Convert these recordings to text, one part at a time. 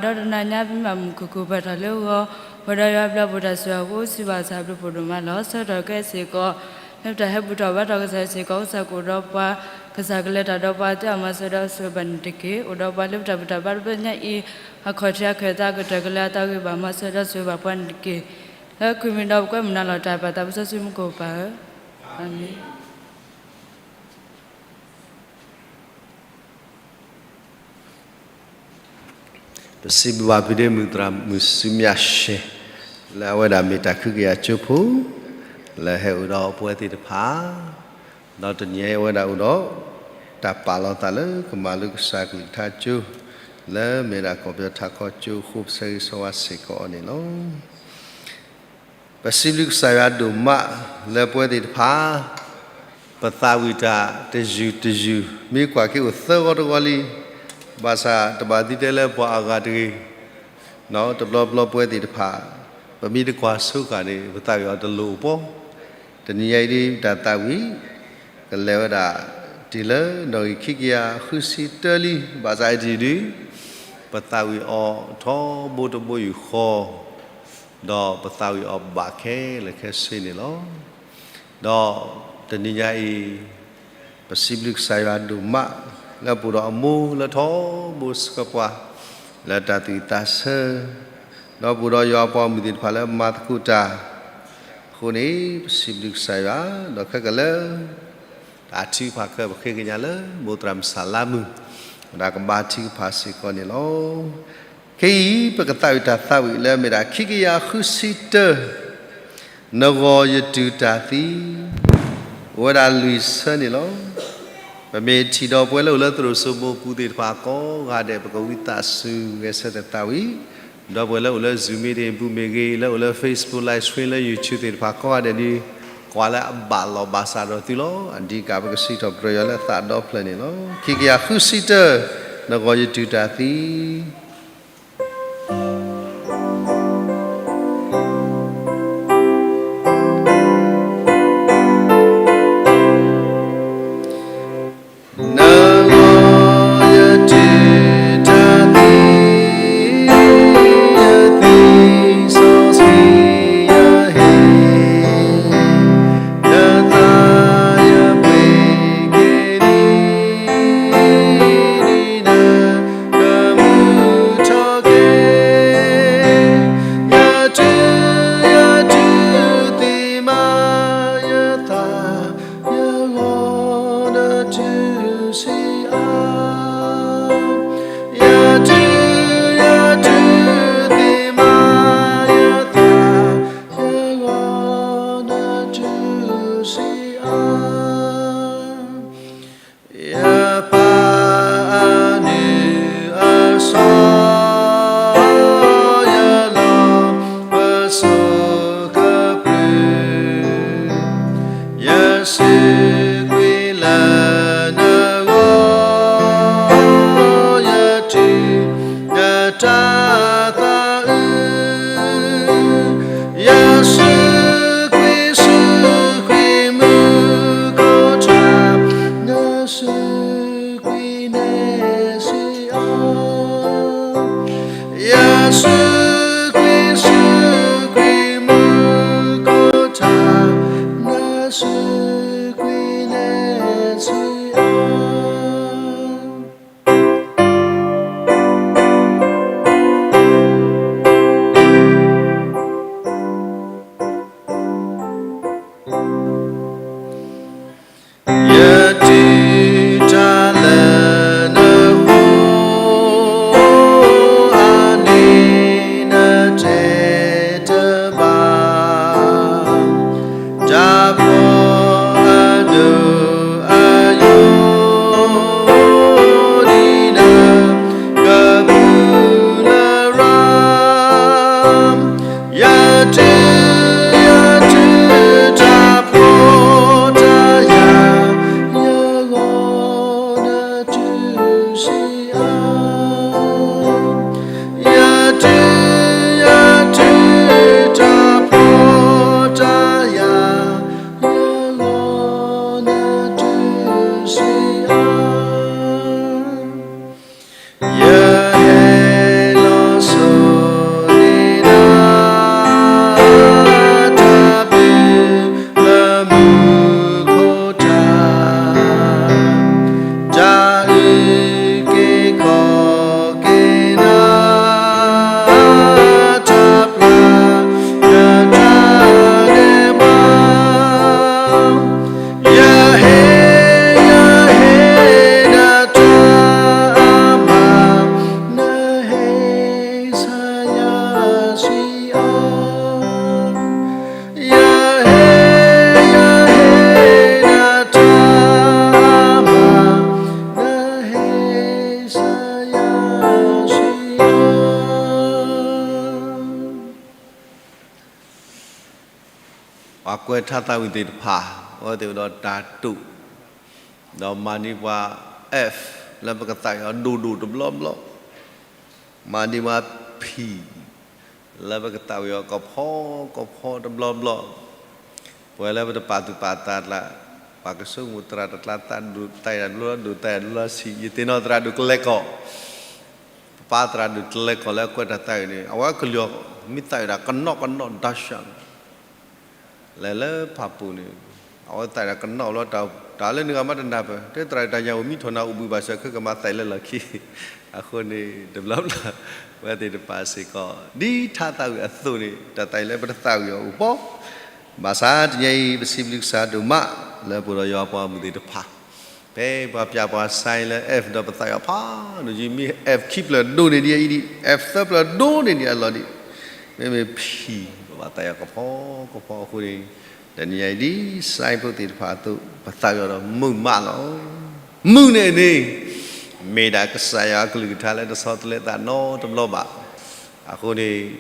ဒီးတနၤညါပမ့ၢ်မုာ်မုာ်ခုၣ်ခုၣ် ပာ်ထီၣ်လၢဂီၤ, ပဝဲဒီးယွၤအဘျုးအဖှိၣ်တၢ်ဆိၣ်ဂ့ၤအဃိ စံးဘၣ်ကစၢ်အဘျုးဖှိၣ်ဒိၣ်မးလီၤ. ဆၢကတီၢ်ခဲအံၤစ့ၢ်ကီး လၢပတၢ်ဟဲဘူၣ်ထီၣ်ဘါထီၣ်ကစၢ်အံၤစ့ၢ်ကီး ကစၢ်ကအိၣ်ဒီးပှၤ, ကစၢ်ကလဲၤတၢ်ဒီးပှၤ တဲအမၤစၢၤဒီးဆိၣ်ဂ့ၤဘၣ်န့ၣ်တက့ၢ်. အိၣ်ဒီးပှၤလၢပတၢ်ဘူၣ်တၢ်ဘါတဘျီညါအံၤ အခီၣ်ထံးအခၢၣ်သး ကတၢၢ်ကလဲၤအသးဂ့ၤဘၣ် မၤစၢၤဒီးဆိၣ်ဂ့ၤဘၣ်ပှၤန့ၣ်တက့ၢ်. လၢခရံာ်မံၤဒီးပကွဲမုာ်နၤလီၤ. တၢ်ပာ်သးပစီဆူမူခိၣ်ပၢ်ဧၢ, အၤမ့ၣ်. ပစံးဘျုးဘၣ်ဖုဒ့မုၣ်သရၣ်မုၣ်ဆူမၠၣ်ရှဲ လၢအဝဲဒၣ်မ့ၢ်တၢ်ခုကယၤကၠိဖိ လၢဟဲအိၣ်ဒီးပဝဲသ့ၣ်တဖၣ်, ဒီးတနံၤအံၤအဝဲဒၣ်အိၣ်ဒီး တၢ်ပာ်လီၤသးလၢကမၤလိကစၢ်ကလုၢ်ကထါကၠိ လၢမ့ၢ်ဒၣ်ကီၢ်ပယီၤထးခီကၠိအဃိ ပဆၢဂ့ၤဆၢဝါစ့ၢ်ကီးအီၤန့ၣ်လီၤ. ပစံးဘျုးကစၢ်ယွၤဒိၣ်မး လၢပဝဲသ့ၣ်တဖၣ် ပသးဝံၣ်တၢ်တယုၢ်တယုၢ် မ့ၢ်ကွၢ်က့ၤအိၣ်သၢဂီၤတဂီၤလံ, ဘၣ်ဆၣ်တဘၣ်သံတဲလၢပှၤအဂၤတဂ့ၤ, တဘျီဘျီပဝဲသ့ၣ်တဖၣ် ပမ့ၢ်တကွၢ်ဆိဃာ်န့ၣ် ပသးဝံၣ်အီၤတလိၣ်အိၣ်ပီ, တနံၤညါအံၤဒ်တၢ်သးဝံၣ် ကလဲၤဝဲဒၣ် တုၤလၢနီၣ်ဂံၢ်ခံကယၤဃုဆံတၢလံ, ဘၣ်ဆၣ်အံၤတယုၢ်ဒု ပသးဝံၣ်အီၤထီဘိတဘိယူၢ်ဃီ ဒီးပသးဝံၣ်အီၤဘၣ်ခဲလၢာ်ခဲဆ့န့ၣ်လီၤ. ဒီးတနံၤညါအံၤ ပစံးဘျုးကစၢ်ယွၤဒိၣ်မး လၢအပူၤဒီးအမိၢ်လၢထီဘိစၢၤပှၤ လၢတၢ်သူၣ်ဝံၣ်သးဆၢ, ဒီးပူၤဒီးယွၤအပှၤဂီၢ်မုၢ်သ့ၣ်တဖၣ်လၢအမၤသကိးတၢ်အဃိန့ၣ် ပစံးဘျုးကစၢ်ယွၤ, ဒီးခဲကလၢာ် တၢ်ထုကဖၣ်ခဲအံၤ ပဃ့ကညးလၢမိၢ်သရၣ်မုၣ်စၢ်လါမုၣ် ဝဲဒၣ်ကဘါထုကဖၣ်စ့ၢ်ကီးန့ၣ်လီၤ. ခဲအံၤ ပကသးဝံၣ်တၢ်သးဝံၣ်လၢအမ့ၢ်ဒၣ်ခံကယၤဃုဆံတၢ, နဂီၢ်ယတုၤတၢ်သံ, အိၣ်ဝဲဒၣ်လွံၢ်ဆၢန့ၣ်လီၤ. ပမ့ၢ်ထံၣ်ဒီးပဝဲလၢအိၣ်လၢသရိာ်စိမိပူၤသ့ၣ်တဖၣ်ကိးဂၤဒဲး ပကဝံသးစူၤဂဲၤဆၢထၢၣ်သးဝံၣ်, ဒီးပဝဲလၢအိၣ်လၢ Zoom meeting ပူၤမ့ၢ်ဂ့ၤ, လၢအိၣ်လၢ Facebook live stream လၢ YouTube သ့ၣ်တဖၣ်ကိးဂၤဒဲးဒု ကွၢ်လၢအဘၣ်လီၤဘၣ်စးဒီးသုလီၤ. အဒံးကးပကစံးထီၣ်ပတြၢၤယွၤလၢအသးဒီဖျၢၣ်န့ၣ်လီၤ. ခံကယၤဃုဆံတၢ, နဂီၢ်ယတုၤတၢ်သံ. နဂီၢ်ယတုၤတၢ်သံ, ယသံစီဆှံယဟ့ၣ်, ယသးယပှ့ၤက့ၤဒ်နၤ, ဒ်နၤ ကမုာ်ထီၣ်က့ၤ, ယတုၤ, ယတုၤသ့မး ယသး, ယဂီၢ်နတုၤဆံးအါ, ယတုၤ, ယတုၤသ့မး ယသး, ယဂီၢ်နတုၤဆံးအါ. ယပၢ်အနုၢ်အစီၤ, ယလီၤပစိာ်ကပျုၢ်, ယစူးကွံာ်လၢနဂီၢ်, ယတုၤ နတၢ်သးအုး, ယစူးကွံာ်စူးကွံာ်မူခိၣ်ထး, နစူးကွံာ်နဲဆံးအါ, ယစူးကွံာ်စူးကွံာ်မူခိၣ်ထး, နစူးကွံာ်နဲဆံးအါ. ပှၤကွဲးထါသးဝံၣ်သ့ၣ်တဖၣ် အဝဲသ့ၣ်အိၣ်ဒီးတၢ်တိာ်, ဒီးမၤန့ၢ်ပှၤ F လၢပကသးဝံၣ်အီၤဒိၣ်ဒိၣ်တဘျီဘျီ, မၤန့ၢ်ပှၤ P လၢပကသးဝံၣ်အီၤကဖီကဖီတဘျီဘျီ, ပှၤလၢပတပာ်သူၣ်ပာ်သးကျါ, ပှၤကဆိကမိၣ်သရၣ်တကျါသးဒိၣ်သးယၤဒိၣ်လီၤဒိၣ်သးယၤဒိၣ်လီၤဆံး ယသ့ၣ်နီၣ်သရၣ်ဒိၣ်ကလဲၤကီၢ် ပပၢ်သရၣ်ဒိၣ်တလဲၤကီၢ်လၢအကွဲးတၢ်သးဝံၣ်န့ၣ် အဝဲကလုာ်မ့ၢ်သးဝံၣ်ဒၣ်ကနီၣ်ကနီၣ်ဒီးဆှၢ လဲၤလၢဖးပူၤန့ၣ် အဝဲသးဝံၣ်ဒၣ်ကနီၣ်လီၤ တၢ်လၢနဂၤမးတနၢ်ပၢၢ် တဲသရၣ်တၢ်ညါအိၣ်မံထီၣ်နၤအိၣ်ဘှံးဘၣ်ဆၢ ခဲကမၤသးလၢလီၢ်ခံ အဃိန့ၣ် တဘျီဘျီ ဝဲသ့ၣ်တဖၣ်စ့ၢ်ကီး ဒ်ထါသးဝံၣ်အသိးန့ၣ် တၢ်သးဝံၣ်လၢပတသးဝံၣ်အီၤအိၣ်ဘီ ဘၣ်ဆၣ်တနံၤအံၤ ပစံးဘျုးကစၢ်ဒိၣ်မး လၢပအိၣ်ဒီးယွၤပှၤဂီၢ်မုၢ်သ့ၣ်တဖၣ် ဖဲပှၤပျၢ်ပှၤ sign လၢ F ဒီးပသးဝံၣ်အီၤဖးဒိၣ်ယံၤ မ့ၢ် F ခံဖျၢၣ်ဒိၣ်န့ၢ်ဒံးအံၤဒံး F သၢဖျၢၣ်ဒိၣ်န့ၢ်ဒံးအလီၢ်ဒံး မ့မ့ၢ် P ပဘၣ်သးဝံၣ်အီၤကဖီကဖီအဃိန့ၣ် တနံၤအံၤဒ် sign ဖိသ့ၣ်တဖၣ်အသိး ပသးဝံၣ်အီၤဒီးမုာ်မးလီၤ. မုာ်န့ၣ်န့ၣ် မ့ၢ်ဒၣ်ကစၢ်ယွၤအကလုၢ်ကထါလၢတဆီတလဲသးနီတဘျီဘၣ်. အဃိန့ၣ်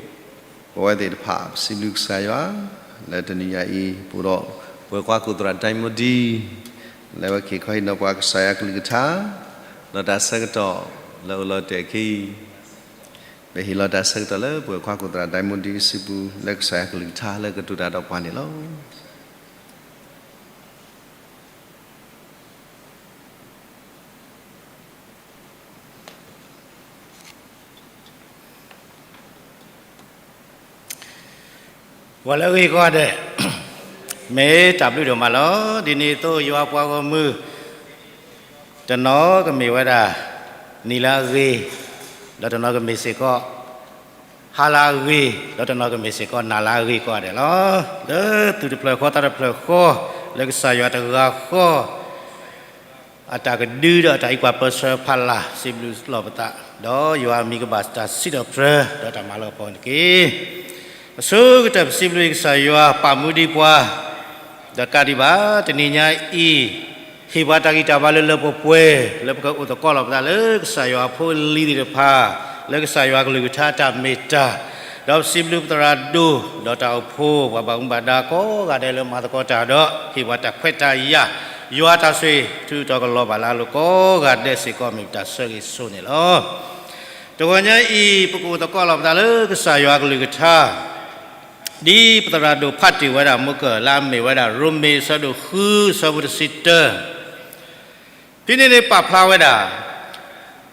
ပဝဲသ့ၣ်တဖၣ် ပစံးဘျုးကစၢ်ယွၤ လၢတနံၤညါအံၤ ပအိၣ်ဒီး ပှၤကွၢ်ကိၣ်သရၣ် Diamond D လၢဝဲက့ၤခီဟံးန့ၢ်ပှၤကစၢ်ယွၤကလုၢ်ကထါ ဒီးတၢ်ဆၢကတီၢ်လၢအိၣ်လီၤတဲာ်အခံ ပဟ့ၣ်လီၤတၢ်ဆၢကတီၢ်လၢပှၤကွၢ်ကိၣ်သရၣ် Diamond D အစုပူၤ လၢကစၢ်ယွၤကလုၢ်ကထါလၢကတိၤတၢ်ဒီးပှၤန့ၣ်လီၤ. ပှၤလၢအဂ့ၤကိးဂၤဒဲး, မ့ၢ်တၢ်ဘျုးဒိၣ်မးလီၤ. ဒ်န့ၣ်အသိးယွၤပှၤဂီၢ်မုၢ် တနီၤကမ့ၢ်ဝဲဒၣ် နံၤလၢအဂ့ၤ, ဒီးတနီၤကမ့ၢ်စ့ၢ်ကီး ဟါလၢအဂ့ၤ, ဒီးတနီၤကမ့ၢ်စ့ၢ်ကီးနၤလၢအဂ့ၤကိးဂၤဒဲးလီၤ. လၢသူၣ်တဖျၢၣ်ဃီသးတဖျၢၣ်ဃီ, လၢကစၢ်ယွၤတဂၤဃီ အတၢ်ကဒုဒီးအတၢ်အံးကွၢ်ပၢဆှၢဖးလၢ် စံးဘျုးလီၤပသး, ဒီးယွၤအမံၤကဘၣ်တၢ်စံးထီၣ်ပတြၢၤ ဒီးတၢ်မၤလၤကပီၤန့ၣ်တက့ၢ်. အဆိကတၢၢ်ပစံးဘျုးကစၢ်ယွၤ ပာ်မူဒံးပှၤ ဒီးကးဒံးဘၣ် တနံၤညါအံၤ ဟ့ၣ်ပှၤတၢ်ဂံၢ်တၢ်ဘါလၢလၢပှဲၤပှဲၤ လၢပကအိၣ်သကိးလီၤပသးလၢကစၢ်ယွၤအဖိအလံၤသ့ၣ်တဖၣ် လၢကစၢ်ယွၤကလုၢ်ကထါတၢ်မ့ၢ်တၢ်, ဒီးပစံးဘျုးပသရၣ်ဒိၣ် ဒီးတၢ်အိၣ်ဖှိၣ် ပှၤဘၣ်မူဘၣ်ဒါကိးဂၤဒဲးလၢမၤသကိးတၢ်ဒီး ဟ့ၣ်ပှၤတၢ်ခွဲးတၢ်ယာ်, ယွၤတၢ်ဆိၣ်ဂ့ၤ ထုးထီၣ်ကလီၤဘၣ်လၢအလိၤကိးဂၤဒဲးစ့ၢ်ကီး မ့ၢ်ပတၢ်ဆၢဂ့ၤဆိၣ်န့ၣ်လီၤ. တဂီၤညါအံၤ ပကအိၣ်သကိးလီၤပသးလၢကစၢ်ယွၤကလုၢ်ကထါ ဒ်ပသရၣ်ဒိၣ်ဖးတ့ၢ်ဝဲဒၣ်မူကၢၢ်လၢအမ့ၢ်ဝဲဒၣ် ရိမ့ၤအဆၢဒိၣ်ဃု အဆၢဖိတဆံတၢ, ဖဲန့ၣ်န့ၣ်ပာ်ဖျါဝဲဒၣ်,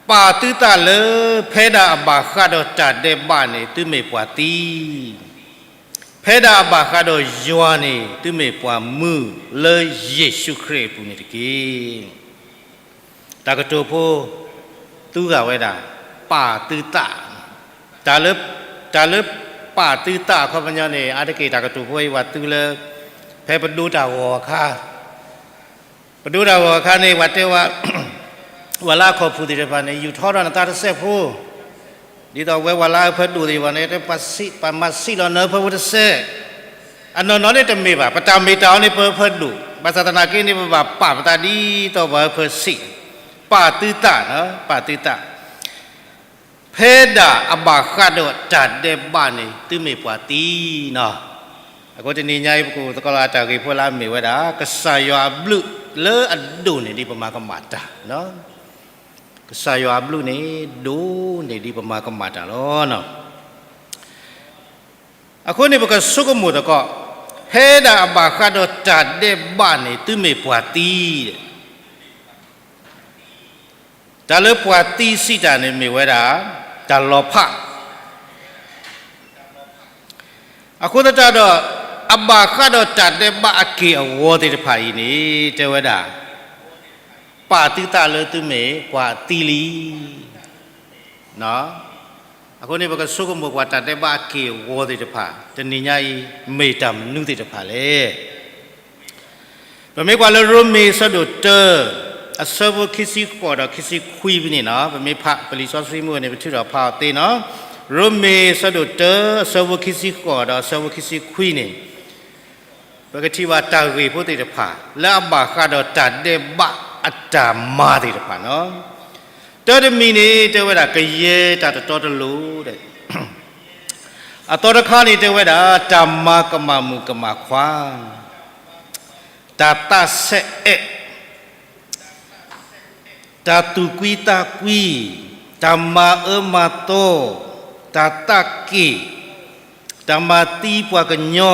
ပာ်သုသးလၢ ဖဲဒၣ်အဘၣ်ဃးဒီးတၢ်ဒဲးဘးန့ၣ် သုမ့ၢ်ပှၤသံ, ဖဲဒၣ်အဘၣ်ဃးဒီးယွၤန့ၣ် သုမ့ၢ်ပှၤမုာ်လၢယ့ၣ်ၡူးခရံာ်အပူၤန့ၣ်တက့ၢ်. တၢ်ကတိၤဖိ သူဂၤဝဲဒၣ် ပာ်သုသး, တၢ်လၢ တၢ်လၢပာ်သုသးအခီပညီန့ၣ် အါတက့ၢ်တၢ်ကတိၤဖိအံၤ ပှၤသူလၢ ဖဲပဒိတၢ်ဂီၤအခါ ပဒိတၢ်ဂီၤအခါန့ၣ် ပှၤတဲဝဲ ဝဲလၢအခီၣ်ဖူၣ်သ့ၣ်တဖၣ်န့ၣ် ယူာ်ထီၣ်ဒီးနသးတစဲးဖိ, ဒ်သိးဝဲဝဲလၢအဖၢဒိၣ်သ့ၣ်တဖၣ်န့ၣ် ပှၤမၤစံးလီၤနၢဖၢဖိတစဲး, အနီၢ်နီၢ်န့ၣ်တမ့ၢ်ဘၣ်, ပတၢ်မ့ၢ်တၢ်အီၤန့ၣ် ပဖၢဒိၣ်, ဘၣ်ဆၣ်သနာ်က့န့ၣ် ပဘၣ်ပာ်ပသးဒ်သိးပှၤဖၢစံး, ပာ်သုသး, ပာ်သုသး ဖဲဒၣ်အဘၣ်ဃးဒီးတၢ်ဒဲးဘးန့ၣ် သုမ့ၢ်ပှၤသံနီၤ. အဃိတနံၤညါအံၤ ပကအိၣ်သကိးလၢအတၢ်ဂ့ၢ်ဖိလၢအမ့ၢ်ဝဲဒၣ် ကစၢ်ယွၤအဘျုးလၢအဒိၣ်န့ၢ်ဒံးပမၤကမၣ်တၢ်, ကစၢ်ယွၤအဘျုးန့ၣ် ဒိၣ်န့ၢ်ဒံးပမၤကမၣ်တၢ်လီၤ. အဃိန့ၣ် ပကဆိကမိၣ်သကိး, ဖဲဒၣ်အဘၣ်ဃးဒီးတၢ်ဒဲးဘးန့ၣ် သုမ့ၢ်ပှၤသံ တၢ်လၢပှၤသံစံးတၢ်န့ၣ်မ့ၢ်ဝဲဒၣ် တၢ်လီၤဖး, အဃိသတးဒီး အဘၣ်ဃးဒီးတၢ်ဒဲးဘးအက့ၢ်အဂီၤသ့ၣ်တဖၣ်အံၤန့ၣ် တဲဝဲဒၣ် ပာ်သုသးလၢသုမ့ၢ်ပှၤသံလံ. အဃိန့ၣ် ပကဆိကမိၣ်ကွၢ်တၢ်ဒဲးဘးအက့ၢ်အဂီၤသ့ၣ်တဖၣ် တနံၤညါအံၤ မ့ၢ်တၢ်မနုၤသ့ၣ်တဖၣ်လဲၣ်. ပမ့ၢ်ကွၢ်လၢရိမ့ၤအဆၢဒိၣ်တၢ အဆၢဖိခံဆံဃိးဒီးခံဆံခွံဖဲန့ၣ်နီၤ, ပမ့ၢ်ဖးပလံာ်စီဆှံမုၢ်န့ၣ် ပထုးထီၣ်ဖးအီၤသ့နီၤ, ရိမ့ၤအဆၢဒိၣ်တၢ အဆၢဖိခံဆံဃိးဒီးအဆၢဖိခံဆံခွံန့ၣ် ပကထံၣ်ဘၣ်တၢ်ဂ့ၢ်ဖိသ့ၣ်တဖၣ် လၢအဘၣ်ဃးဒီးတၢ်ဒဲးဘးအတၢ်မၤသ့ၣ်တဖၣ်နီၤ. တၢ်တမံၤန့ၣ် တဲဝဲဒၣ်ကယဲၢ်တၢ်တတီတလိၤ, အသီတခါန့ၣ်တဲဝဲဒၣ် တၢ်မၤကမၣ်မုၣ်ကမၣ်ခွါ, တၢ်သးဆဲးအဲး, တၢ်သူၣ်ကွံသးကွံ, တၢ်မၤအၢမၤသီ, တၢ်သးက့ၣ်, တၢ်မၤသံပှၤကညီ,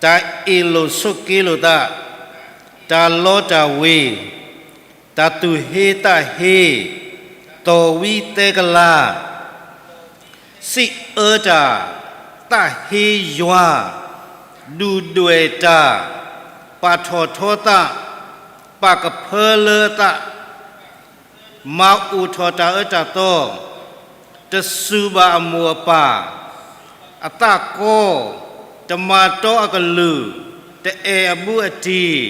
တၢ်အ့ၣ်လိာ်ဆိးက့လိာ်သး, တၢ်လီတၢ်ဝ့ၤ, တၢ်သူၣ်ဟ့သးဟ့, သီၣ်ဝံသဲကလၤ, စံးအၢတၢ်, သးဟ့ယွၤ, ဒုၣ်ဒွဲၣ်တၢ်, ပာ်ထီၣ်ထီသး, ပာ်ကဖၢလၢသး, မၤအိၣ်ထီၣ်တၢ်အၢတၢ်သီ, တစူၢ်ဘၣ်အမိၢ်အပၢ်, အသးကီ, တမၤတီအကလုၢ်, တအဲၣ်အဘူးအတံၢ်,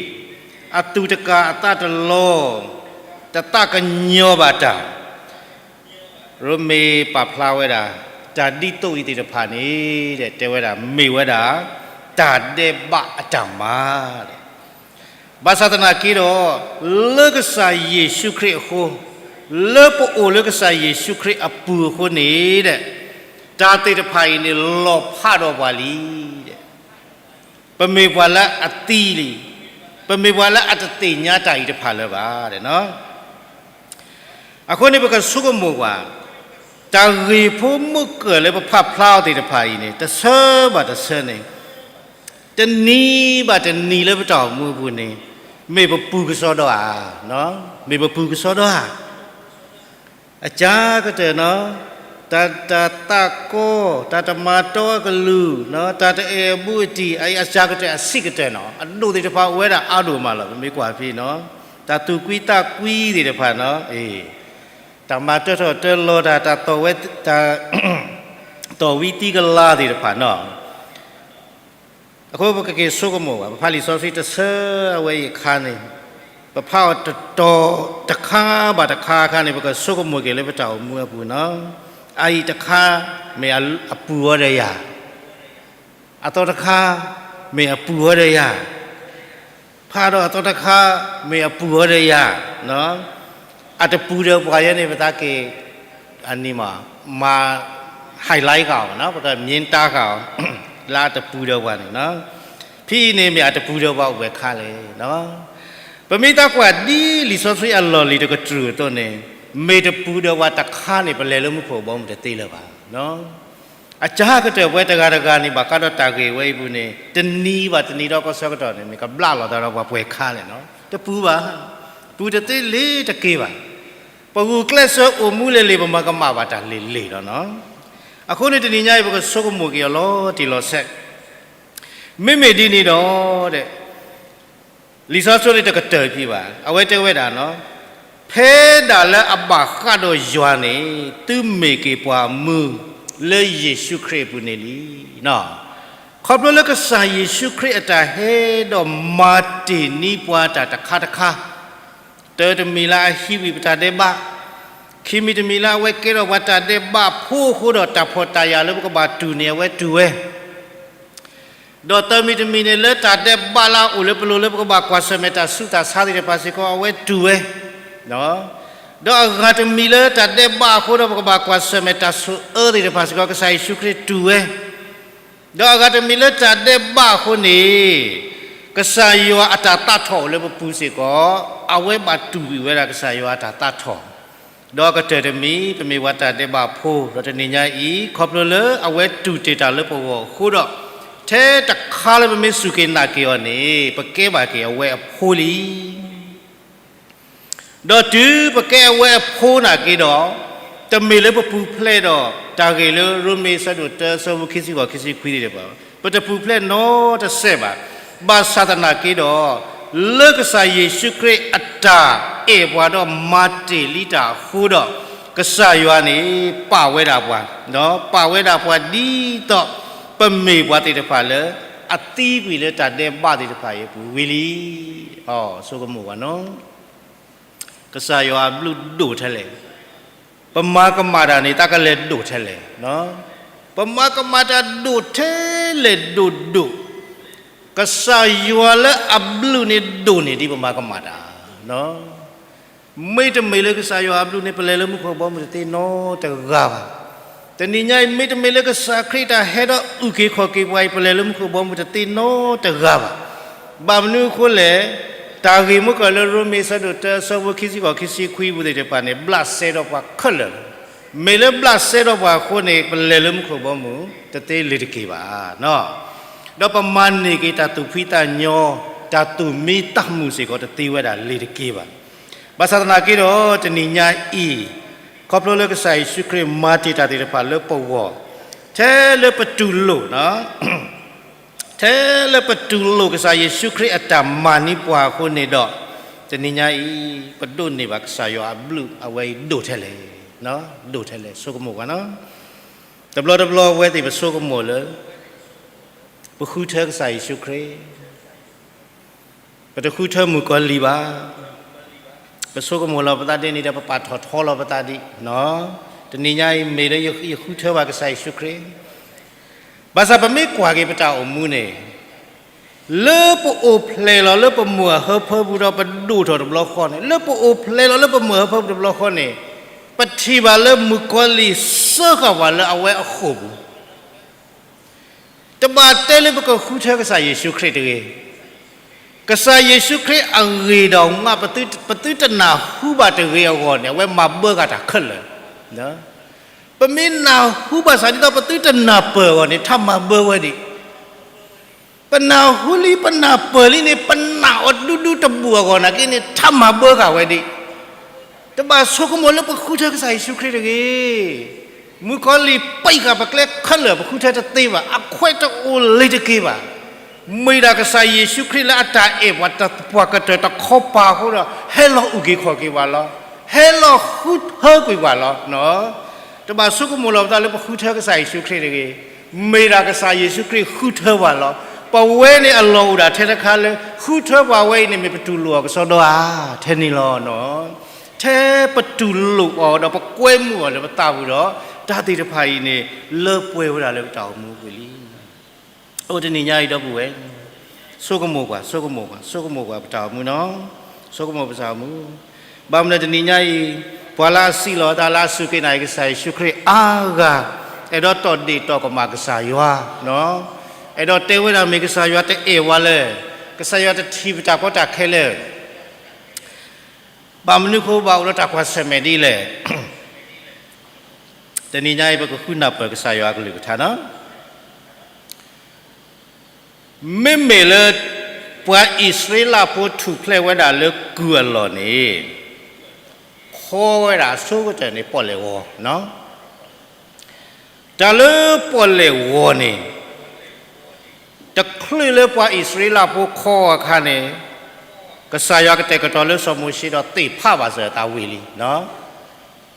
အသူၣ်တကၢ်အသးတလီၤ, တသးကညီၤဘၣ်တၢ် ရိမ့ၤပာ်ဖျါဝဲဒၣ် တၢ်ဒ်သိးအံၤသ့ၣ်တဖၣ်န့ၣ် တဲဝဲဒၣ် မ့ၢ်ဝဲဒၣ် တၢ်ဒဲးဘးအတၢ်မၤ ဘၣ်ဆၣ်သနာ်က့ဒီး လၢကစၢ်ယ့ၣ်ၡူးခရံာ်အဃိ, လၢပအိၣ်လၢကစၢ်ယ့ၣ်ၡူးခရံာ်အပူၤအဃိန့ၣ် တၢ်သ့ၣ်တဖၣ်အံၤန့ၣ် လီၤဖးဒီးပှၤလံ ပမ့ၢ်ပှၤလၢအသံလံ, ပမ့ၢ်ပှၤလၢအတသ့ၣ်ညါတၢ်အံၤတဖၣ်လၢၤဘၣ်. အဃိန့ၣ် ပကဆိကမိၣ်ကွၢ်, တၢ်ဂ့ၢ်ဖိမုၢ်ကၢၢ်လၢပဖးဖျါအီၤသ့ၣ်တဖၣ်အံၤန့ၣ် တဆၢဘၣ်တဆၢန့ၣ်, တနံၤဘၣ်တနံၤလၢပတၢ်အိၣ်မူအပူၤန့ၣ် မ့ၢ်ပပူၤကစီဒီဧါ, မ့ၢ်ပပူၤကစီဒီဧါ အစှၤကတၢၢ်နီၤ, တၢ်, တၢ်သးကီ, တၢ်တမၤတီအကလုၢ်, တၢ်တအဲၣ်အဘူးအတံၢ်, အစှၤကတၢၢ်အဆံးကတၢၢ်နီၤ, အဒိၣ်သ့ၣ်တဖၣ်အိၣ်ဝဲဒၣ်အါဒိၣ်မးလီၤ. ပမ့ၢ်ကွၢ်ဖဲနီၤ, တၢ်သူၣ်ကွံသးကွံသ့ၣ်တဖၣ်နီၤ, တၢ်မၤတၢထီၣ်တၢလီၤတၢ်, တၢ်သီၣ်ဝဲ, တၢ်, သီၣ်ဝံသံကလၤသ့ၣ်တဖၣ်နီၤ အဃိပကက့ၤဆိကမိၣ်ဘၣ်, ပဖးလံာ်စီဆှံတဆၢအဝဲအံၤအခါန့ၣ်, ပဖးအီၤတတီၤတခါဘၣ်တခါအခါန့ၣ် ပကဆိကမိၣ်က့ၤလၢပတၢ်အိၣ်မူအပူၤနီၤ, အအံၤတခါမ့ၢ်အပူၤဝဲဒီးယၤ, အသီတခါမ့ၢ်အပူၤဝဲဒီးယၤ, ဖးဒီးအသီတခါမ့ၢ်အပူၤဝဲဒီးယၤ, အတပူၤဒီးပှၤယဲန့ၣ် ပသးက့ၤ အန့ၣ်မး, မၤ highlight ဃာ်အီၤ, ပကမြင်တာဃာ်အီၤ, လၢအတပူၤဒီးပှၤန့ၣ်, ဖဲအံၤန့ၣ်မ့ၢ်အတပူၤဒီးပှၤအိၣ်ဝဲခါလဲၣ်. ပမ့ၢ်သးကွၢ်ဒ်လံာ်စီဆှံအလီၢ်လံၤတကတြူၢ်အသိးန့ၣ်, မ့ၢ်တပူၤဒီးပှၤတခါန့ၣ် ပလဲၤလၢမူခိၣ်ဘီမုၢ်တသ့လၢၤဘၣ်. အစှၤကတၢၢ်ပဝဲတဂၤတဂၤန့ၣ် ဘၣ်ဃးဒီးတၢ်ဂ့ၢ်ဝဲအံၤပူၤန့ၣ် တနံၤဘၣ်တနံၤဒီးကီၢ်ဆၢကတီၢ်န့ၣ် မ့ၢ်ကဘျးလီၤသးဒီးပှၤပှဲၤခါလဲၣ်နီၤ, တပူၤဘၣ်, ပူၤတသ့လ့ၤတက့ၤဘၣ်. ပဂုာ်ကျဲးစၢးအိၣ်မူလဲၤလ့ၤ ပမၤကမၣ်ဘၣ်တၢ်လဲၤလ့ၤလီၤနီၤ. အဃိန့ၣ်တနံၤညါအံၤ ပကဆိကမိၣ်က့ၤအီၤလီၤတံၢ်လီၤဆဲး, မ့မ့ၢ်ဒ်န့ၣ်ဒီး လံာ်စီဆှံန့ၣ်တကတၢၢ်ဖံးဘၣ်, အဝဲတဲဝဲဒၣ်နီၤ, ဖဲဒၣ်လၢအဘၣ်ဃးဒီးယွၤန့ၣ် သုမ့ၢ်က့ၤပှၤမုၢ်လၢယ့ၣ်ၡူးခရံာ်အပူၤန့ၣ်လံ. ခီဖျိလၢကစၢ်ယ့ၣ်ၡူးခရံာ်အတၢ်ဟဲဒီးမၤတ့ၢ်န့ၢ်ပှၤတၢ်တခါတခါ, တၢတမံၤလၢအဟံးဝံၤပတၢ်ဒဲးဘး, ခံမံၤတမံၤလၢအဝဲကဲထီၣ်ပှၤတၢ်ဒဲးဘးဖိအဃိဒီး တၢ်ဖှီၣ်တၢ်ယာ်လၢပကဘၣ်တူၢ်န့ၣ် အဝဲတူၢ်ဝဲ ဒီးသၢမံၤတမံၤန့ၣ် လၢတၢ်ဒဲးဘးလၢအအိၣ်လၢပလိၤလၢပကဘၣ်ကွၢ်ဆၢၣ်မဲာ်တၢ်ဆူးတၢ်ဆါသ့ၣ်တဖၣ်စ့ၢ်ကီး အဝဲတူၢ်ဝဲ, ဒီးအဂၤတမံၤလၢတၢ်ဒဲးဘးအဃိဒီး ပကဘၣ်ကွၢ်ဆၢၣ်မဲာ်တၢ်ဆိၣ်အၢသ့ၣ်တဖၣ်စ့ၢ်ကီး ကစၢ်ယ့ၣ်ၡူးခရံာ်တူၢ်ဝဲ, ဒီးအဂၤတမံၤလၢတၢ်ဒဲးဘးအဃိန့ၣ် ကစၢ်ယွၤအတၢ်သးထီၣ်အိၣ်လၢပပူၤစ့ၢ်ကီး အဝဲဘၣ်တူၢ်ဘၣ်ဝဲဒၣ်ကစၢ်ယွၤအတၢ်သးထီၣ် ဒီးကတၢၢ်တမံၤ ပမ့ၢ်ပှၤတၢ်ဒဲးဘးဖိ ဒီးတနံၤညါအံၤ ခီဖျိလၢအဝဲတူၢ်တ့ၢ်တၢ်လၢပဂီၢ်အဃိဒီး ထဲတခါလၢပမ့ၢ်စူၢ်က့ၤနာ်က့ၤအီၤန့ၣ် ပကဲဘၣ်က့ၤအဝဲအဖိလံ. ဒီးတုၤပကဲအဝဲအဖိနာ်က့ၤဒီး တမ့ၢ်လၢပပူၤဖျဲးဒီး တၢ်ဂ့ၢ်လၢရိမ့ၤအဆၢဒိၣ်တၢ အဆၢဖိခံဆံဃိး ခံဆံခွံသ့ၣ်တဖၣ်ဘၣ်. ပတပူၤဖျဲးနီတစဲးဘၣ်. ဘၣ်ဆၣ်သနာ်က့ဒီး လၢကစၢ်ယ့ၣ်ၡူးခရံာ်အတၢ်အဲၣ်ပှၤဒီးမၤတ့ၢ်လံတၢ်အဃိဒီး ကစၢ်ယွၤန့ၣ် ပာ်ဝဲဒၣ်ပှၤ, ပာ်ဝဲဒၣ်ပှၤဒ်သိး ပမ့ၢ်ပှၤသ့ၣ်တဖၣ်လၢ အသံကွံာ်လၢတၢ်ဒဲးဘးသ့ၣ်တဖၣ်အံၤအပူၤဝံၤလံ. အီ ဆိကမိၣ်ဘၣ်နီၤ ကစၢ်ယွၤအဘျုးဒိၣ်ထဲလဲၣ်, ပမၤကမၣ်တၢ်န့ၣ် တၢ်ကလဲၤဒိၣ်ထဲလဲၣ်, ပမၤကမၣ်တၢ်ဒိၣ်ထဲလဲၣ်ဒိၣ်ဒိၣ်, ကစၢ်ယွၤလၢအဘျုးန့ၣ်ဒိၣ်န့ၢ်ဒံးပမၤကမၣ်တၢ်, မ့တမ့ၢ်လၢကစၢ်ယွၤအဘျုးန့ၣ် ပလဲၤလၢမူခိၣ်ဘီမုၢ်တသ့နီတဂၤဘၣ်. တနံၤညါအံၤ မ့တမ့ၢ်လၢကစၢ်ခရံာ်တၢ်ဟဲဒီးအုၣ်က့ၤခီၣ်က့ၤပှၤအံၤ ပလဲၤလၢမူခိၣ်ဘီမုၢ်တသ့နီတဂၤဘၣ်. ဘၣ်မနုၤအဃိလဲၣ်, တၢ်ဂ့ၢ်မူကီၢ်လၢရိမ့ၤအဆၢဒိၣ်တၢ အဆၢဖိခံဆံဃိး ခံဆံခွံအပူၤသ့ၣ်တဖၣ်န့ၣ် ဘျးစဲဒီးပှၤခဲလၢာ်လီၤ. မ့ၢ်လၢဘျးစဲဒီးပှၤအဃိန့ၣ် ပလဲၤလၢမူခိၣ်ဘီမုၢ်တသ့လ့ၤတက့ၤဘၣ်. ဒီးပမၤန့ၢ်က့ၤတၢ်သူၣ်ဖှံသးညီ, တၢ်သူၣ်မံသးမုာ်စ့ၢ်ကီးတသ့ဝဲဒၣ်လ့ၤတက့ၤဘၣ်. ဘၣ်ဆၣ်သနာ်က့ဒီး တနံၤညါအံၤ ခီဖျိလၢကစၢ်ယ့ၣ်ၡူးခရံာ်မၤတ့ၢ်တၢ်သ့ၣ်တဖၣ်လၢပဂီၢ်, ထဲလၢပတူၢ်လိာ်, ထဲလၢပတူၢ်လိာ်ကစၢ်ယ့ၣ်ၡူးခရံာ်အတၢ်မၤန့ၢ်ပှၤအဃိန့ၣ်ဒီး, တနံၤညါအံၤ ပဒိးန့ၢ်ဘၣ်ကစၢ်ယွၤအဘျုးအဝဲအံၤဒိၣ်ထဲလဲၣ်, ဒိၣ်ထဲလဲၣ် ဆိကမိၣ်ကွၢ်နီၤ. တဘျီတဘျီအဝဲသ့ၣ်ပဆိကမိၣ်လၢ ပဃုထၢကစၢ်ယ့ၣ်ၡူးခရံာ် ပတဃုထၢမုၣ်ကီၤလံၢ်ဘၣ်. ပဆိကမိၣ်လီၤပသးဒ်န့ၣ်ဒီး ပပာ်ထီၣ်ထီလီၤပသးဒ်, တနံၤညါအံၤ မ့ၢ်လၢယဃုထၢဘၣ်ကစၢ်ယ့ၣ်ၡူးခရံာ်, ဘၣ်ဆၣ်ပမ့ၢ်ကွၢ်က့ၤပတၢ်အိၣ်မူန့ၣ်, လၢပအိၣ်ဖျဲၣ်လီၤလၢပမိၢ်အဟၢဖၢပူၤဒီးပဒိၣ်ထီၣ်တဘျီဃီန့ၣ်, လၢပအိၣ်ဖျဲၣ်လီၤလၢပမိၢ်အဟၢဖၢပူၤတဘျီဃီန့ၣ်, ပထံၣ်ဘၣ်လၢမုၣ်ကီၤလံၢ်စၢဃာ်ပှၤလၢအဝဲအဃိာ်ပူၤ တဘၣ်တဲလၢပကဃုထၢကစၢ်ယ့ၣ်ၡူးခရံာ်တဂ့ၤ. ကစၢ်ယ့ၣ်ၡူးခရံာ်အဂ့ၢ်ဒီးမး ပသုတနၢ်ဟူဘၣ်တဂ့ၤအဂီၢ်န့ၣ် အဝဲမၤဘၢဂၤတၢ်ခဲလၢာ်. ပမ့ၢ်နၢ်ဟူဘၣ်ဆၣ်ဒ်သိးပသုတနၢ်ပၢၢ်အဂီၢ်န့ၣ် ထါမၤဘၢဝဲဒံး ပနၢ်ဟူလံ ပနၢ်ပၢၢ်လံန့ၣ် ပနာ်အီၤဒူဒူတဘူၣ်အဂီၢ်နာ်က့န့ၣ် ထါမၤဘၢဃာ်ဝဲဒံး. တဘၣ်ဆိကမိၣ်လၢပဃုထၢကစၢ်ယ့ၣ်ၡူးခရံာ်တဂ့ၤ. မုၣ်ကီၤလံၢ်ပံးဃာ်ပကျဲခဲလၢာ် ပဃုထၢတသ့ဘၣ်, အခွဲးတအိၣ်လ့ၤတက့ၤဘၣ်. မ့ၢ်ဒၣ်ကစၢ်ယ့ၣ်ၡူးခရံာ်လၢအတၢ်အဲၣ်ပှၤ ပှၤကတၢၢ်တခီပၤအဃိဒီး ဟဲလီၤအုၣ်က့ၤခီၣ်က့ၤပှၤလီၤ. ဟဲလီၤဃုထၢကွံာ်ပှၤလီၤ. တဘၣ်ဆိကမိၣ်လီၤပသးလၢပဃုထၢကစၢ်ယ့ၣ်ၡူးခရံာ်တဂ့ၤ. မ့ၢ်ဒၣ်ကစၢ်ယ့ၣ်ၡူးခရံာ်ဃုထၢပှၤလီၤ. ပဝဲန့ၣ်အလီၢ်အိၣ်ဒၣ်ထဲတခါလၢ ဃုထၢပှၤဝဲအံၤန့ၣ် မ့ၢ်ပတူၢ်လိာ်အီၤကစီဒီဧါ, ထဲန့ၣ်လီၤ. ထဲပတူၢ်လိာ်အီၤဒီးပကွဲမုာ်အီၤလၢပသးပူၤဒီး တၢ်သ့ၣ်တဖၣ်အံၤန့ၣ် လၢပှဲၤဝဲဒၣ်လၢပတၢ်အိၣ်မူပူၤလံ. အိၣ်တနံၤညါအံၤဒီပုၢ်ဝဲၢ်, ဆိကမိၣ်ပှၤ, ဆိကမိၣ်ပှၤ, ဆိကမိၣ်ပှၤပတၢ်အိၣ်မူနီၤ, ဆိကမိၣ်ပတၢ်အိၣ်မူ. ဘၣ်မနုၤတနံၤညါအံၤ ပှၤလၢအစံးလီၤအသးလၢအစူၢ်က့ၤနာ်က့ၤ ကစၢ်ယ့ၣ်ၡူးခရံာ်အါဂၤ အဲၣ်ဒိးတီၢ်ဒ့ၣ်တီၢ်ကမၣ်ကစၢ်ယွၤ, အဲၣ်ဒိးတဲဝဲဒၣ်မ့ၢ်ကစၢ်ယွၤတအဲၣ်ဝဲလၢၤ, ကစၢ်ယွၤတထံၣ်ပတၢ်ကီတၢ်ခဲလၢၤ ဘၣ်မနုၤအဃိဘၣ်အိၣ်ဒီးတၢ်ကွၢ်ဆၢၣ်မဲာ်ဒ်လဲၣ်. တနံၤညါအံၤ ပကဃုနၢ်ပၢၢ်ကစၢ်ယွၤအကလုၢ်ကထါနီၤ. မ့မ့ၢ်လၢ ပှၤအံၣ်စရ့လးဖိထူၣ်ဖျဲးဝဲဒၣ်လၢကုၢ်အလီၢ်န့ၣ် ခီဝဲဒၣ်အဆိကတၢၢ်န့ၣ် ပီၣ်လဲၣ်ဂီၤ. တၢ်လၢပီၣ်လဲၣ်ဂီၤန့ၣ် တချုးလၢပှၤအံၣ်စရ့လးဖိခီအခါန့ၣ် ကစၢ်ယွၤကတဲာ်ကတီၤလၢစီၤမိၤၡ့ဒီးသ့ၣ်ဖးဘၣ်စၢၤအသးဝံၤလံ.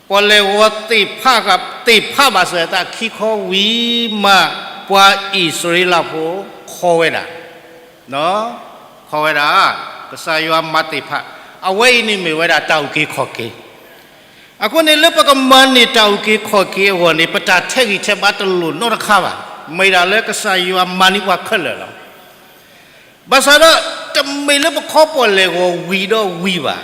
ပီၣ်လဲၣ်ဂီၤသ့ၣ်ဖး, သ့ၣ်ဖးဘၣ်စၢၤအသးခံခီဝံၤမး ပှၤအံၣ်စရ့လးဖိခီဝဲဒၣ်, ခီဝဲဒၣ်, ကစၢ်ယွၤမၤသ့ၣ်ဖး, အဝဲအံၤန့ၣ်မ့ၢ်ဝဲဒၣ်တၢ်အုၣ်က့ၤခီၣ်က့ၤ. အဃိန့ၣ် လၢပကမၤန့ၢ်တၢ်အုၣ်က့ၤခီၣ်က့ၤအဂီၢ်န့ၣ် ပတၢ်ထဲးဂံၢ်ထဲးဘါတလိၣ်နီတခါဘၣ်. မ့ၢ်ဒၣ်လၢကစၢ်ယွၤမၤန့ၢ်ပှၤခဲလၢာ်လီၤ. ဘၣ်ဆၣ်ဒီး တမ့ၢ်လၢပခီပီၣ်လဲၣ်ဂီၤဝံၤဒီးဝံၤဘၣ်.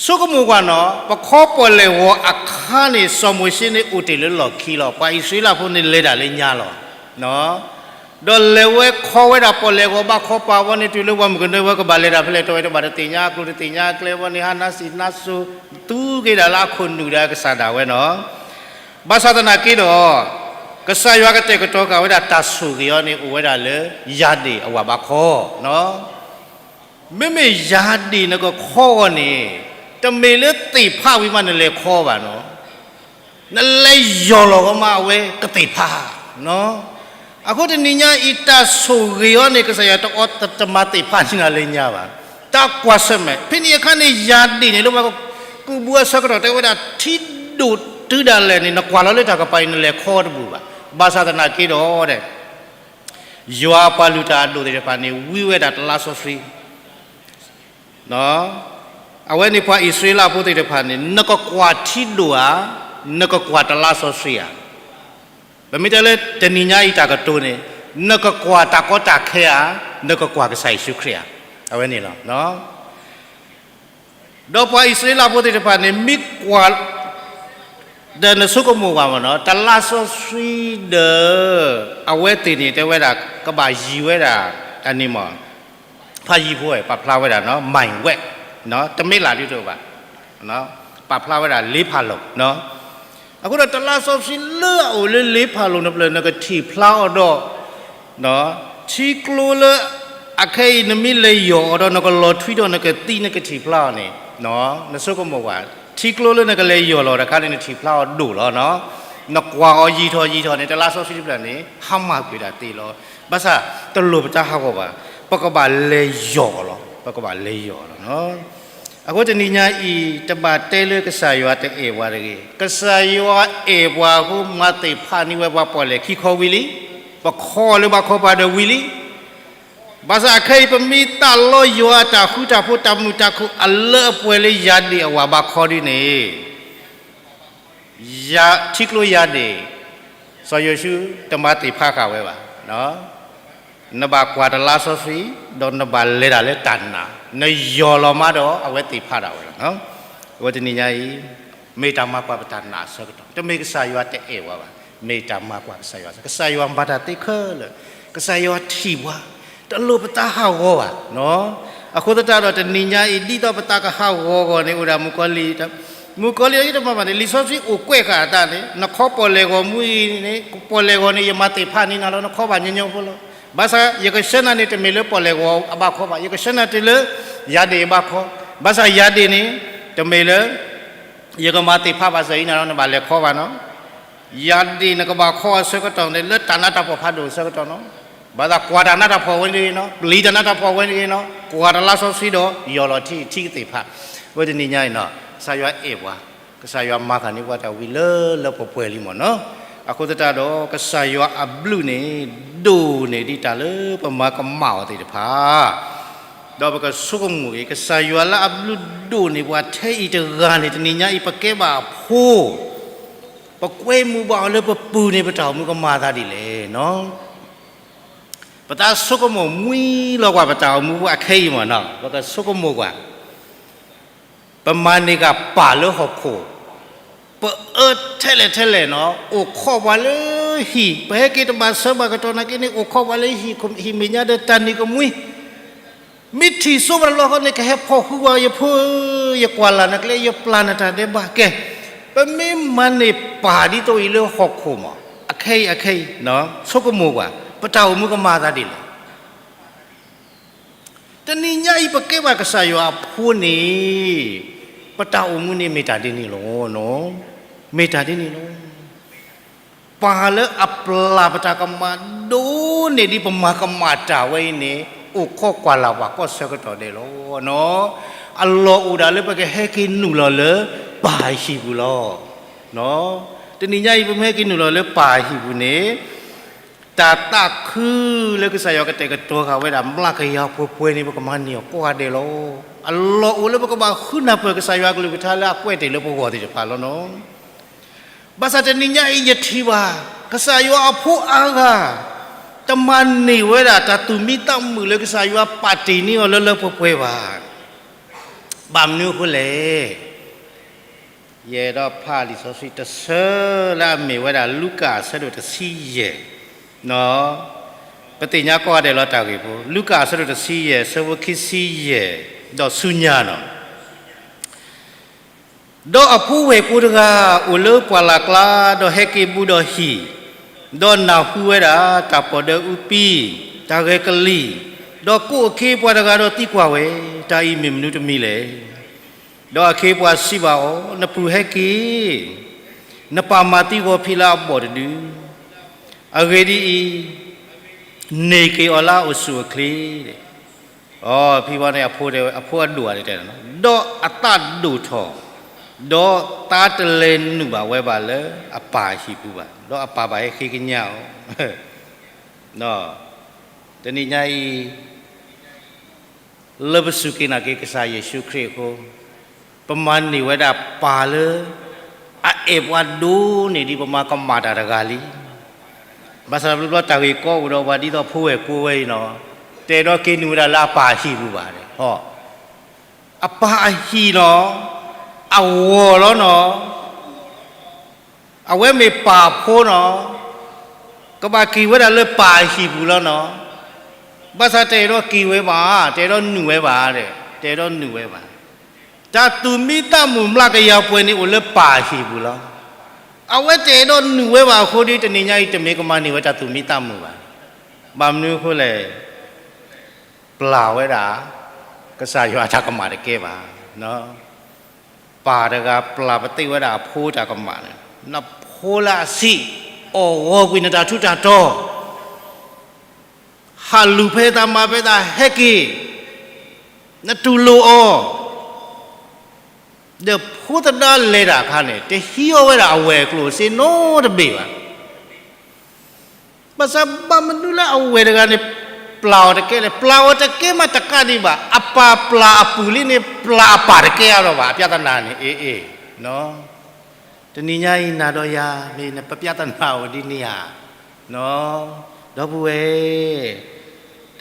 ဆိကမိၣ်ကွၢ်နီၤ, ပခီပီၣ်လဲၣ်ဂီၤအခါန့ၣ် စီၤမိၤၡ့န့ၣ်အိၣ်တ့ၢ်လၢလီၢ်ခံလီၤ. ပှၤအံၣ်စရ့လးဖိန့ၣ်လဲၤတၢ်လၢညါလီၤ. ဒီးလဲၤဝဲခီဝဲဒၣ်ပီၣ်လဲၣ်ဂီၤ ဘၣ်ခီပၤဝဲန့ၣ် တုၤလၢပှၤမုၣ်ကနၢဝဲကဘၣ်လဲၤတၢ်ဖဲလဲၣ် တဝဲတဘၣ်တသ့ၣ်ညါအကျိၤတသ့ၣ်ညါအကျဲဝဲန့ၣ် ဟးနါစံးနါစိၤ သူက့ၤဒၣ်လၢအခိၣ်နူာ်ဒီးအကစၢ်ဒၣ်ဝဲနီၤ. ဘၣ်ဆၣ်သနာ်က့ဒီး ကစၢ်ယွၤကတဲာ်ကတီၤဃာ်ဝဲဒၣ်တၢ်ဆိၣ်ဂ့ၤအီၤန့ၣ် အိၣ်ဝဲဒၣ်လၢယၤဒ့ၣ်အဝၤဘးခီ. မ့မ့ၢ်ယၤဒ့ၣ်နကခီအီၤန့ၣ် တမ့ၢ်လၢသ့ၣ်ဖးဝံၤမးနလဲၤခီဘၣ်နီၤ. နလဲၤယီၢ်လီၤဂီၤမးအဝဲကသ့ၣ်ဖး. အဃိတနံၤညါအံၤ တၢ်ဆိၣ်ဂ့ၤအီၤန့ၣ် ကစၢ်ယွၤတအီတမၤသ့ၣ်ဖးန့ၢ်နၤလၢညါဘၣ်. တၢ်ကွၢ်ဆၢၣ်မဲာ် ဖဲန့ၣ်အခါန့ၣ် ယၤဒ့ၣ်န့ၣ် လၢပှၤကူးဘုအဆၢကတီၢ်တဲဝဲဒၣ် ထံဒိၣ်တုၤဒၣ်လဲာ်န့ၣ် နကွၢ်လီၤလၢတၢ်ကပၤအံၤ နလဲၤခီတဘူၣ်ဘၣ်. ဘၣ်ဆၣ်သနာ်က့ဒီး ယွၤအပှၤလုၢ်တၢ်အဒိၣ်သ့ၣ်တဖၣ်န့ၣ် ဝံဝဲဒၣ်တလါစီဆှံ အဝဲန့ၣ်ပှၤအံၣ်စရ့လးဖိသ့ၣ်တဖၣ်န့ၣ် နကကွၢ်ထံဒိၣ်ဧါ, နကကွၢ်တလါစီဆှံဧါ. ပမ့ၢ်တဲလၢတနံၤညါအံၤတၢ်ကတိၤန့ၣ် နကကွၢ်တၢ်ကီတၢ်ခဲဧါ, နကကွၢ်ကစၢ်ယ့ၣ်ၡူးခရံာ်ဧါ. အဝဲန့ၣ်လီၤ. ဒီးပှၤအံၣ်စရ့လးဖိသ့ၣ်တဖၣ်န့ၣ် မ့ၢ်ကွၢ် ဒီးနဆိကမိၣ်ဘၣ်မ့ၢ်နီၤ, တလါစီဆှံဒီး အဝဲသ့ၣ်န့ၣ်တဲဝဲဒၣ် ကဘၣ်ယံၤဝဲဒၣ် အန့ၣ်မ့ၢ် ဖးယံၤဖိဝဲ ပာ်ဖျါဝဲဒၣ်နီၤ မံဝဲ တမ့ၢ်လၢဒ်သိးဘၣ် ပာ်ဖျါဝဲဒၣ်လ့ဖးလိာ်နီၤ. အဃိဒီးတလါစီဆှံလၢအအိၣ်လၢလ့ဖးလိာ်န့ၣ်ဖျၢၣ် နကထံၣ်ဖျါအီၤဒီး ထံကျိလၢ အခဲအံၤနမ့ၢ်လဲၤယီၢ်အီၤဒီး နကလီၤထွံဒီးနကသံ နကထံၣ်ဖျါအီၤန့ၣ် နဆိကမိၣ်ကွၢ် ထံကျိလၢနကလဲၤယီၢ်လီၤတခါန့ၣ် နထံၣ်ဖျါအီၤဒိၣ်လီၤနီၤ. နကွၢ်အီၤယံာ်ထီၣ်ယံာ်ထီၣ်န့ၣ် တလါစီဆှံတဖျၢၣ်န့ၣ် ဟါမၢ်ကွံာ်ဒၣ်သ့လီၤ. ဘၣ်ဆၣ်တလိၣ်ပတၢ်ဟးဂီၤဘၣ်. ပကဘၣ်လဲၤယီၢ်အီၤလီၤ. ပကဘၣ်လဲၤယီၢ်အီၤလီၤနီၤ. အဃိတနံၤညါအံၤ တဘၣ်တဲလၢကစၢ်ယွၤတအဲၣ်ပှၤတဂ့ၤ. ကစၢ်ယွၤအဲၣ်ပှၤအဃိ မၤသ့ၣ်ဖးန့ၢ်ဝဲပှၤပီၣ်လဲၣ်ခံခီဝံၤလံ. ပခီလၢဘၣ်ခီပၤဒီးဝံၤလံ. ဘၣ်ဆၣ်အခဲအံၤ ပမ့ၢ်သးလီယွၤအတၢ်ဃူတၢ်ဖိး တၢ်မုာ်တၢ်ခုၣ်အလၢအပှဲၤလၢယၤဒ့ၣ်အဝၤဘၣ်ခီဒ်န့ၣ် ယၤ ထံကျိယၤဒ့ၣ် စီၤယိၤၡူ တမၤသ့ၣ်ဖးဃာ်ဝဲဘၣ်. နဘၣ်ကွၢ်တလါစီဆှံ ဒီးနဘၣ်လဲၤတၢ်လၢတၢ်နာ် နယီၢ်လီၤမးဒီး အဝဲသ့ၣ်ဖးဒၣ်ဝဲလီၤ. အဝဲတနံၤညါအံၤ မ့ၢ်တၢ်မၤကွၢ်ပတၢ်နာ်အဆၢကတီၢ် တမ့ၢ်ကစၢ်ယွၤတအဲၣ်ဝဲဘၣ်. မ့ၢ်တၢ်မၤကွၢ်ကစၢ်ယွၤ ကစၢ်ယွၤမၤတၢ်သ့ခဲလၢာ် ကစၢ်ယွၤထံၣ်ပှၤ တလိၣ်ပတၢ်ဟးဂီၤဘၣ်. အဃိသတးဒီးတနံၤညါအံၤ ဒ်သိးပသးကဟးဂီၤအဂီၢ်န့ၣ် အိၣ်ဒၣ်မုၣ်ကီၤလံၢ် မုၣ်ကီၤလံၢ်အံၤတမၤဘၣ်န့ၣ် လံာ်စီဆှံအိၣ်ကွဲးဃာ်အသးန့ၣ် နခီပီၣ်လဲၣ်ဂီၤမူအံၤန့ၣ် ပီၣ်လဲၣ်ဂီၤန့ၣ် ယမၤသ့ၣ်ဖးန့ၢ်နၤလီၤ နခီဘၣ်ညီညီဖိလီၤ. ဘၣ်ဆၣ်ယကဆှၢနၤန့ၣ် တမ့ၢ်လၢပီၣ်လဲၣ်ဂီၤအဘၣ်ခီဘၣ် ယကဆှၢနၤတုၤလၢ ယၤဒ့ၣ်အဘၣ်ခီ. ဘၣ်ဆၣ်ယၤဒ့ၣ်န့ၣ် တမ့ၢ်လၢ ယကမၤသ့ၣ်ဖးဘၣ်စၢၤအံၤနၤလီၤ နဘၣ်လဲၤခီဘၣ်နီၤ. ယၤဒ့ၣ်နကဘၣ်ခီအဆၢကတီၢ်န့ၣ် လၢတၢ်နးတၢ်ဖှီၣ်ဖးဒိၣ်အဆၢကတီၢ်နီၤ. ဘၣ်သးကွၢ်တၢ်နးတၢ်ဖှီၣ်ဝဲန့ၣ်ဂ့ၤနီၤ ပျံၤတၢ်နးတၢ်ဖှီၣ်ဝဲန့ၣ်ဂ့ၤနီၤ ကွၢ်တလါစီဆှံဒီး ယီၢ်လီၤထံ ထံကသ့ၣ်ဖး. အဝဲတနံၤညါအံၤနီၤ ကစၢ်ယွၤအဲၣ်ပှၤ ကစၢ်ယွၤမၤဃာ်န့ၢ်ပှၤတၢ်ဝံၤလၢလၢပှဲၤပှဲၤလံမ့ၢ်နီၤ. အဃိသတးဒီး ကစၢ်ယွၤအဘျုးန့ၣ် ဒိၣ်န့ၢ်ဒံးတၢ်လၢပမၤကမၣ်အီၤသ့ၣ်တဖၣ် ဒီးပကဆိကမိၣ်ဂ့ၤ ကစၢ်ယွၤလၢအဘျုးဒိၣ်န့ၢ်ပှၤထဲအံၤတဂၤန့ၣ် တနံၤညါအံၤ ပကဲဘၣ်အဖိ ပကွဲမုာ်ဘၣ်အီၤလၢပပူၤန့ၣ် ပတၢ်အိၣ်မူကမၤအသးဒ်လဲၣ်နီၤ. ပသးဆိကမိၣ်မှံလီၤကွၢ် ပတၢ်အိၣ်မူအခဲအံၤမ့ၢ်နီၤ ပကဆိကမိၣ်ကွၢ် ပမၤန့ၢ်ကပၢ်လၢဟီၣ်ခိၣ် ပအၢထဲလဲၣ်ထဲလဲၣ်နီၤ အိၣ်ခိးပှၤလၢဟံၣ် ပဟဲက့ၤတဘၣ်ဆၢဘၣ်ကတီၢ်နာ်က့န့ၣ် အိၣ်ခိးပှၤလၢဟံၣ် ဟံၣ်မဲာ်ညါဒီးတၢ်နံၤကမှံ မ့ၢ်ထံၣ်စိပှၤတဘျီဃီန့ၣ် ကဟဲဖီၣ်ဃုာ်ပှၤ ယဖိဧၢ ယကွၢ်လၢ်နကျဲ ယပျၢ်နတၢ်ဒဲးဘးကဲ ပမ့ၢ်မၤန့ၢ်ပၢ်ဒ်သိးအံၤလၢဟီၣ်ခိၣ်မး အခဲအံၤအခဲအံၤ ဆိကမိၣ်ကွၢ် ပတၢ်အိၣ်မူကမၤအသးဒ်လဲၣ်. တနံၤညါအံၤ ပကဲဘၣ်ကစၢ်ယွၤအဖိန့ၣ် ပတၢ်အိၣ်မူန့ၣ်မ့ၢ်တၢ်ဒ်န့ၣ်လီၤ. မ့ၢ်တၢ်ဒ်န့ၣ်လီၤ. ပၢ်လၢအပျၢ်ပတၢ်ကမၣ်ဒိၣ်န့ၢ်ဒ်ပမၤကမၣ်တၢ်ဝဲအံၤန့ၣ် အိၣ်ခိးကွၢ်လၢ်ပှၤကိးဆၢကတီၢ်ဒဲးလီၤ. အလီၢ်အိၣ်ဒၣ်လၢပကဟဲက့ၤနုာ်လီၤလၢပၢ်အဟံၣ်ပူၤလီၤ. တနံၤညါအံၤ ပမ့ၢ်ဟဲက့ၤနုာ်လီၤလၢပၢ်အဟံၣ်ပူၤန့ၣ် တၢ်သးခုလၢကစၢ်ယွၤကတဲာ်ကတီၤဃာ်ဝဲဒၣ် မျးကယၤပှဲၤပှဲၤန့ၣ် ပကမၤန့ၢ်အီၤကိးဂၤဒဲးလီၤ. အလီၢ်အိၣ်လၢပကဘၣ်ဃုနၢ်ပၢၢ်ကစၢ်ယွၤအကလုၢ်ကထါလၢအကွဲးတ့ၢ်လၢပဂီၢ်သ့ၣ်တဖၣ်လီၤနီၤ. ဘၣ်ဆၣ်တနံၤညါအံၤယထံၣ်ဘၣ် ကစၢ်ယွၤအဖိအါဂၤ တမၤန့ၢ်ဝဲဒၣ်တၢ်သူၣ်မံသးမုာ်လၢကစၢ်ယွၤပာ်တ့ၢ်န့ၢ်အီၤလၢလၢပှဲၤပှဲၤဘၣ်. ဘၣ်မနုၤအဃိလဲၣ်. ယအဲၣ်ဒိးဖးလံာ်စီဆှံတဆၢလၢအမ့ၢ်ဝဲဒၣ် လူၤကၣ်အဆၢဒိၣ်တဆံယဲၢ်, ပသ့ၣ်ညါကိးဂၤဒဲးလီၤတၢ်ဂ့ၢ်ဖိ, လူၤကၣ်အဆၢဒိၣ်တဆံယဲၢ် ဆၢဖိခံဆံယဲၢ် ဒီးဆူညါနီၤ. ဒီးအဖိဝဲၢ်ကိတဂၤ အိၣ်လၢပှၢ်လၢ်ကျါ ဒီးဟဲက့ၤဘူးဒီးဟံၣ်, ဒီးနၢ်ဟူဝဲဒၣ်တၢ်ပီၣ်ဒၢအူပံ, တၢ်ဂဲၤကလံၣ်, ဒီးကိးအခ့အပှၤတဂၤဒီးသံကွၢ်ဝဲ, တၢ်အံၤမ့ၢ်မနုၤတမံၤလဲၣ်. ဒီးအခ့အပှၤစံးဘၣ်အီၤ, နပုၢ်ဟဲက့ၤ, နပၢ်မၤသံဂီၤဖံးလၢအဘီၣ်တဒု, အဂ့ၢ်ဒ်အံၤ, န့ၢ်က့ၤအီၤလၢအအိၣ်ဆူၣ်အိၣ်ချ့ အဖံဖီန့ၣ် အဖိတဲဝဲ အဖိအဒိၣ်ဧါတဲ, ဒီးအသးဒိၣ်ထီၣ်, ဒီးသးတလဲၤနုာ်ဘၣ်ဝဲဘၣ်လၢအပၢ်အဟံၣ်ပူၤဘၣ်, ဒီးအပၢ်ဘၣ်ဟဲဃ့ကညးအီၤ. တနံၤညါအံၤ လၢပစူၢ်က့ၤနာ်က့ၤကစၢ်ယ့ၣ်ၡူးခရံာ်အဃိ, ပမၤန့ၢ်ဝဲဒၣ်ပၢ်လၢ အအဲၣ်ပှၤဒိၣ်န့ၢ်ဒံးပမၤကမၣ်တၢ်တဂၤလံ. ဘၣ်ဆၣ်တဘျီဘျီတၢ်ဂ့ၢ်ကီအိၣ်ဒီးပှၤဒ်သိးဖိဝဲၢ်ကိဝဲအံၤနီၤ, တဲဒီးက့ၤနုာ်ဝဲဒၣ်လၢအပၢ်အဟံၣ်ပူၤဘၣ်, အပၢ်အဟံၣ်နီၤ, အဂီၢ်လီၤနီၤ. အဝဲမ့ၢ်ပၢ်ဖိနီၤ, ကဘၣ်က့ၤဝဲဒၣ်လၢပၢ်အဟံၣ်ပူၤလီၤနီၤ. ဘၣ်ဆၣ်တအဲၣ်ဒိးက့ၤဝဲဘၣ်, တအဲၣ်ဒိးနုာ်ဝဲဘၣ်, တအဲၣ်ဒိးနုာ်ဝဲဘၣ်. တၢ်သူၣ်မံသးမုာ်မျးကယၤပှဲၤန့ၣ်အိၣ်လၢပၢ်အဟံၣ်ပူၤလီၤ. အဝဲတအဲၣ်ဒိးနုာ်ဝဲဘၣ်အဃိဒီး တနံၤညါအံၤတမ့ၢ်ကမၤန့ၢ်ဝဲတၢ်သူၣ်မံသးမုာ်ဘၣ်. ဘၣ်မနုၤအဃိလဲၣ်, ပျၢ်ဝဲဒၣ် ကစၢ်ယွၤအတၢ်ကမၣ်တကဲဘၣ်. ပၢ်တဂၤပျၢ်ပသ့ၣ်ဝဲဒၣ်အဖိတၢ်ကမၣ်န့ၣ်, နဖိလၢအဆံး, အီၣ်ဂီၤကွံာ်နတၢ်ထူးတၢ်တီၤ, ဟးလူၤဖဲသးမၤဖဲသးဟဲက့ၤ, နတူၢ်လိာ်အီၤ, ဒီးဖိသဒါလဲၤတၢ်အခါန့ၣ် တဟံးအီၤဝဲဒၣ်အဝဲၢ်အကျိၣ်စ့နီတဘ့ၣ်ဘၣ်. ဘၣ်ဆၣ်ဘၣ်မနုၤလၢအဝဲၢ်တဂၤန့ၣ် ပျၢ်အီၤတကဲလဲၣ်, ပျၢ်အီၤတကဲမးတကးဒံးဘၣ်, အပၢ်ပျၢ်အပုၢ်လံန့ၣ် ပျၢ်အပၢ်တကဲအါဒီးဘၣ်, အပြဿနာန့ၣ် အ့ၣ်အ့ၣ်, တနံၤညါအံၤနၤဒီးယၤ မ့ၢ်နပပြဿနာအိၣ်ဒ်န့ၣ်ဧါ, ဒီပုၢ်ဝဲၢ်,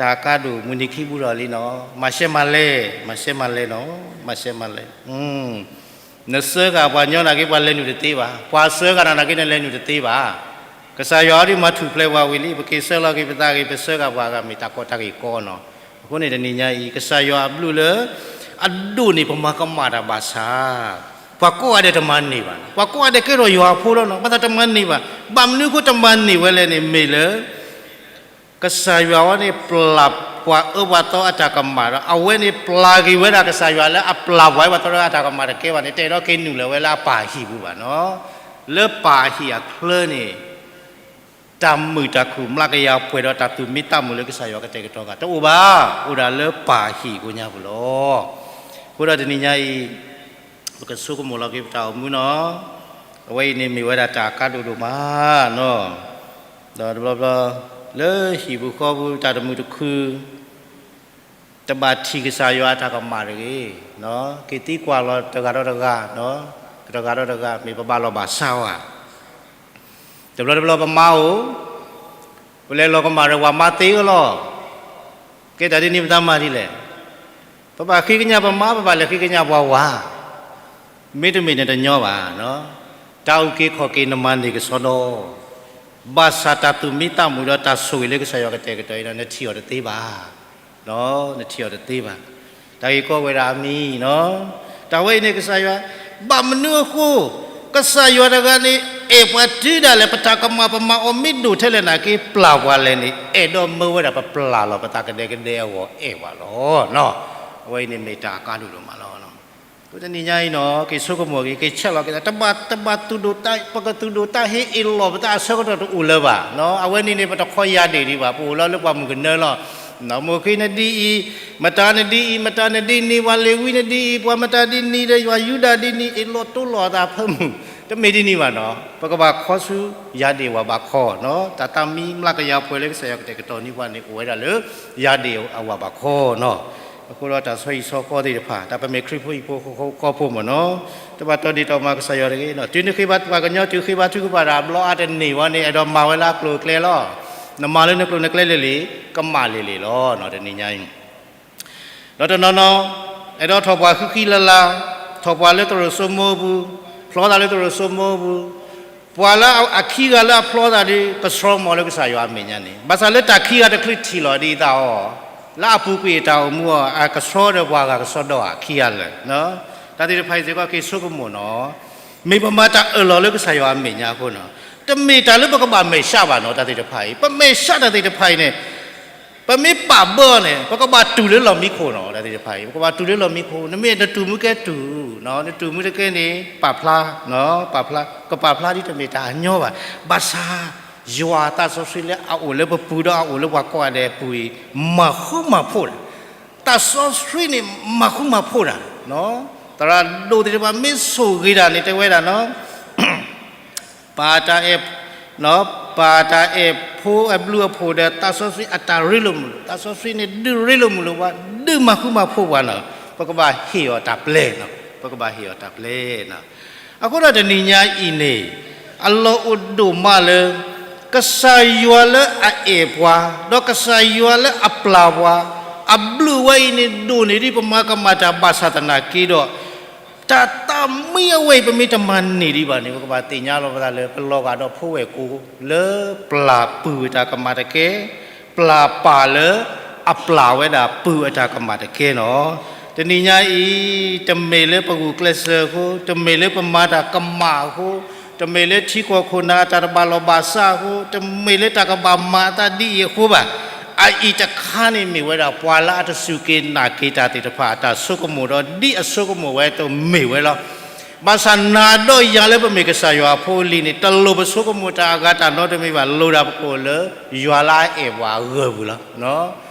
တၢ်ကါဒိၣ်မုၢ်နံၤခံဘူးဒီးလံနီၤ, မၤရှဲမၤလဲ, မၤရှဲမၤလဲနီၤ, မၤရှဲမၤလဲ. နစၢဃာ်ပှၤညီနာ်က့ ပှၤလဲၤနုာ်တသ့ဘၣ်, ပှၤစၢဃာ်နၤနာ်က့ နလဲၤနုာ်တသ့ဘၣ်. ကစၢ်ယွၤအံၤဒုးမၤထူၣ်ဖျဲးပှၤဝံၤလံ, ပက့ၤဆၢလီၤက့ၤပသးဂ့ၤ, ပစၢဃာ်ပှၤဂၤမ့ၢ်တၢ်ကီတၢ်ခဲကီနီၤ. အဃိန့ၣ်တနံၤညါအံၤ ကစၢ်ယွၤအဘျုးလၢ အဒိၣ်န့ၢ်ပမၤကမၣ်တၢ်ဘၣ်ဆၣ်, ပှၤကိးဂၤဒဲးတမၤန့ၢ်ဘၣ်, ပှၤကိးဂၤဒဲးကဲထီၣ်ယွၤအဖိလီၤနီၤ, ဘၣ်ဆၣ်တမၤန့ၢ်ဘၣ်. ဘၣ်မနုၤအဃိတမၤန့ၢ်ဝဲလဲၣ်န့ၣ် မ့ၢ်လၢ ကစၢ်ယွၤဝဲန့ၣ်ပျၢ်ပှၤအၢပှၤသီအတၢ်ကမၣ်ဒီး အဝဲန့ၣ်ပျၢ်က့ၤဝဲဒၣ်ကစၢ်ယွၤလၢအပျၢ်ပှၤအၢပှၤသီအတၢ်ကမၣ်တကဲဘၣ်န့ၣ် တအဲၣ်ဒိးက့ၤနုာ်လီၤဝဲလၢအပၢ်အဟံၣ်ပူၤဘၣ်နီၤ. လၢပၢ်အဟံၣ်အချၢန့ၣ် တၢ်မုာ်တၢ်ခုၣ်မျးကယၤပှဲၤဒီးတၢ်သူၣ်မံသးမုာ်လၢကစၢ်ယွၤကတဲာ်ကတီၤဂၤ တအိၣ်ဘၣ်, အိၣ်ဒၣ်လၢပၢ်အဟံၣ်အဃိညါပူၤလီၤ. အဃိဒီးတနံၤညါအံၤ ပကဆိကမိၣ်လီၤက့ၤပတၢ်အိၣ်မူနီၤ. အဝဲအံၤန့ၣ်မ့ၢ်ဝဲဒၣ်တၢ်ကါဒိၣ်ဒိၣ်မးနီၤ. ဒီးတဘျီဘျီ လၢဟံၣ်ပူၤဃီပူၤတၢ်တမုာ်တခုၣ် တဘၣ်ထံၣ်ကစၢ်ယွၤအတၢ်ကမၣ်တဂ့ၤ, က့ၤသံကွၢ်လီၤတဂၤဒီးတဂၤ, တဂၤဒီးတဂၤ မ့ၢ်ပဘၣ်လီၢ်ဘၣ်စးဧါ. တဘျီတဘျီပမါအိၣ်, ပလဲၤလီၤကမၣ်ဒီးပှၤမါသ့အလီၢ်, ကဲတၢ်ဒ်န့ၣ်ပတၢ်မၤဒ်လဲၣ်. ပဘၣ်ဃ့ကညးပမါ, ပဘၣ်လဲၤဃ့ကညးပှၤဝၤ, မ့တမ့ၢ်န့ၣ်တညီဘၣ်. တၢ်အုၣ်က့ၤခီၣ်က့ၤနမၤန့ၢ်ကစီဒီ, ဘၣ်ဆၣ်တၢ်သူၣ်မံသးမုာ်ဒီးတၢ်ဆိၣ်ဂ့ၤလၢကစၢ်ယွၤကတဲာ်ကတီၤအံၤဒီး နထံၣ်အီၤတသ့ဘၣ်, နထံၣ်အီၤတသ့ဘၣ်. တၢ်ဂ့ၢ်ကီဝဲဒၣ်အမံၤနီၤ. တၢ်ဝဲအံၤန့ၣ်ကစၢ်ယွၤ, ဘၣ်မနုၤအဃိ ကစၢ်ယွၤတဂၤန့ၣ် အဲၣ်ပှၤတုၤဒၣ်လဲာ် ပတၢ်ကမၣ်ပမၤအီၤမ့ၢ်ဒိၣ်ထဲလဲၣ်နာ်က့ ပျၢ်ပှၤလဲၣ်န့ၣ် အဲၣ်ဒိးမၢဝဲဒၣ်ပပျၢ်လီၤပသးကဒဲကဒဲအဂီၢ်အဲၣ်ပှၤလီၤ. အဝဲအံၤန့ၣ်မ့ၢ်တၢ်အကါဒိၣ်ဒိၣ်မးလီၤ. အဃိတနံၤညါအံၤနီၤ က့ၤဆိကမိၣ်က့ၤ က့ၤဆဲးလီၤက့ၤသး တဘၣ်, တဘၣ်သူၣ်ဒိၣ်တၢ်, ပကသူၣ်ဒိၣ်တၢ်ဟ့အ့ၣ်လီၤပသးအဆၢကတီၢ်တအိၣ်လၢၤဘၣ်. အဝဲန့ၣ်န့ၣ် ပတခီယၤဒ့ၣ်ဒံးဘၣ်, ပအိၣ်လီၤလၢပှၤမုၢ်ကနၢလီၤ. မိၢ်ခံနဒ်အံၤ, မတၤနဒ်အံၤ, မတၤနဒ်န့ၣ်, ပှၤလ့ၤဝံနဒ်အံၤ, ပှၤမတၤဒ်န့ၣ်ဒီး ပှၤယူဒၤဒ်န့ၣ် အ့ၣ်လီၤတိလီၤအသးဖၢမုၢ်, တမ့ၢ်ဒ်န့ၣ်ဘၣ်နီၤ. ပကဘၣ်ခီဆူယၤဒ့ၣ်ဝဲဘၣ်ခီနီၤ. တၢ်သးမံမျးကယၤပှဲၤလၢကစၢ်ယွၤကတဲာ်ကတီၤန့ၢ်ပှၤန့ၣ် အိၣ်ဝဲဒၣ်လၢယၤဒ့ၣ်အဝဲဘၣ်ခီနီၤ. အဃိဒီးတၢ်ဆီဟံၣ်ဆီဃီသ့ၣ်တဖၣ် တၢ်ပမ့ၢ်ခရံာ်ဖိဟံၣ်ဖိဃီဖိမ့ၢ်နီၤ, တဘၣ်တီဒ့ၣ်တီမၤကစၢ်ယွၤတဂ့ၤနီၤ. တုၤနဃ့ဘါပှၤကညီ တုၤဃ့ဘါထုကဖၣ်တၢ်အဘျီအါတန့ၢ်ဝဲန့ၣ် အဲၣ်ဒိးမၤဝဲလၢအကျိၤအကျဲလီၤ. နမၤလၢနကျိၤနကျဲလၢာ်လံ, ကမၣ်လံာ်လံာ်လီၤနီၤ တနံၤညါအံၤ. ဒီးတနီၤနီၤ အဲၣ်ဒိးထီၣ်ပှၤဃံဃံလၤလၤ, ထီၣ်ပှၤလၢသရိာ်စိမိပူၤ, ဖျီသးလၢသရိာ်စိမိပူၤ, ပှၤလၢအခံဂၤလၢအဖျီသးဒီး ကဆှီမီၤလၢကစၢ်ယွၤအမဲာ်ညါန့ၣ်, ဘၣ်ဆၣ်လၢတၢ်ခံဂၤတချုးထံၣ်လီၤဒ်အံၤသးအီၤ, လၢအပူၤကွံာ်အတၢ်အိၣ်မူအီၤ အကဆှီဒီးပှၤဂၤကဆှီဒီးအခံဂၤလၢာ်. တၢ်သ့ၣ်တဖၣ်အံၤစ့ၢ်ကီး က့ၤဆိကမိၣ်နီၤ, မ့ၢ်ပမၤတၢ်အၢၣ်လီၤလၢကစၢ်ယွၤအမဲာ်ညါအဃိနီၤ, တမ့ၢ်တၢ်လၢပကဘၣ်မဲာ်ဆှးဘၣ်နီၤ, တၢ်သ့ၣ်တဖၣ်အံၤ, ပမဲာ်ဆှးတၢ်သ့ၣ်တဖၣ်အံၤန့ၣ် ပမ့ၢ်ပာ်ဘၢအီၤန့ၣ် ပကဘၣ်တူၢ်လၢလီၢ်မံခိၣ်နီၤ, တၢ်သ့ၣ်တဖၣ်အံၤ ပကဘၣ်တူၢ်လၢလီၢ်မံခိၣ်, နမ့ၢ်နတူၢ်မူကဲတူၢ်, နတူၢ်မူတကဲန့ၣ် ပာ်ဖျါ, ပာ်ဖျါ, ကပာ်ဖျါဒ်တမ့ၢ်တၢ်အညီဘၣ်, ဘၣ်ဆၣ် ယွၤအသးစီဆှံလၢအအိၣ်လၢပပူၤဒီးအအိၣ်လၢပှၤကိးဂၤဒဲးအပူၤအံၤ မၤဃူမၤဖိးတၢ်, သးစီဆှံန့ၣ် မၤဃူမၤဖိးတၢ်, သရၣ်ဒိၣ်သ့ၣ်တဖၣ်မ့ၢ်ဆိၣ်ဂ့ၤတၢ်န့ၣ် တဲဝဲဒၣ်နီၤ ပာ်တၢ်အဲၣ်, ပာ်တၢ်အဲၣ်ဖိအဘျုးအဖှိၣ်ဒီး သးစီဆှံအတၢ်ရ့လိာ်မုာ်လိာ်, သးစီဆှံန့ၣ် ဒုးရ့လိာ်မုာ်လိာ်ပှၤ, ဒုးမၤဃူမၤဖိးပှၤနီၤ, ပကဘၣ်ဟ့ၣ်အီၤတၢ်ပျဲနီၤ, ပကဘၣ်ဟ့ၣ်အီၤတၢ်ပျဲနီၤ. အဃိဒီးတနံၤညါအံၤန့ၣ် အလီၢ်အိၣ်ဒိၣ်မးလၢ ကစၢ်ယွၤလၢအအဲၣ်ပှၤ, ဒီးကစၢ်ယွၤလၢအပျၢ်ပှၤ, အဘျုးဝဲအံၤန့ၣ် ဒိၣ်န့ၢ်ဒ်ပမၤကမၣ်တၢ်ဘၣ်ဆၣ်သနာ်က့ဒီး တၢ် တၢ်မံအဝဲအံၤ ပမ့ၢ်တမၤန့ၢ်ဒံးဘၣ်န့ၣ် ပကဘၣ်သ့ၣ်ညါလီၤပသးလၢ ပလီၤဂာ်ဒီးဖိဝဲၢ်ကိာ်လၢပျၢ်ပုၢ်အတၢ်ကမၣ်တကဲ, ပျၢ်ပၢ်လၢအပျၢ်ဝဲဒၣ်ပုၢ်အတၢ်ကမၣ်တကဲလီၤ. တနံၤညါအံၤ တမ့ၢ်လၢပဂုာ်ကျဲးစၢးအဃိ, တမ့ၢ်လၢပမၤတၢ်ကမၣ်အဃိ, တမ့ၢ်လၢထံကီၢ်ခိၣ်နၢ်အတၢ်တဘၣ်လီၢ်ဘၣ်စးအဃိ, တမ့ၢ်လၢတၢ်ကဘၣ်မၤအသးဒ်အံၤအဃိဘၣ်. အအံၤတခါန့ၣ်မ့ၢ်ဝဲဒၣ် ပှၤလၢအတစူၢ်က့ၤနာ်က့ၤတၢ်သ့ၣ်တဖၣ် အတၢ်ဆိကမိၣ်ဒီးဒ်အဆိကမိၣ်ဝဲတမ့ၢ်ဝဲလီၤ. ဘၣ်ဆၣ်နာ်ဒီးယၤလၢပမ့ၢ်ကစၢ်ယွၤအဖိအလံၤန့ၣ် တလိၣ်ပဆိကမိၣ်တၢ်အဂၤတၢ်နီတမံၤဘၣ်, လိၣ်ဒၣ်ပကိၣ်လၢ ယွၤလၢအအဲၣ်ပှၤအဂၢၢ်ပူၤလီၤ.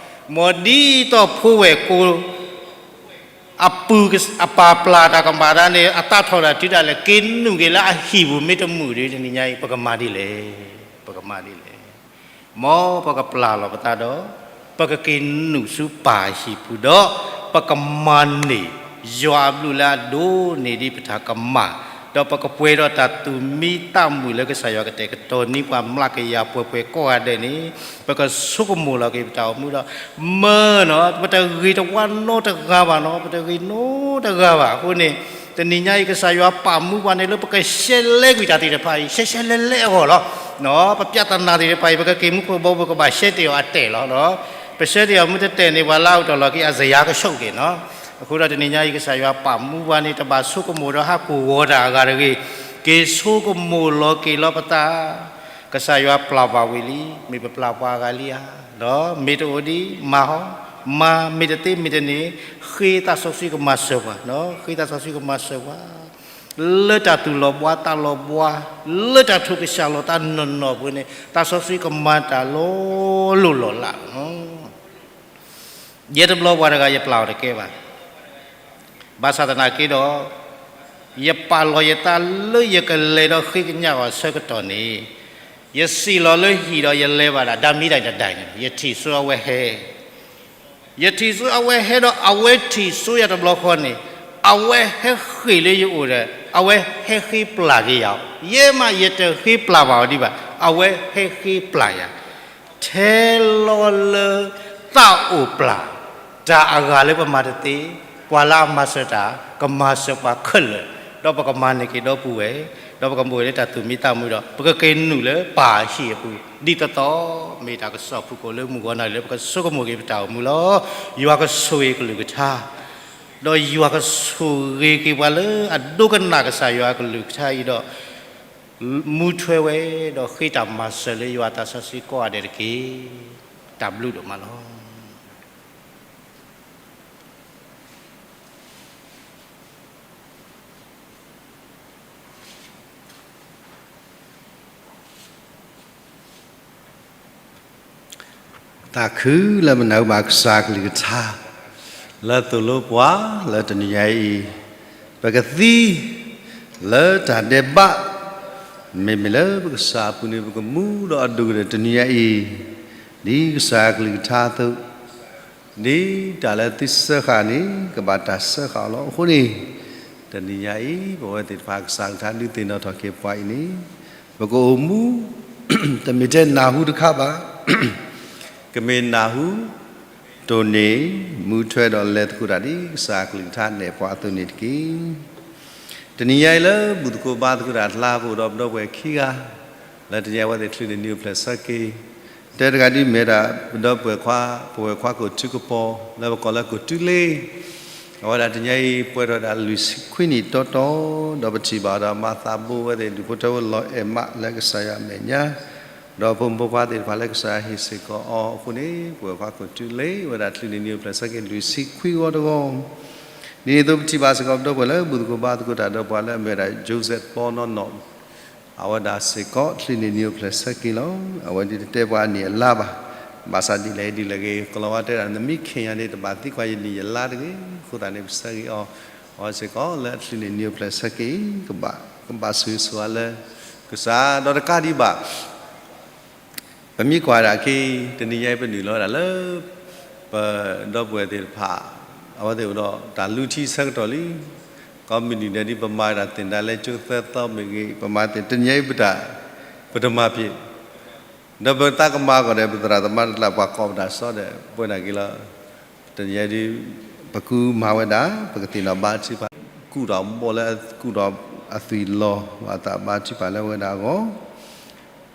မ်ဒ်သိးဖိဝဲၢ်ကိာ် အပုၢ်အပၢ်ပျၢ်တၢ်ကမၣ်တၢ်န့ၣ် အသးထီၣ်တၢ်တုၤဒၣ်လဲာ် က့ၤနုာ်က့ၤလၢအဟံၣ်ပူၤမ့ၢ်တမုာ်ဒီး တနံၤညါအံၤ ပကမၤဒ်လဲၣ်, ပကမၤဒ်လဲၣ်. မ်ပကပျၢ်လီၤပသးဒီး ပကက့ၤနုာ်ဆူပၢ်အဟံၣ်ပူၤဒီး ပကမၤန့ၢ်ယွၤအဘျုးလၢအဒိၣ်န့ၢ်ဒံးပတၢ်ကမၣ်, ဒီးပကပှဲၤဒီးတၢ်သူၣ်မံသးမုာ်လၢကစၢ်ယွၤကတဲာ်ကတီၤန့ၢ်ပှၤမျးကယၤပှဲၤပှဲၤကိးဂၤဒဲးန့ၣ်, ပကဆိကမိၣ်လီၤက့ၤပတၢ်အိၣ်မူဒီး မၢနီၤ ပတဂ့ၤတဝါနီတဂၤဘၣ်နီၤ, ပတဂ့ၤနီတဂၤဘၣ်. အဃိန့ၣ် တနံၤညါအံၤ ကစၢ်ယွၤပာ်မူပှၤန့ၣ်လၢပကရှဲလဲကွံာ်တၢ်သ့ၣ်တဖၣ်အံၤ ရှဲရှဲလဲလဲအဂီၢ်လီၤ. ပပြဿနာသ့ၣ်တဖၣ်အံၤ ပကက့ၤမူခိၣ်ဘီ ပကဘၣ်ရှဲတ့ၢ်အီၤအတဲာ်လီၤ. ပရှဲတ့ၢ်အီၤမ့ၢ်တတဲာ်န့ၣ် ပှၤလၢအအိၣ်တ့ၢ်လီၤက့ၤ အစယၤကဆိးက့ၤနီၤ. အဃိဒီးတနံၤညါအံၤ ကစၢ်ယွၤပာ်မူပှၤန့ၣ် တဘၣ်ဆိကမိၣ်ဒီးဟးကိၢ်ဂီၤတၢ်အဂၤတဂ့ၤ, က့ၤဆိကမိၣ်လီၤက့ၤလီၤပသး ကစၢ်ယွၤပျၢ်ပှၤဝံၤလံ, မ့ၢ်ပပျၢ်ပှၤအဂၤလံဧါ, ဒီးမ့ၢ်တအိၣ်ဒံး မၤဟီ, မၤမ့ၢ်တသ့မ့ၢ်တန့ၢ်, ဃ့သးစီဆှံကမၤစၢၤပှၤ, ဃ့သးစီဆှံကမၤစၢၤပှၤ လၢတၢ်သူၣ်လီၤဘှါသးလီၤဘှါ, လၢတၢ်ထိးကစၢ်လီၤသးနီၢ်နီၢ်အပူၤန့ၣ် သးစီဆှံကမၤတၢ်လီၤလိၢ်လီၤလးလီၤ. ယဲတဘျီပှၤတဂၤယပျၢ်အီၤတကဲဘၣ်. ဘၣ်ဆၣ်သနာ်က့ဒီး ယပာ်လီၤယသးလၢယကလဲၤဒီးဃ့ကညးအီၤအဆၢကတီၢ်န့ၣ်, ယစံၣ်လီၤလၢဟံၣ်ဒီးယလဲၤဘၣ်ဒၣ် ဓာတ်မီးတိုင်တဒိင်န့ၣ် ယထံၣ်ဆိအဝဲဟဲ ယထံၣ်ဆိအဝဲဟဲဒီး အဝဲထံၣ်ဆိယၤတဘျီဃီန့ၣ်, အဝဲဟဲဃ့ၢ်လၢယအိၣ်ဒီး အဝဲဟဲဃ့ပျၢ်က့ၤယၤ, ယဲမးယတဃ့ပျၢ်ဘၣ်အီၤဒံးဘၣ်, အဝဲဟဲဃ့ပျၢ်ယၤ, ထဲလီၤလၢသးအိၣ်ပျၢ် တၢ်အဂၤလၢပမၤတသ့, ပှၤလၢအမၤစၢၤတၢ် ကမၤစၢၤပှၤခဲလၢာ်, ဒီးပကမၤန့ၢ်က့ၤဒီပုၢ်ဝဲၢ်, ဒီးပကမၤဝဲလၢတၢ်သူၣ်မံသးမုာ်ဒီး ပကက့ၤနုာ်လၢပၢ်အဟံၣ်အပူၤ ဒ်သိးသိး, မ့ၢ်တၢ်ကစီၣ်ဖုၣ်ကိာ်လၢမုၢ်ဂီၤနၣ်ရံၣ်လၢ ပကဆိကမိၣ်က့ၤပတၢ်အိၣ်မူလီၤ. ယွၤကဆိၣ်ဂ့ၤကလုၢ်ကထါ, ဒီးယွၤကဆိၣ်ဂ့ၤက့ၤပှၤလၢအဒိကနၣ်ကစၢ်ယွၤအကလုၢ်ကထါအံၤဒီး မူထွဲဝဲ ဒီးဃ့တၢ်မၤစၢၤလၢယွၤသးစီဆှံကိးဂၤဒဲးတက့ၢ်. တၢ်ဘျုးဒိၣ်မးလီၤ. သးခုလၢပနၢ်ဟူဘၣ်ကစၢ်ကလုၢ်ကထါ လၢသိၣ်လိပှၤလၢတနံၤညါအံၤ, ပကသံလၢတၢ်ဒဲးဘး, မ့မ့ၢ်လၢပကစၢ်အပူၤန့ၣ် ပကမူဒီးအဒိၣ်ကတၢၢ်တနံၤညါအံၤ, ဒ်ကစၢ်ကလုၢ်ကထါအသိး, ဒ်တၢ်လၢသုစၢဃာ်န့ၣ် ကဘၣ်တၢ်စၢဃာ်အီၤလီၤ. အဃိန့ၣ် တနံၤညါအံၤ ပဝဲသ့ၣ်တဖၣ် ကစၢ်ကလုၢ်ကထါဒုးသ့ၣ်နီၣ်ထီၣ်က့ၤပှၤအံၤန့ၣ်, ပကအိၣ်မူ တမ့ၢ်ထဲနၢ်ဟူတခါဘၣ်, ကမ့ၢ်နၢ်ဟူ တိၢ်န့ၢ် မူထွဲဒီးလဲၤသကိးတၢ်ဒ်ကစၢ်ကလုၢ်ကထါနဲၣ်ပှၤအသိးန့ၣ်တက့ၢ်. တနံၤညါအံၤလၢဘူၣ်သကိးဘါသကိးတၢ်အကျါ ပအိၣ်ဒီးပဒီပုၢ်ဝဲၢ်ခံဂၤ, လၢတနံၤအံၤအဝဲသ့ၣ်ချုးန့ၢ်နံၣ်အိၣ်ဖျဲၣ်ဆၢက့ၤ, တဲတဂၤဒ်မ့ၢ်ဒၣ် ပဒီပုၢ်ဝဲၢ်ခွါ, ပဝဲၢ်ခွါကိးထုကပီၤ လၢပကိးလၢကိးထုလ့, အဝဲဒၣ်တနံၤညါအံၤ ပှဲၤထီၣ်ဒၣ်လွံၢ်ဆံခွံနံၣ်တီတီ, ဒီးပထံၣ်ဘၣ်ဒီးမၤသးဘိဝဲသ့ၣ် ဒူၣ်ဖိထၢဖိလီၤအဲၣ်မးလၢကစၢ်ယွၤအမဲာ်ညါ, ဒီးဖိမုၣ်ဖိခွါသ့ၣ်တဖၣ်လၢကစၢ်ယွၤဟ့ၣ်စ့ၢ်ကီးအီၤအဃိန့ၣ် ပဝဲၢ်ခွါကိးထုလ့ အဝဲဒၣ်ချုးန့ၢ်နံၣ်အိၣ်ဖျဲၣ်ဆၢက့ၤလွံၢ်ဆံခွံဂီၤတဂီၤ, ဒ်န့ၣ်အသိးပထံၣ်ဘၣ်စ့ၢ်ကီးပဒီပုၢ်ဝဲၢ်လၢဘူၣ်သကိးဘါသကိးတၢ်ဒီးပှၤလၢအမ့ၢ်ဝဲဒၣ် Joseph ပီနီၢ်နီၢ်, အဝဲဒၣ်စ့ၢ်ကီးချုးန့ၢ်နံၣ်အိၣ်ဖျဲၣ်ဆၢက့ၤလီၤ. အဝဲဒၣ်တတဲပှၤအနံၣ်အလါဘၣ်. ဘၣ်ဆၣ်ဒ်လဲၣ်ဒ်လဲၣ်ဂ့ၤ ကလီၤဝါတဲဒၣ် နမ့ၢ်ခဲၣ်ညါန့ၣ် တဘၣ်သံကွၢ်ယနံၣ်ယလါတဂ့ၤ, အဃိသတးန့ၣ် ပဆၢဂ့ၤအီၤ, အဝဲစ့ၢ်ကီးလၢအချုးန့ၢ်နံၣ်အိၣ်ဖျဲၣ်ဆၢက့ၤ ကဘၣ်, ကဘၣ်ဆိၣ်ဂ့ၤဆိၣ်ဝါလၢကစၢ်ဒီးတကးဒံးဘၣ် ပမ့ၢ်ကွၢ်ဒၣ်က့ၤ တနံၤညါအံၤပနုာ်လီၤဝဲဒၣ်လၢ ပဒီပုၢ်ဝဲၢ်သ့ၣ်တဖၣ် အဝဲသ့ၣ်အိၣ်ဒီးတၢ်လူထံဆၢကတီၢ်လံ. ကိးမုၢ်နံၤဒဲးဒ်ပမၤဝဲဒၣ်သ့ၣ်ဒါလဲကၠိသၢသီမ့ၢ်ဂ့ၤ ပမၤသ့ၣ် တနံၤညါအံၤပတၢ် ပတမၤဖျ့း ဒီးပသးကမၤကီးဒီး ပသရၣ်သမါတကျါ ပှၤကိးပတၢ်စီဒီး ပဝဲဒၣ်က့ၤလီၤ. တနံၤညါဒ် ပကူမၤဝဲဒၣ် ပကသ့ၣ်နီၣ်ဘါထုကဖၣ် ကူၣ်ဒီးဘီၣ်လၢကူၣ်ဒီးအသွံၣ်လီၤ ဘၣ်သးဘါထုကဖၣ်လၢအဝဲဒၣ်အဂီၢ်,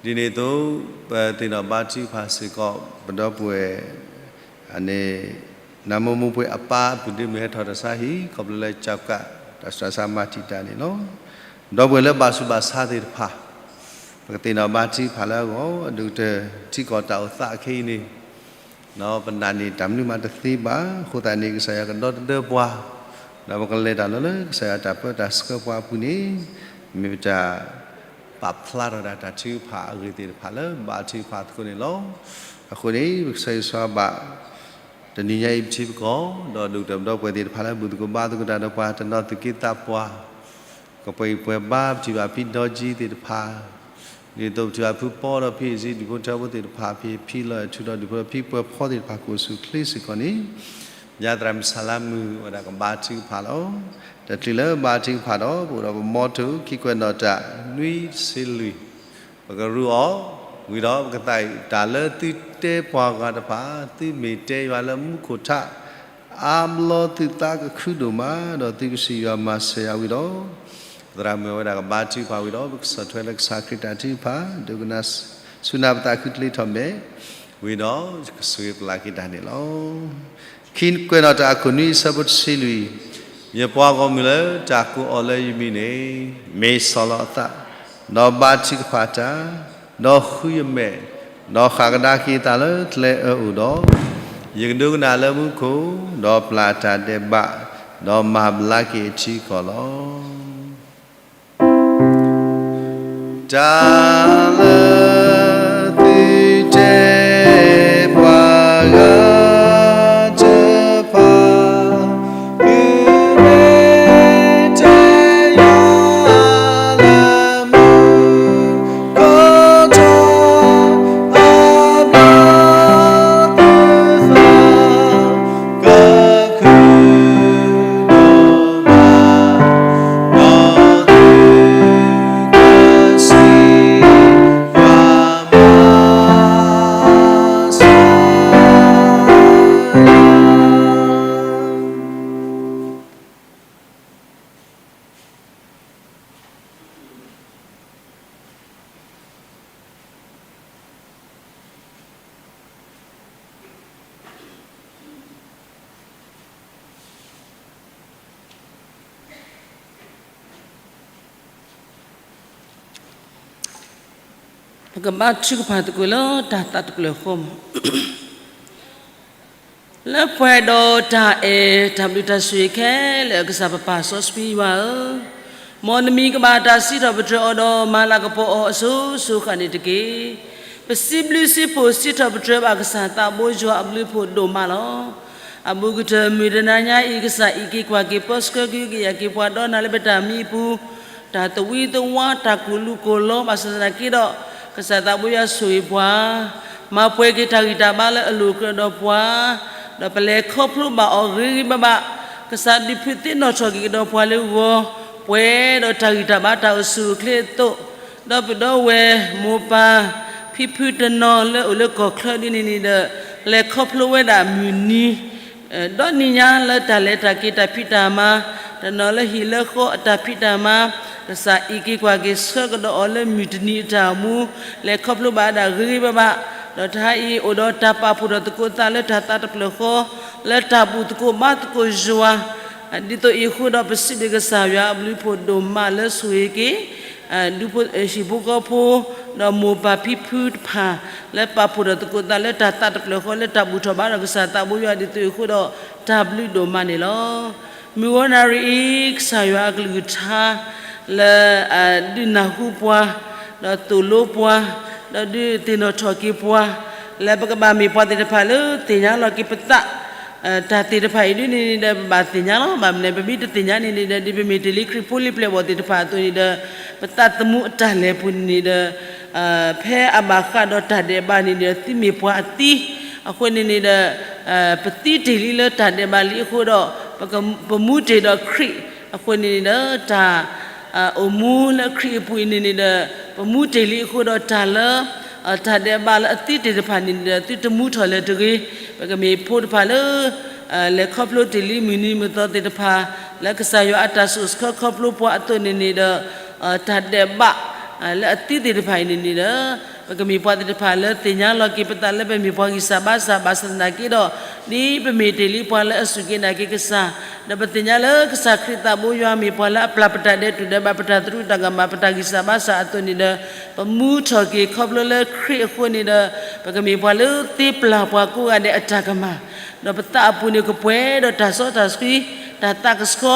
ဒ်န့ၣ်အသိး ပသ့ၣ်နီၣ်ဘါထုကဖၣ်စ့ၢ်ကီး ပဒီပုၢ်ဝဲၢ် အန့ၣ် နၢမိၢ်မိၢ်ပှဲၤအပၢ်အပုၢ်ဒ့မုၣ်ဟဲထီၣ်တၢ်ဆါဟံၣ် ခီဖျိလၢကၠီကး တၢ်ဆူးတၢ်ဆါမၤတံာ်တာ်န့ၣ်လီၤ. ဒီပုၢ်ဝဲၢ်လၢဘၣ်ဆူးဘၣ်ဆါသ့ၣ်တဖၣ် ပကသ့ၣ်နီၣ်ဘါထုကဖၣ်လၢအဂီၢ် အဒိၣ်ကတၢၢ် ထံကီၢ်တၢ်အိၣ်သးခဲအံၤန့ၣ် ပနာ်န့ၢ်တၢ်မနုၤမးတသ့ဘၣ်. အဃိသတးန့ၣ် ကစၢ်ယွၤကဒီသဒၢပှၤ, ဒီးပကလဲၤတၢ်လီၤလၢ ကစၢ်ယွၤတၢ်ပၢတၢ်ဆှၢပှၤအပူၤန့ၣ် မ့ၢ်ပတၢ်ပာ်ဖျါထီၣ်ဒၣ်တၢ်ထုကဖၣ်အဂ့ၢ်သ့ၣ်တဖၣ်လၢဘါထုကဖၣ်သကိးန့ၣ်လီၤ. အဃိန့ၣ် ပကဆၢဂ့ၤဆၢဝါဘၣ် တနံၤညါအံၤပထံပကီၢ် ဒီးဒိၣ်ကတၢၢ်ပဒီပုၢ်ဝဲၢ်သ့ၣ်တဖၣ်လၢဘူၣ်သကိးဘါသကိးတၢ်ဒီးပှၤ တနီၤသူၣ်က့သးပှၢ် ကပှဲၤအံၤပှဲၤဘါ ပထံၣ်ဘၣ်ဖံဒီကံသ့ၣ်တဖၣ် ဒ်သိးပထံၣ်ဘၣ်ဖုပီဒီးဖံအ့ၣ်စ့ ဒူၣ်ဖိထၢဖိသ့ၣ်တဖၣ် ဖံဖံလီၤအဲၣ်ထူဒီးဒူၣ်ဖိဒီးဖံပှဲၤဖီသ့ၣ်တဖၣ် ကအိၣ်ဆူၣ်အိၣ်ချ့စ့ၢ်ကီးန့ၣ် ယၤသရၣ်မုၣ်ဆၣ်လါမုၣ်ဝဲဒၣ်ကဘါထုကဖၣ်လီၤ. တချုးလၢဘါထုကဖၣ်ဒီး ပအိၣ်ဒီးပမီထိၣ် ခံကွဲးနီၣ်တၢ် နွံတဆံလွံၢ် ပကရူးအီၤ ဝံၤဒီးပကသးအံၤ တၢ်လၢသုတဲပှၤဂၤတဖၣ် သုမ့ၢ်တဲယွၤလၢမူခိၣ်ထး အါဘျီသုသးကခုဒိၣ်မး ဒီးသုကစံးယွၤမၤစၢၤယၤဝံၤဒီး သရၣ်မုၣ်ဝဲဒၣ်ကဘါထုကဖၣ်ဝံၤဒီး ပကဆီၣ်ထွဲလၢကစၢ်ခရံာ်တၢ်ထုကဖၣ် ဒိကနၣ်ဆူနၢ်ပသးခုတလ့ထီၣ်မဲာ် ဝံၤဒီးကဆိၣ်ဂ့ၤပျၢ်က့ၤတၢ်န့ၣ်လီၤ. ခံကွဲးနီၣ်တၢ်အခိၣ်နွံအဆၢဖိတဆံလွံၢ်, ယပှၤဂီၢ်မုၢ်လၢတၢ်ကိးအီၤလၢယမံၤန့ၣ် မ့ၢ်ဆီၣ်လီၤအသး, ဒီးဘါထုကဖၣ်တၢ်, ဒီးဃုယမဲာ်, ဒီးဃၣ်ကဒါက့ၤအသးလၢကျဲအၢအိၣ်ဒီး, ယကဒိကနၣ်လၢမူခိၣ်, ဒီးပျၢ်တၢ်ဒဲးဘး, ဒီးမၤဘျါက့ၤအထံအကီၢ်လီၤ. တၢ်လၢသုတဲပှၤဂၤတဖၣ် သုမ့ၢ်တဲယွၤလၢမူခိၣ်ထီၣ် အဘျီသုသး ကခုဒိၣ်မး, ဒီးသုကစံးယွၤမၤစၢၤယၤ. ပကဘါထုကဖၣ်သကိးလၢတၢ်သးတဖျၢၣ်ဃီမး. လၢပှဲၤဒီးတၢ်အဲၣ်တၢ်ဘျုးတၢ်ဆိၣ်ဂ့ၤခဲလၢာ် ကစၢ်ပပၢ်စီဆှံယွၤဧၢ, မ်နမံၤကဘၣ်တၢ်စံးထီၣ်ပတြၢၤအီၤဒီး မၤလၤကပီၤအီၤအစိၤစိၤဃၣ်န့ၣ်တက့ၢ်. ပစံးဘျုးစံးဖှိၣ်စံးထီၣ်ပတြၢၤဘၣ်ကစၢ်သးဘိယွၤအဘျုးအဖှိၣ်ဒိၣ်မးလီၤ. အဘူးကတၢၢ်မုၢ်တနၤညါအံၤ ကစၢ်အံးက့ၤကွၢ်က့ၤ ပၢဆှၢကဟုကယာ်က့ၤပှၤဒီးနၤလၢပတၢ်မံအပူၤ, တၢ်သဝံသဝါ တၢ်ကူၣ်လူၤကူၣ်လီၤ ဘၣ်ဆၣ်သနာ်က့ဒီး ကစၢ်သးဘိယွၤဆိၣ်ဂ့ၤပှၤ, မၤပှဲၤက့ၤတၢ်ဂံၢ်တၢ်ဘါလၢအလိၤကြၢးဒီးပှၤ, ဒီးပလဲၤခီဖျိဘၣ်အီၤဂ့ၤဂ့ၤဘၣ်ဘၣ်, ကစၢ်ဒုးဖုးသ့ၣ်နီၣ်ထီၣ်က့ၤကဒီးပှၤလၢဂီၤ, ပှဲၤဒီးတၢ်ဂံၢ်တၢ်ဘါတၢ်အိၣ်ဆူၣ်အိၣ်ချ့အသိး, ဒီးပဒီပုၢ်ဝဲၢ်မိၢ်ပၢ်ဖံဖုတနီၤလၢအိၣ်လၢကီၢ်ချၢဒ်န့ၣ်န့ၣ်ဒီး လဲၤခီဖျိဝဲဒၣ်မုၢ်နံၤ ဒီနံၤညါလၢတၢ်လဲၤတၢ်က့ၤတၢ်ဖံးတၢ်မၤ, တနီၤလၢဟံၣ်လၢဃီအတၢ်ဖံးတၢ်မၤ, ကစၢ်အံးက့ၤကွၢ်က့ၤဆှၢကဒီးအီၤလၢမုၢ်တနံၤအတၢ်အိၣ်မူ, လဲၤခီဖျိဘၣ်ဝဲဒၣ်ဂ့ၤဂ့ၤဘၣ်ဘၣ်, ဒီးတဟါအံၤအိၣ်ဒီးတၢ်ပာ်ဖှိၣ်ထီၣ်သကိးသးလၢတၢ်သးတဖျၢၣ်ဃီ, လၢတၢ်ဘူၣ်သကိးဘါသကိးယွၤ, ဒ်သိးအံၤအဃိဒီးပစံးဘျုးကစၢ်ယွၤအဘျုးအဖှိၣ်ဒိၣ်မးလၢဆိၣ်ဂ့ၤက့ၤ ဒူဖိဟံၣ်ဖိဃီဖိ, ဒီးမိၢ်ပၢ်ဖံဖုတဖၣ် လၢပာ်ဖှိၣ်ထီၣ်သကိးသးလၢတၢ်သးတဖျၢၣ်ဃီ လၢတၢ်ဘူၣ်ထီၣ်ဘါထီၣ်ကစၢ်သးဘိယွၤဒ်သိးအံၤအဃိဒီး တၢ်ဘျုးဒိၣ်မးန့ၣ်လီၤ. မုၢ်ဂီၤနၣ်ရံၣ်အံၤ ကစၢ်ယွၤအကလုၢ်ကထါ လၢ ဒုးနၢ်ဟူပှၤ, ဒီးသိၣ်လိပှၤ, ဒီးဒုးသ့ၣ်နီၣ်ထီၣ်က့ၤပှၤ, လၢပကဘၣ်မ့ၢ်ပှၤသ့ၣ်တဖၣ်လၢသ့ၣ်ညါလီၤက့ၤပသး တၢ်သ့ၣ်တဖၣ်အံၤဒ်န့ၣ်န့ၣ်ဒီး ပဘၣ်သ့ၣ်ညါလီၤ. ဘၣ်မနုၤလဲၣ်န့ၣ်ဒီး ဒ်ပမ့ၢ်တ့ၢ်လံခရံာ်ဖိလံပျဲၢ်ဘီၣ်သ့ၣ်တဖၣ်အသိးန့ၣ်ဒီး ပသးသမူအတၢ်လဲၤပူၤန့ၣ်န့ၣ်ဒီး ဖဲအဘၣ်ဃးဒီးတၢ်ဒဲးဘးန့ၣ်ဒီး သုမ့ၢ်ပှၤအသံ, အဃိန့ၣ်န့ၣ်ဒီး ပသံတ့ၢ်လံလၢတၢ်ဒဲးဘးလံအဃိဒီး ပမူတ့ၢ်ဒီးခရံာ်, အဃိန့ၣ်န့ၣ်ဒီး တၢ် အိၣ်မူလၢခရံာ်အပူၤအံၤန့ၣ်န့ၣ်ဒီး ပမူတ့ၢ်လံအဃိဒီးတၢ်လၢ တၢ်ဒဲးဘးလၢအသံတ့ၢ်တဖၣ်န့ၣ်န့ၣ်ဒီး သုတမူထီၣ်လၢၤတဂ့ၤ. ပကမ့ၢ်ဖိတဖၣ်လၢ လဲၤခီဖျိတ့ၢ်လံမုၢ်နံၤမုၢ်သီသ့ၣ်တဖၣ်, လၢကစၢ်ယွၤအတၢ်စိာ်ဆှၢခီဖျိပှၤအသိးန့ၣ်န့ၣ်ဒီး တၢ်ဒဲးဘး လၢအသံသ့ၣ်တဖၣ်အံၤန့ၣ်န့ၣ်ဒီး ပကမ့ၢ်ပှၤသ့ၣ်တဖၣ်လၢသ့ၣ်ညါလီၤက့ၤပသးလၢပမ့ၢ်ပှၤဂံၢ်စၢ်ဘါစၢ်ဘၣ်ဆၣ်သနာ်က့ဒီး ဒ်ပမ့ၢ်တ့ၢ်လံပှၤလၢအစူၢ်က့ၤနာ်က့ၤကစၢ် ဒီးပသ့ၣ်ညါလၢကစၢ်ခရံာ်သးဘိယွၤမ့ၢ်ပှၤလၢအပျၢ်ပတၢ်ဒဲးတူၢ်ဒဲးဘး ပတၢ်သရူးတၢ်ကမၣ် ပတၢ်ဂံၢ်စၢ်ဘါစၢ်အသိးန့ၣ်ဒီး ပမူထီၣ်က့ၤခီဖျိလၢခရံာ်အဃိန့ၣ်ဒီး ပကမ့ၢ်ပှၤလၢသ့ပျၢ်ပှၤကိးဂၤဒဲးအတၢ်ကမၣ် ဒီးပသးအပူၤန့ၣ်ကပှဲၤဒီးတၢ်စီတၢ်ဆှံ တၢ်သးကဆှီ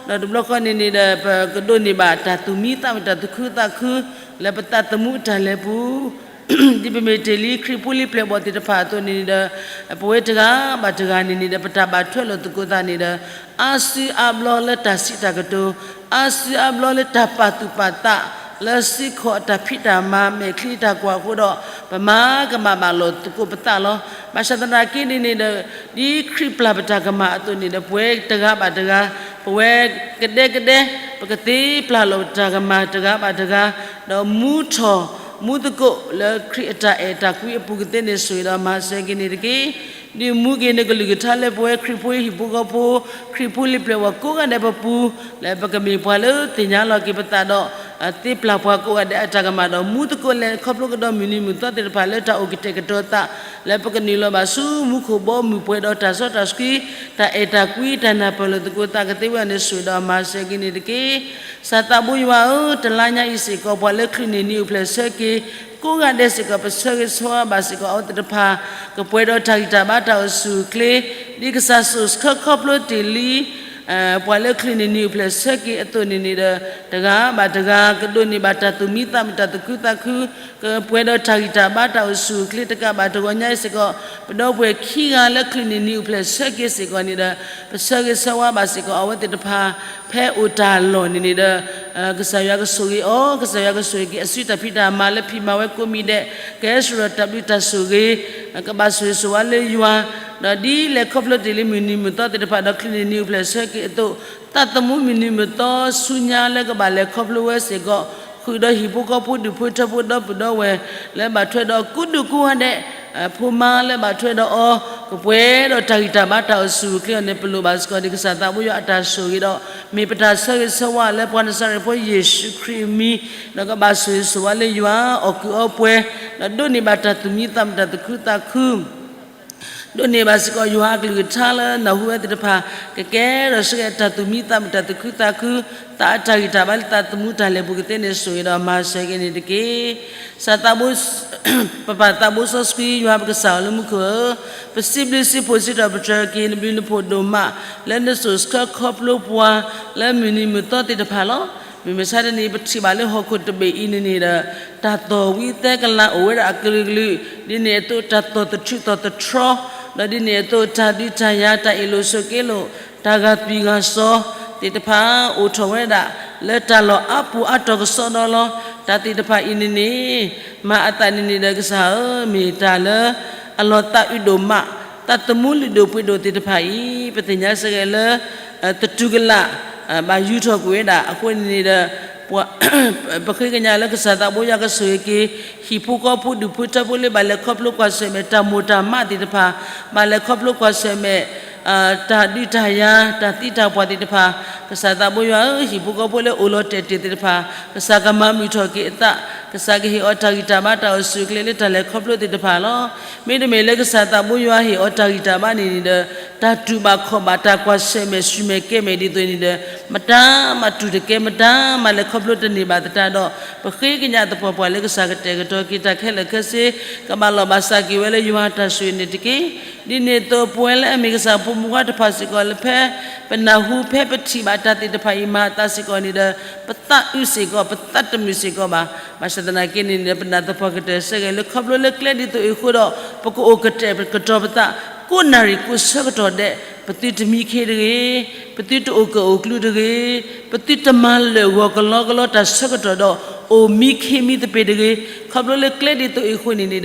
ဒီးတဘျီဃီန့ၣ်န့ၣ်ဒီး ပကဒိးန့ၢ်ဘၣ်တၢ်သူၣ်မံသးမုာ်တၢ်သူၣ်ခုသးခု လၢပသးသမူအတၢ်လဲၤပူၤ ဒ်ပမ့ၢ်တ့ၢ်လံခရံာ်ဖိလံပျဲၢ်ဘီၣ်သ့ၣ်တဖၣ်အသိးန့ၣ်ဒီး ပဝဲတဂၤဘၣ်တဂၤန့ၣ်န့ၣ်ဒီး ပတၢ်ဘၣ်ထွဲလိာ်သကိးသးန့ၣ်ဒီး အါစုအါဘျီလၢတၢ်စံးတၢ်ကတိၤ အါစုအါဘျီလၢတၢ်ပာ်သူၣ်ပာ်သး လၢစ့ၢ်ကီးတၢ်ဖံးတၢ်မၤမဲာ်ချံတၢ်ကွၢ်အဃိဒီး ပမၤကမၣ်ဘၣ်လိာ်သကိးပသးလီၤ. ဘၣ်ဆၣ်သနာ်က့န့ၣ်န့ၣ်ဒီး ဒ်ခရံာ်ပျၢ်ပတၢ်ကမၣ်အသိးန့ၣ်ဒီး ပဝဲတဂၤဘၣ်တဂၤ ပဝဲကဒဲကဒဲ ပကသ့ပျၢ်လိာ်ပတၢ်ကမၣ်တဂၤဘၣ်တဂၤ ဒီးမူထီၣ် မူသကိးလၢခရံာ်အတၢ်အဲၣ်တၢ်ကွံအပူၤကသ့န့ၣ်ဆိၣ်ဂ့ၤဒီးမၤစၢၤက့ၤန့ၣ်တက့ၢ်. ဒ်မူက့ၤနကလုၢ်ကထါလၢပဝဲခရံာ်ဖိဟံၣ်ဖိဃီဖိ ခရံာ်ဖိလံပျဲၢ်ဘီၣ်ကိးဂၤဒဲးပပူၤ လၢပကမ့ၢ်ပှၤလၢသ့ၣ်ညါလီၤက့ၤပသးဒီး သ့ပျၢ်ပှၤကိးဂၤဒဲးအတၢ်ကမၣ်ဒီး မူသကိးလဲၤခီဖျိကဒီးမုၢ်နံၤမုၢ်သီသ့ၣ်တဖၣ်လၢတၢ်အိၣ်ကတဲာ်ကတီၤသး လၢပကနုာ်လီၤဘၣ်ဆူမူခိၣ်ဘီမုၢ်ပှဲၤဒီးတၢ်စီတၢ်ဆှံ တၢ်အဲၣ်တၢ်ကွံတၢ်နၢ်ပၢၢ်လိာ်သကိးသးကသ့ဝဲန့ၣ်ဆိၣ်ဂ့ၤဒီးမၤစၢၤက့ၤန့ၣ်တက့ၢ်. ကစၢ်သးဘိယွၤဧၢ, တလါညါအံၤစ့ၢ်ကီး ပှၤလၢချုးန့ၢ်နံၤအိၣ်ဖျဲၣ်ဆၢက့ၤ ကိးဂၤဒဲးစ့ၢ်ကီး ပဆၢဂ့ၤဆၢဝါဘၣ်စ့ၢ်ကီးအဝဲသ့ၣ်တဖၣ် ကပှဲၤဒီးတၢ်ဂံၢ်တၢ်ဘါတၢ်အိၣ်ဆူၣ်အိၣ်ချ့ ဒ်ကစၢ်စိာ်ဆှၢခီဖျိတ့ၢ်လံ ပှၤလၢချုးန့ၢ်နံၤအိၣ်ဖျဲၣ်ဆၢက့ၤအသိးန့ၣ်န့ၣ်ဒီး တဂၤဘၣ်တဂၤ ကဒိးန့ၢ်ဘၣ်တၢ်သူၣ်မံသးမုာ်တၢ်သူၣ်ခုသးခု ကပှဲၤဒီးတၢ်ဂံၢ်တၢ်ဘါတၢ်အိၣ်ဆူၣ်အိၣ်ချ့တကးဘၣ်တဂီၤညါအံၤစ့ၢ်ကီး ပဒီပုၢ်ဝဲၢ်ခံဂၤလၢချုးန့ၢ်နံၤအိၣ်ဖျဲၣ်ဆၢက့ၤစ့ၢ်ကီးန့ၣ်ဒီး ပဆၢဂ့ၤဆၢဝါဘၣ်စ့ၢ်ကီးအဝဲသ့ၣ်တဖၣ် ဖဲအိၣ်တၢ်လီၢ်န့ၣ်န့ၣ်ဒီး ကစၢ်ယွၤကဆိၣ်ဂ့ၤအီၤ, ကစၢ်ယွၤကဆိၣ်ဂ့ၤက့ၤအစုတၢ်ဖံးတၢ်မၤလၢဖံးမၤဝဲကိးမံၤဒဲး, ကဟဲဆှၢဒီးတၢ်ဘျုးတၢ်ဆိၣ်ဂ့ၤ, ကဘၣ်ဆိၣ်ဂ့ၤဆိၣ်ဝါလၢယွၤ, ဒီးဒ်လဲၤခီဖျိတ့ၢ်လံမုၢ်နံၤမုၢ်သီသ့ၣ်တဖၣ်ဒီးချုးန့ၢ်နံၤအိၣ်ဖျဲၣ်ဆၢက့ၤအသိး, သးသမူမုၢ်နံၤမုၢ်သီဆူညါလၢကဘၣ်လဲၤခီဖျိဝဲစ့ၢ်ကီး, ဃုာ်ဒီးဟံၣ်ဖိဃီဖိဒူၣ်ဖိထၢဖိဒီပုၢ်ဒီဝဲၢ် လၢဘၣ်ထွဲဒီးကိးဒူၣ်ကိးဂၤဒဲး, ဖိမါလၢဘၣ်ထွဲဒီးအီၤ, ကပှဲၤဒီးတၢ်ဂံၢ်တၢ်ဘါတၢ်အိၣ်ဆူၣ်အိၣ်ချ့အီၤန့ၣ် ပလိၣ်ဘၣ်စ့ၢ်ကီးဒ်ကစၢ်သးဘိယွၤအတၢ်ဆိၣ်ဂ့ၤဒီး, မ့ၢ်ပတၢ်ဆၢဂ့ၤဆၢဝါလၢပှၤနစၤရ့းဖိယ့ၣ်ၡူးခရံာ်အမံၤ, ဒီးကဘၣ်ဆိၣ်ဂ့ၤဆိၣ်ဝါလၢယွၤ, အီၣ်ကုးအီပှဲၤ, ဒီးဒိးန့ၢ်ဘၣ်တၢ်သူၣ်မံသးမုာ်တၢ်သူၣ်ခုသးခု ဒိးန့ၢ်ဘၣ်စ့ၢ်ကီးယွၤအကလုၢ်ကထါလၢနၢ်ဟူဝဲသ့ၣ်တဖၣ်, ကကဲထီၣ်ဆၢက့ၤတၢ်သူၣ်မံသးမုာ်တၢ်သူၣ်ခုသးခု, သးအတၢ်ဂံၢ်တၢ်ဘါလၢသးသမူတၢ်လဲၤပူၤကသ့န့ၣ်ဆိၣ်ဂ့ၤဒီးမၤစၢၤက့ၤန့ၣ်တက့ၢ်. ကစၢ်သးဘိ ပပၢ်သးဘိစီဆှံယွၤပကစၢ်ဧၢလၢမူခိၣ်ဧၢ, ပစံးဘျုးစံးဖှိၣ်စံးထီၣ်ပတြၢၤက့ၤနဘျုးနဖှိၣ်ဒိၣ်မး, လၢနစိာ်ဆှၢခီဖျိပှၤ လၢမုၢ်နံၤမုၢ်သီသ့ၣ်တဖၣ်လီၤ. မုၢ်မဆါတနံၤပထံၣ်ဘၣ်လၢဟီၣ်ခိၣ်တဘ့ၣ်အံၤန့ၣ်န့ၣ်ဒီး, တၢ်သီၣ်ဝံသဲကလၤအိၣ်ဝဲဒၣ်အကလုာ်ကလုာ်, ဒ်န့ၣ်အသိးတၢ်သီၣ်သထူၣ်သီၣ်သထြီ, ဒီးဒ်န့ၣ်အသိးတၢ်ဒုးတၢ်ယၤ တၢ်အ့ၣ်လိာ်ဆိးက့လိာ်, တၢ်ဂၤသွံၣ်ဂၤစီၤသ့ၣ်တဖၣ်အိၣ်ထီၣ်ဝဲဒၣ်, လၢတၢ်လီၢ်အါပူၤအါတီၤကစီဒီလီၤ. တၢ်သ့ၣ်တဖၣ်အံၤန့ၣ်န့ၣ်, မၤအသးန့ၣ်န့ၣ်ဒီးကစၢ်ဧၢ, မ့ၢ်တၢ်လၢ အလီၤသးအုးဒိၣ်မး, သးသမူလုၢ်ဒိၣ်ပှ့ၤဒိၣ်သ့ၣ်တဖၣ်အံၤ, ပသ့ၣ်ညါစ့ၢ်ကီးလၢ သတူၢ်ကလာ် ဘၣ်ယူၤထီၣ်ကွံာ်ဝဲဒၣ်အဃိန့ၣ်န့ၣ်ဒီး, ပဃ့ကညးလၢကစၢ်သးဘိယွၤကဆိၣ်ဂ့ၤက့ၤ ဟံၣ်ဖိဃီဖိဒူၣ်ဖိထၢဖိလၢဘၣ်လဲၤခီဖျိကွၢ်ဆၢၣ်မဲာ် တၢ်မိၢ်တၢ်မးသ့ၣ်တဖၣ်, ဘၣ်လဲၤခီဖျိကွၢ်ဆၢၣ်မဲာ် တၢ်ဒုးတၢ်ယၤ တၢ်သံတၢ်ပှၢ်သ့ၣ်တဖၣ်, ကစၢ်သးဘိယွၤဧၢ, ဟံၣ်ဖိဃီဖိလၢအိၣ်လီၤတဲာ်တ့ၢ်သ့ၣ်တဖၣ်, ကစၢ်ကမၤမုာ်ထီၣ်က့ၤအသး, ကစၢ်ကဟ့ၣ်အီၤတၢ်ဂံၢ်တၢ်ဘါတၢ်အိၣ်ဆူၣ်အိၣ်ချ့လၢတၢ်လဲၤခီဖျိသ့ၣ်တဖၣ်လီၤ. မ့တမ့ၢ်လၢကစၢ်သးဘိယွၤဟ့ၣ်အီၤတၢ်ဂံၢ်တၢ်ဘါန့ၣ်န့ၣ်ဒီး, တၢ်တူၢ်ဘၣ်ခီၣ်ဘၣ်တၢ်ကွၢ်ဆၢၣ်မဲာ်ဆူၣ်မဲာ်ကဲမဲာ်ဒ်သိးန့ၣ်ဒီး, မတၤမၤတူၢ်တကဲ မတၤမၤလဲၤခီဖျိတန့ၢ်ဘၣ်သတးဒီး, ပဃ့ကညးသပှၢ်ပှၢ်လၢကစၢ်ကတဲာ်ကတီၤက့ၤတၢ်ခဲလၢာ်ခဲဆ့, ကဘၣ်လီၤဘၣ်စးက့ၤဝဲလၢယွၤအတၢ်ဆိၣ်ဂ့ၤန့ၣ်တက့ၢ်. ဒ်န့ၣ်အသိးပဝဲလၢအမ့ၢ်ကစၢ်ဖိမုၣ်ဖိခွါတဖၣ်စ့ၢ်ကီးလၢဖဲ ပနၢ်ဟူဖဲပထံၣ်ဘၣ်တၢ်သ့ၣ်တဖၣ်အံၤမၤအသးစ့ၢ်ကီးန့ၣ်ဒီး, ပသးအုးစ့ၢ်ကီး ပသးတမုာ်စ့ၢ်ကီးဘၣ်. ဘၣ်ဆၣ်သနာ်က့န့ၣ်ဒီး ပနာ်သပှၢ်ကတၢၢ်စ့ၢ်ကီးလၢခီဖျိလၢကျဲဒ်သိးအံၤအဃိဒီး, ပကအိၣ်ကတဲာ်ကတီၤပသး, ကိးနၣ်ရံၣ်ကိးဆၢကတီၢ်ဒဲး, ပသုတမံခ့တဂ့ၤ, ပသုတအိၣ်ကၢၣ်အိၣ်ကျူတဂ့ၤ, ပသုတမၤလၢာ်ဂီၤကလီကလီတၢ်ဆၢကတီၢ်ဒီး, အိၣ်မံခ့မံသပ့ၤတဂ့ၤ. ခီဖျိလၢကျဲဒ်သိးအံၤအဃိန့ၣ်န့ၣ်ဒီး,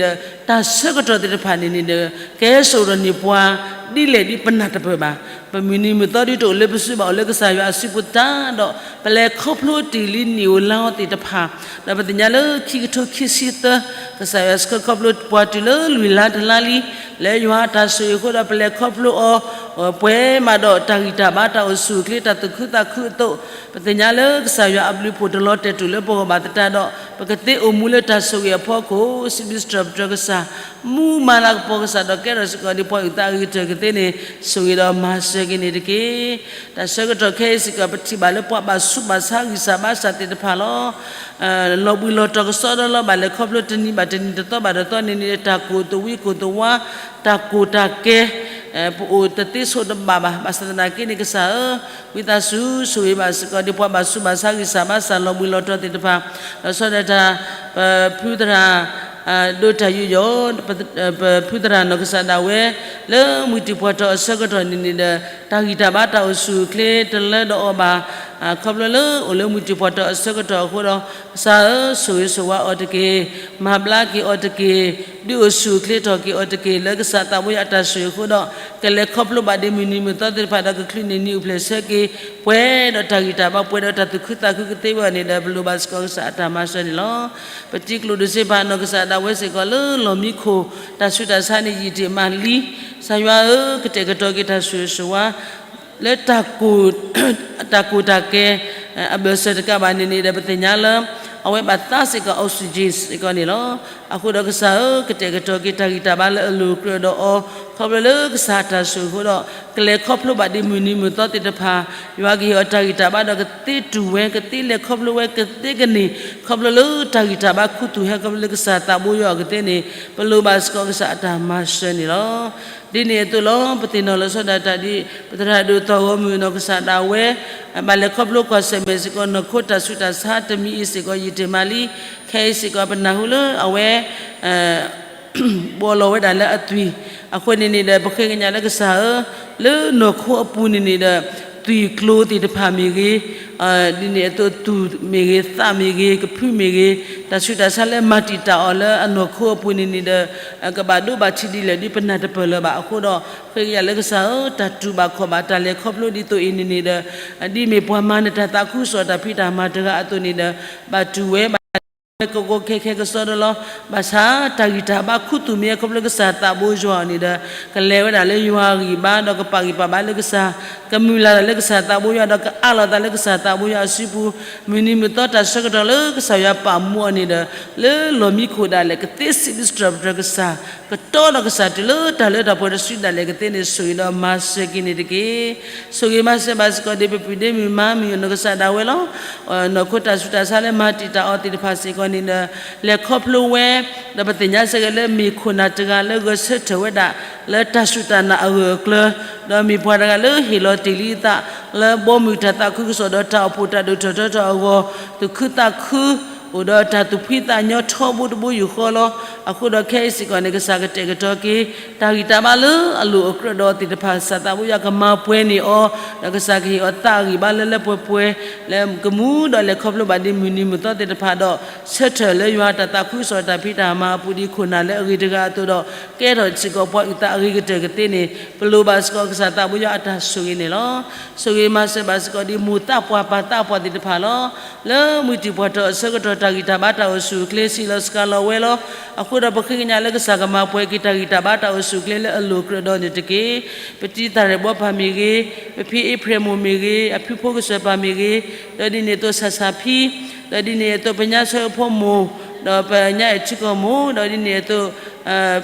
တၢ်ဆၢကတီၢ်သ့ၣ်တဖၣ်န့ၣ်န့ၣ်ဒီး, ကဟဲစိာ်ဒီးန့ၢ်ပှၤ ဒ်လဲၣ်ဒ်ပနၢ်တပၢၢ်ဘၣ်. ပမုၢ်နံၤမုၢ်သီဒ်တအိၣ်လၢပစုဘၣ် အိၣ်လၢကစၢ်ယွၤအစုပူၤတၢ်ဒီး, ပလဲၤခီဖျိတ့ၢ်လံနံၣ်ဧိၤလါဧိၤသ့ၣ်တဖၣ်, ဒီးပသ့ၣ်ညါလၢခံကထိခံဆံသၢ, ကစၢ်ယွၤဆှၢခီဖျိပှၤတုၤလၢလွံၢ်လါတလါလံ, လၢယွၤအတၢ်ဆိၣ်ဂ့ၤအဃိဒီးပလဲၤခီဖျိအီၤ ပှဲၤမးဒီးတၢ်ဂံၢ်တၢ်ဘါ တၢ်အိၣ်ဆူၣ်အိၣ်ချ့ တၢ်သူၣ်ခုသးခုအသိး, ပသ့ၣ်ညါလၢကစၢ်ယွၤအဘျုးအဖှိၣ်တလီၤတဲာ်တူာ်လၢပဂီၢ်ဘၣ်သတးဒီး ပကသ့အိၣ်မူလၢတၢ်ဆိၣ်ဂ့ၤအဖီခိၣ်, စံးဘျုးစံးထီၣ်ပတြၢၤကစၢ်, မူမၤလၤကပီၤကစၢ်ဒီးကဲထီၣ်စ့ၢ်ကီးဒ်ပှၤအုၣ်သးအဂ့ၤကတၢၢ်ကသ့န့ၣ် ဆိၣ်ဂ့ၤဒီးမၤစၢၤက့ၤန့ၣ်တက့ၢ်. တၢ်ဆၢကတီၢ်ခဲအံၤစ့ၢ်ကီး ပထံၣ်ဘၣ်လၢပှၤဘၣ်ဆူးဘၣ်ဆါဂံၢ်စၢ်ဘါစၢ်သ့ၣ်တဖၣ်လီၤ. လီၤဘှံးလီၤတီၤကစီဒီလီၤ ဘၣ်လဲၤခီဖျိတနံၤဘၣ်တနံၤ တသီဘၣ်တသီန့ၣ်န့ၣ် တၢ်ကိၢ်တဝံကိၢ်တဝါ, တၢ်ကိၢ်တၢ်ကဲ, ပအိၣ်တသ့ဆိးတဘၣ်ဘၣ်. ဘၣ်ဆၣ်သနာ်က့န့ၣ် ကစၢ်ဧၢ, ဝံသးစူၤဆိၣ်ဂ့ၤဘၣ်စ့ၢ်ကီးဒ်ပှၤဘၣ်ဆူးဘၣ်ဆါဂံၢ်စၢ်ဘါစၢ် လီၤဘှံးလီၤတီၤသ့ၣ်တဖၣ်, လီၤဆီဒၣ်တၢ် ပဖုသရၣ် ဒိတၢ်ယူးယီၣ်, ပဖုသရၣ်နီၢ်ကစၢ်ဒၣ်ဝဲ လၢမှံၤတံၢ်ဖီၣ်ထီၣ်အဆၢကတီၢ်န့ၣ်န့ၣ်ဒီး တၢ်ဂံၢ်တၢ်ဘါတၢ်အိၣ်ဆူၣ်အိၣ်ချ့တလၢဒီးအီၤဘၣ်, ခီဖျိလၢအိၣ်လၢမှံၤတံၢ်ဖီၣ်ထီၣ်အဆၢကတီၢ်အဃိဒီး ကစၢ်ဧၢ, ဆိၣ်ဂ့ၤဆိၣ်ဝါအီၤတက့ၢ်, မၤဘျါက့ၤအီၤတက့ၢ်, ဒုးအိၣ်ဆူၣ်အိၣ်ချ့ထီၣ်က့ၤအီၤတက့ၢ် လၢကစၢ်သးဘိယွၤအတၢ်ဆိၣ်ဂ့ၤအဃိဒီး ကလဲၤခီဖျိဘၣ်ဒ်မုၢ်နံၤမုၢ်သီသ့ၣ်တဖၣ်ဒီး ကချုးန့ၢ်နံၤအိၣ်ဖျဲၣ်ဆၢက့ၤ ပှဲၤဒီးတၢ်ဂံၢ်တၢ်ဘါ ပှဲၤဒီးတၢ်သူၣ်ခုသးခုကသ့ဝဲအီၤန့ၣ်ဒီး ပလိၣ်ဘၣ်စ့ၢ်ကီးကစၢ်အတၢ်မၤစၢၤန့ၣ်လီၤ. ပတံၤကျိၣ်ဒိၣ်စ့ဖးနီၢ်ကစၢ် ဒၣ်ဝဲစ့ၢ်ကီးလၢလီၢ်မံခိၣ် တၢ်ဆူးတၢ်ဆါန့ၣ် ယံာ်တ့ၢ်မးလံ. ကစၢ်ယွၤဧၢ, ကတဲာ်ကတီၤက့ၤတၢ်ဆိၣ်ဂ့ၤဆိၣ်ဝါ လၢ တၢ်ကိၢ်တၢ်ကဲ အဘၢၣ်စၢၤတကးဘၣ်န့ၣ်န့ၣ်ဒီး ပသ့ၣ်ညါလၢ အဝဲဘၣ်သါစ့ၢ်ကီး oxygen စ့ၢ်ကီးန့ၣ်လီၤ. အဃိဒီးကစၢ်ဧၢ, ကတဲာ်ကတီၤက့ၤတၢ်ဂံၢ်တၢ်ဘါလၢအလိၤကြၢးဒီးအီၤ, ခီဖျိလၢကစၢ်တၢ်ဆိၣ်ဂ့ၤအဃိဒီး ကလဲၤခီဖျိဘၣ်ဒ်မုၢ်နံၤမုၢ်သီသ့ၣ်တဖၣ်, ယွၤကဟ့ၣ်အီၤတၢ်ဂံၢ်တၢ်ဘါဒီး ကသ့တူၢ်ဝဲ, ကသ့လဲၤခီဖျိဝဲ, ကသ့ကန့ၢ် ခီဖျိလၢတၢ်ဂံၢ်တၢ်ဘါခူသူၣ်ဟဲ ခီဖျိလၢကစၢ်သးဘိယွၤအီၤကသ့န့ၣ် ပလိၣ်ဘၣ်စ့ၢ်ကီးကစၢ်အတၢ်မၤစၢၤန့ၣ်လီၤ. ဒ်န့ၣ်အသိးလီၤ. ပသ့ၣ်နီၣ်လီၤဆီဒၣ်တၢ်ဒ် ပသရၣ်ဒိၣ်သီၣ်ဂီၤမုၢ်နီၢ်ကစၢ်ဒၣ်ဝဲ ဘၣ်လဲၤခီဖျိကွၢ်ဆၢၣ်မဲာ်စ့ၢ်ကီး နီၢ်ခိတၢ်ဆူးတၢ်ဆါတမံၤအံၤစ့ၢ်ကီး ယံာ်တ့ၢ်မးလံ. ခဲအံၤစ့ၢ်ကီး ပနၢ်ဟူလၢအဝဲ ဘီလီၤဝဲဒၣ်လၢအသွံၣ်အဃိန့ၣ်န့ၣ်ဒီး ပဃ့ကညးလၢကစၢ်ဧၢ, လၢနီၢ်ခိအပူၤန့ၣ်န့ၣ်ဒီး သွံၣ်ကျိၤသ့ၣ်တဖၣ်မ့ၢ်ဂ့ၤ, ဒ်န့ၣ်အသိး သူၣ်မ့ၢ်ဂ့ၤ, သးမ့ၢ်ဂ့ၤ, ကဖုမ့ၢ်ဂ့ၤ, တၢ်ဆူးတၢ်ဆါလၢမၤတံာ်တာ်အီၤလၢအနီၢ်ခိအပူၤန့ၣ်န့ၣ်ဒီး ကဘၣ်ဒိဘၣ်ထံးဒ်လဲၣ်ဒ်ပနၢ်တပၢၢ်လၢၤဘၣ်အဃိဒီး ဃ့ကညးလၢကစၢ်ဧၢ, တၢ်တူၢ်ဘၣ်ခီၣ်ဘၣ် တၢ်လဲၤခီဖျိဒ်သိးအံၤန့ၣ်န့ၣ်ဒီး ဒ်မ့ၢ်ပှၤမၤနတၢ်သးခုကစီၣ်တၢ်ဖံးတၢ်မၤတဂၤအသိးန့ၣ်ဒီး ဘၣ်တူၢ်ဝဲဘၣ် ဝဲကီကီခဲခဲကစီဒီလီၤ. ဘၣ်ဆၣ်တၢ်ဂံၢ်တၢ်ဘါခူသူၣ်မ့ၢ်ဟဲခီဖျိကစၢ်သးဘိယွၤအီၤန့ၣ်ဒီး ကလဲၤဝဲဒၣ်လၢယွၤအဂံၢ်ဘါဒီး ကပာ်ဂံၢ်ပာ်ဘါလၢကစၢ်, ကမုၢ်လၢ်တၢ်လၢကစၢ်သးဘိယွၤ ဒီးကအးလီၤသးလၢကစၢ်သးဘိယွၤအစုပူၤ, မုၢ်နံၤမုၢ်သီတၢ်ဆၢကတီၢ်လၢကစၢ်ယွၤပာ်မူအီၤန့ၣ်ဒီး လၢလီၢ်မံခိၣ်ဒၣ်လဲာ် ကသ့စံးဘျုးစံးထီၣ်ပတြၢၤကစၢ်, ကတီဒီးကစၢ်တုၤလၢတၢ်လၢတၢ်ပှဲၤတစုဒၣ်လဲာ်ကသ့န့ၣ် ဆိၣ်ဂ့ၤဒီးမၤစၢၤက့ၤန့ၣ်တက့ၢ်. ဆိၣ်ဂ့ၤမၤစၢၤဘၣ်စ့ၢ်ကီးဒ်ပပုၢ်ဒ့မုၣ်မါမုၢ်နီၢ်ကစၢ်ဒၣ်ဝဲလီၤ. နီၢ်ခိတၢ်ဆူးတၢ်ဆါလၢမၤတံာ်တာ်အီၤသ့ၣ်တဖၣ်စ့ၢ်ကီးန့ၣ်ဒီး လဲၤခီဖျိဝဲ, ဒီးပသ့ၣ်ညါစ့ၢ်ကီးလၢမ့ၢ်ခိၣ်နၢ်တဂၤလၢဂဲၤဆၢထၢၣ်ဝဲဒၣ် လၢတၢ်စူၢ်တၢ်နာ်အဂၢၢ်အကျၢၤ, ဒီးမ့ၢ်ပှၤတဂၤလၢဟ့ၣ်လီၤတ့ၢ်လံအသး လၢဘီမုၢ်တၢ်သးခုကစီၣ်ဒီးတၢ်အိၣ်ဖှိၣ်တၢ်ဒိၣ်ထီၣ်ထီထီၣ်အဂီၢ်, သူၣ်ခုသးခု အိၣ်ဒီးတၢ်သူၣ်ဖှံသးညီထီဘိတဘိယူၢ်ဃီလီၤ. အဃိဒီးခဲအံၤစ့ၢ်ကီးန့ၣ် ကစၢ်ကတဲာ်ကတီၤက့ၤ တၢ်ဂံၢ်တၢ်ဘါလၢအလိၣ်အကြၢးဒီးအီၤသ့ၣ်တဖၣ် ကစၢ်သးဘိယွၤကမၤပှဲၤန့ၢ်အီၤ, ဒီးကစၢ်ကဟ့ၣ်အီၤသးအဂံၢ်ဘါလၢလၢပှဲၤပှဲၤ လၢကမူဒီးလဲၤခီဖျိဘၣ်ဒ်မုၢ်နံၤမုၢ်သီသ့ၣ်တဖၣ်ဒီး ဆၢထၢၣ်လၢယွၤတၢ်သးခုကစီၣ်တၢ်ဖံးတၢ်မၤအပူၤဒ်ခိၣ်နၢ်လၢအဂ့ၤတဂၤအသိးဒီး ကဲထီၣ်စ့ၢ်ကီးပှၤအုၣ်သးအဂ့ၤကတၢၢ်ကသ့န့ၣ် ပလိၣ်ဘၣ်စ့ၢ်ကီးကစၢ်သးဘိယွၤအတၢ်ဆိၣ်ဂ့ၤန့ၣ်လီၤ. ဆိၣ်ဂ့ၤမၤစၢၤဘၣ်စ့ၢ်ကီးဒ်မိၢ်သးပှၢ်ပၢ်သးပှၢ်သ့ၣ်တဖၣ်လီၤ. လၢမုၢ်တံၢ်ပှၢ်ထီၣ်အဆၢကတီၢ် တၢ်ဂံၢ်တၢ်ဘါတၢ်အိၣ်ဆူၣ်အိၣ်ချ့ စံးလီၤစှၤလီၤဝဲလီၤ. အဃိဒီးပဃ့ကညးလၢကစၢ်ကမၤပှဲၤက့ၤတၢ်ဂံၢ်တၢ်ဘါတၢ်အိၣ်ဆူၣ်အိၣ်ချ့လၢအလိၣ်ကြၢးဒီးန့ၣ်တက့ၢ်. ပတံၤသၣ်ရဲၣ်ဘီဖးမ့ၢ်ဂ့ၤ, ပဖံအ့ဖြဲၣ်မိၢ်မ့ၢ်ဂ့ၤ, အဖုဖိကစၢၢ်ပၢ်မ့ၢ်ဂ့ၤ, ဒီးဒ်န့ၣ်အသိးဆၣ်ဆၣ်ဖံ, ဒီးဒ်န့ၣ်အသိးပညါဆၢဖိမိၢ်, ဒီးပညါအဲၣ်ထံကီၢ်မိၢ်, ဒီးဒ်န့ၣ်အသိး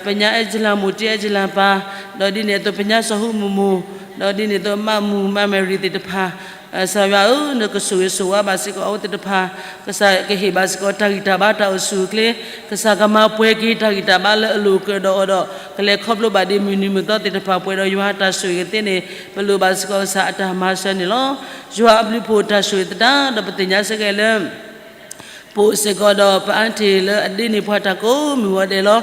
ပညါအဲၣ်ကလၤမိၢ်တံၢ်အဲၣ်ကလၤပၢ်, ဒီးဒ်န့ၣ်အသိးပညါစီၤဟူမုၢ်မိၢ်, ဒီးဒ်န့ၣ်အသိးမၢ်မုၢ်မၢ်မဲာ်ရံၤသ့ၣ်တဖၣ်, ကစၢ်ယွၤဧၢ, နကဆိၣ်ဂ့ၤဆိၣ်ဝါဘၣ်စ့ၢ်ကီးအဝဲသ့ၣ်တဖၣ်, ကစၢ်ကဟ့ၣ်ဘၣ်စ့ၢ်ကီးတၢ်ဂံၢ်တၢ်ဘါတၢ်အိၣ်ဆူၣ်အိၣ်ချ့, ကစၢ်ကမၤပှဲၤက့ၤတၢ်ဂံၢ်တၢ်ဘါလၢအလိၣ်ကြၢးဒီးအီၤဒီး ကလဲၤခီဖျိဘၣ်ဒ်မုၢ်နံၤမုၢ်သီသ့ၣ်တဖၣ်ပှဲၤဒီးယွၤတၢ်ဆိၣ်ဂ့ၤကသ့န့ၣ် ပလိၣ်ဘၣ်စ့ၢ်ကီးကစၢ်အတၢ်မၤစၢၤန့ၣ်လီၤ. ယွၤအဘျုးအဖှိၣ်တၢ်ဆိၣ်ဂ့ၤသတးဒီး ပသ့ၣ်ညါစ့ၢ်ကီးလၢ ပအိၣ်စ့ၢ်ကီးဒီးပအါတ့ၢ်လၢအဒ့န့ၢ်ပှၤတၢ်ကိးမုၢ်ဂီၤဒဲးလီၤ.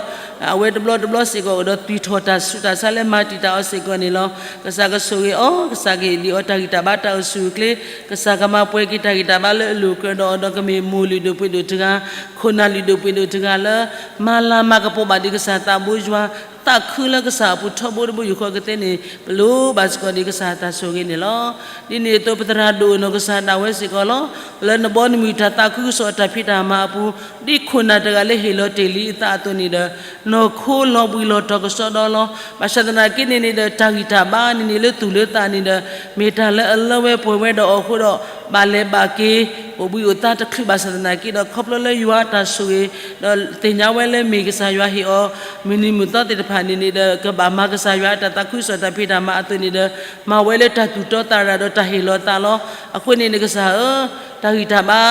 အဝဲတဘျီတဘျီစ့ၢ်ကီးအိၣ်ဒီးသွံၣ်ထီၣ်တၢ်ဆူးတၢ်ဆါလၢမၤတံာ်တာ်အီၤစ့ၢ်ကီးန့ၣ်လီၤ. ကစၢ်ကဆိၣ်ဂ့ၤအီၤ, ကစၢ်ကဟ့ၣ်ဒံးအီၤတၢ်ဂံၢ်တၢ်ဘါတၢ်အိၣ်ဆူၣ်အိၣ်ချ့, ကစၢ်ကမၤပှဲၤက့ၤတၢ်ဂံၢ်တၢ်ဘါလၢအလိၣ်ကြၢးဒီးအီၤဒီး ကမ့ၢ်မိၢ်လုၢ်ဒိၣ်ပှ့ၤဒိၣ်တဂၤ, ခိၣ်နၢ်လုၢ်ဒိၣ်ပှ့ၤဒိၣ်တဂၤလၢ မၤလၤမၤကပီၤဘၣ်ဒံးကစၢ်သးဘိယွၤ, သးခုလၢကစၢ်အပူၤထီဘိတဘိယူၢ်ဃီကသ့န့ၣ် ပလိၣ်ဘၣ်စ့ၢ်ကီးဒံးကစၢ်တၢ်ဆိၣ်ဂ့ၤန့ၣ်လီၤ. ဒ်န့ၣ်အသိး ပသရၣ်ဒိၣ်နီၢ်ကစၢ်ဒၣ်ဝဲစ့ၢ်ကီးလီၤ. လၢနဘီနမုၢ်တၢ်သးခုကစီၣ်တၢ်ဖံးတၢ်မၤအပူၤ ဒ်ခိၣ်နၢ်တဂၤလၢဟ့ၣ်လီၤတ့ၢ်လံအသးအသိးန့ၣ်ဒီး နီၢ်ခိလီၤဘှံးလီၤတီၤကစီဒီလီၤ. ဘၣ်ဆၣ်သနာ်က့န့ၣ်န့ၣ်ဒီး တၢ်ဂံၢ်တၢ်ဘါန့ၣ်န့ၣ်လၢသူၣ်လၢသးန့ၣ်ဒီး မ့ၢ်တၢ်လၢအလၢဝဲပှဲၤဝဲဒီးအီၤအဃိဒီး ဘၣ်လဲၤဘၣ်က့ၤ အိၣ်ဘှံးအိၣ်သါတချုးဘၣ်ဆၣ်သနာ်က့ဒီး ခီဖျိလၢယွၤအတၢ်ဆိၣ်ဂ့ၤ ဒီးသ့ၣ်ညါဝဲလၢမ့ၢ်ကစၢ်ယွၤဟ့ၣ်အီၤ မုၢ်နံၤမုၢ်သီသ့ၣ်တဖၣ်န့ၣ်န့ၣ်ဒီး ကဘၣ်မၤကစၢ်ယွၤအတၢ်သးခုကစီၣ်တၢ်ဖံးတၢ်မၤအသိးန့ၣ်ဒီး မၤဝဲလၢတၢ်သူၣ်တီသးရၤဒီးတၢ်ဟ့ၣ်လီၤသးလီၤ. အဃိန့ၣ်န့ၣ်ကစၢ်ဧၢ, တၢ်ဂံၢ်တၢ်ဘါ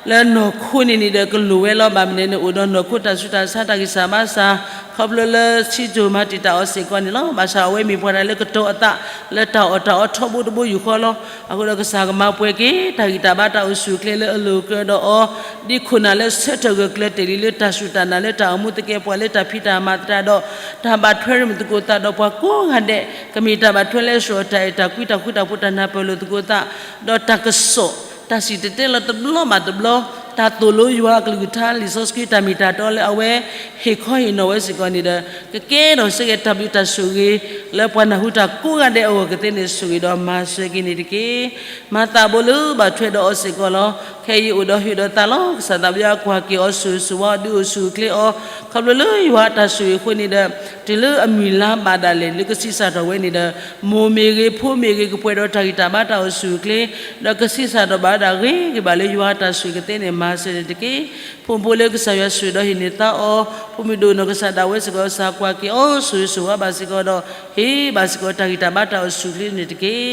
လၢနီၢ်ခိန့ၣ်န့ၣ်ဒီးကလိၣ်ဝဲလီၤ. ဘၣ်မနုၤန့ၣ် အိၣ်ဒီးနီၢ်ခိတၢ်ဆူးတၢ်ဆါတၢ်ဂံၢ်စၢ်ဘါစၢ် ခီဖျိလၢဆံးစိၤမၤတံာ်တာ်အီၤစ့ၢ်ကီးန့ၣ်လီၤ. ဘၣ်ဆၣ်အဝဲမ့ၢ်ပှၤတၢ်လၢကတီၤအသး လၢတၢ်အီၣ်တၢ်အီထီဘိတဘိယူၢ်ဃီလီၤ. အဃိဒီးကစၢ်ကမၤပှဲၤက့ၤ တၢ်ဂံၢ်တၢ်ဘါတၢ်အိၣ်ဆူၣ်အိၣ်ချ့လၢအလိၤအကျဲဒီးအီၤ ဒ်ခိၣ်နၢ်လၢဆၢထၢၣ်ဂၢၢ်ကျၢၤတ့ၢ်လံလၢတၢ်စူၢ်တၢ်နာ်လၢတၢ်အိၣ်မူသကဲးပဝးလၢတၢ်ဖံးတၢ်မၤသတး ဒီး တၢ်ဘၣ်ထွဲရမုာ်သကိးသးဒီးပှၤကိးဂၤဒဲး ကမ့ၢ်တၢ်ဘၣ်ထွဲလၢအဆှၢအီၤတၢ်အဲၣ်တၢ်ကွံတၢ်ဃူတၢ်ဖိးတၢ်နၢ်ပၢၢ်လိာ်သကိးသး ဒီးတၢ်ကစီၣ် တၢ်စံၣ်တဲၤတဲလီၤတဘျီဘၣ်တဘျီ တၢ်သိၣ်လိယွၤအကလုၢ်ကထါလံာ်စီဆှံတၢ်မ့ၢ်တၢ်တီလၢအဝဲ ဟ့ၣ်ခီဟ့ၣ်နီၤဝဲစ့ၢ်ကီးန့ၣ်ဒီး ကကဲထီၣ်စ့ၢ်ကီးတၢ်ဘျုးတၢ်ဆိၣ်ဂ့ၤ လၢပှၤနၢ်ဟူတၢ်ကိးဂၤဒဲးအဂီၢ်ကသ့န့ၣ် ဆိၣ်ဂ့ၤဒီးမၤစၢၤက့ၤန့ၣ်တက့ၢ်. မၤသးဘိလၢဘၣ်ထွဲဒီးအီၤစ့ၢ်ကီးလီၤ. ခဲအံၤအိၣ်ဒီးဟုးဒီးသးလီၤ. ကစၢ်သးပယီၤကွၢ်က့ၤအီၤဆိၣ်ဂ့ၤဆိၣ်ဝါအီၤဒုးအိၣ်ဆူၣ်အိၣ်ချ့အီၤ ခီဖျိလၢယွၤအတၢ်ဆိၣ်ဂ့ၤအဃိန့ၣ်ဒီး တုၤလၢအမုၢ်လါဘၣ်ဒၣ်လဲာ်လၢကဆံးစၢ်ထီၣ်ဝဲန့ၣ်ဒီး မိၢ်မ့ၢ်ဂ့ၤ ဖိမ့ၢ်ဂ့ၤ ကပှဲၤဒီးတၢ်ဂံၢ်တၢ်ဘါတၢ်အိၣ်ဆူၣ်အိၣ်ချ့ ဒီးကဆံးစၢ်ထီၣ်ဘၣ်ဝဲဒၣ်ဂ့ၤက့ၤဘၣ်လၢယွၤအတၢ်ဆိၣ်ဂ့ၤကသ့န့ၣ် မၤစၢၤန့ၣ်တက့ၢ်. ဖိမုၣ်ဖိလၢကစၢ်ယွၤဆိၣ်ဂ့ၤဒီးဟ့ၣ်န့ၢ်သါအီၤ ဖိမုၣ်ဒိၣ်နီၢ်ကစၢ်ဒၣ်ဝဲစ့ၢ်ကီး ကစၢ်ကွၢ်က့ၤအီၤဆိၣ်ဂ့ၤဆိၣ်ဝါဘၣ်စ့ၢ်ကီးဒီး ဟ့ၣ်ဘၣ်စ့ၢ်ကီးတၢ်ဂံၢ်တၢ်ဘါတၢ်အိၣ်ဆူၣ်အိၣ်ချ့န့ၣ်တက့ၢ်.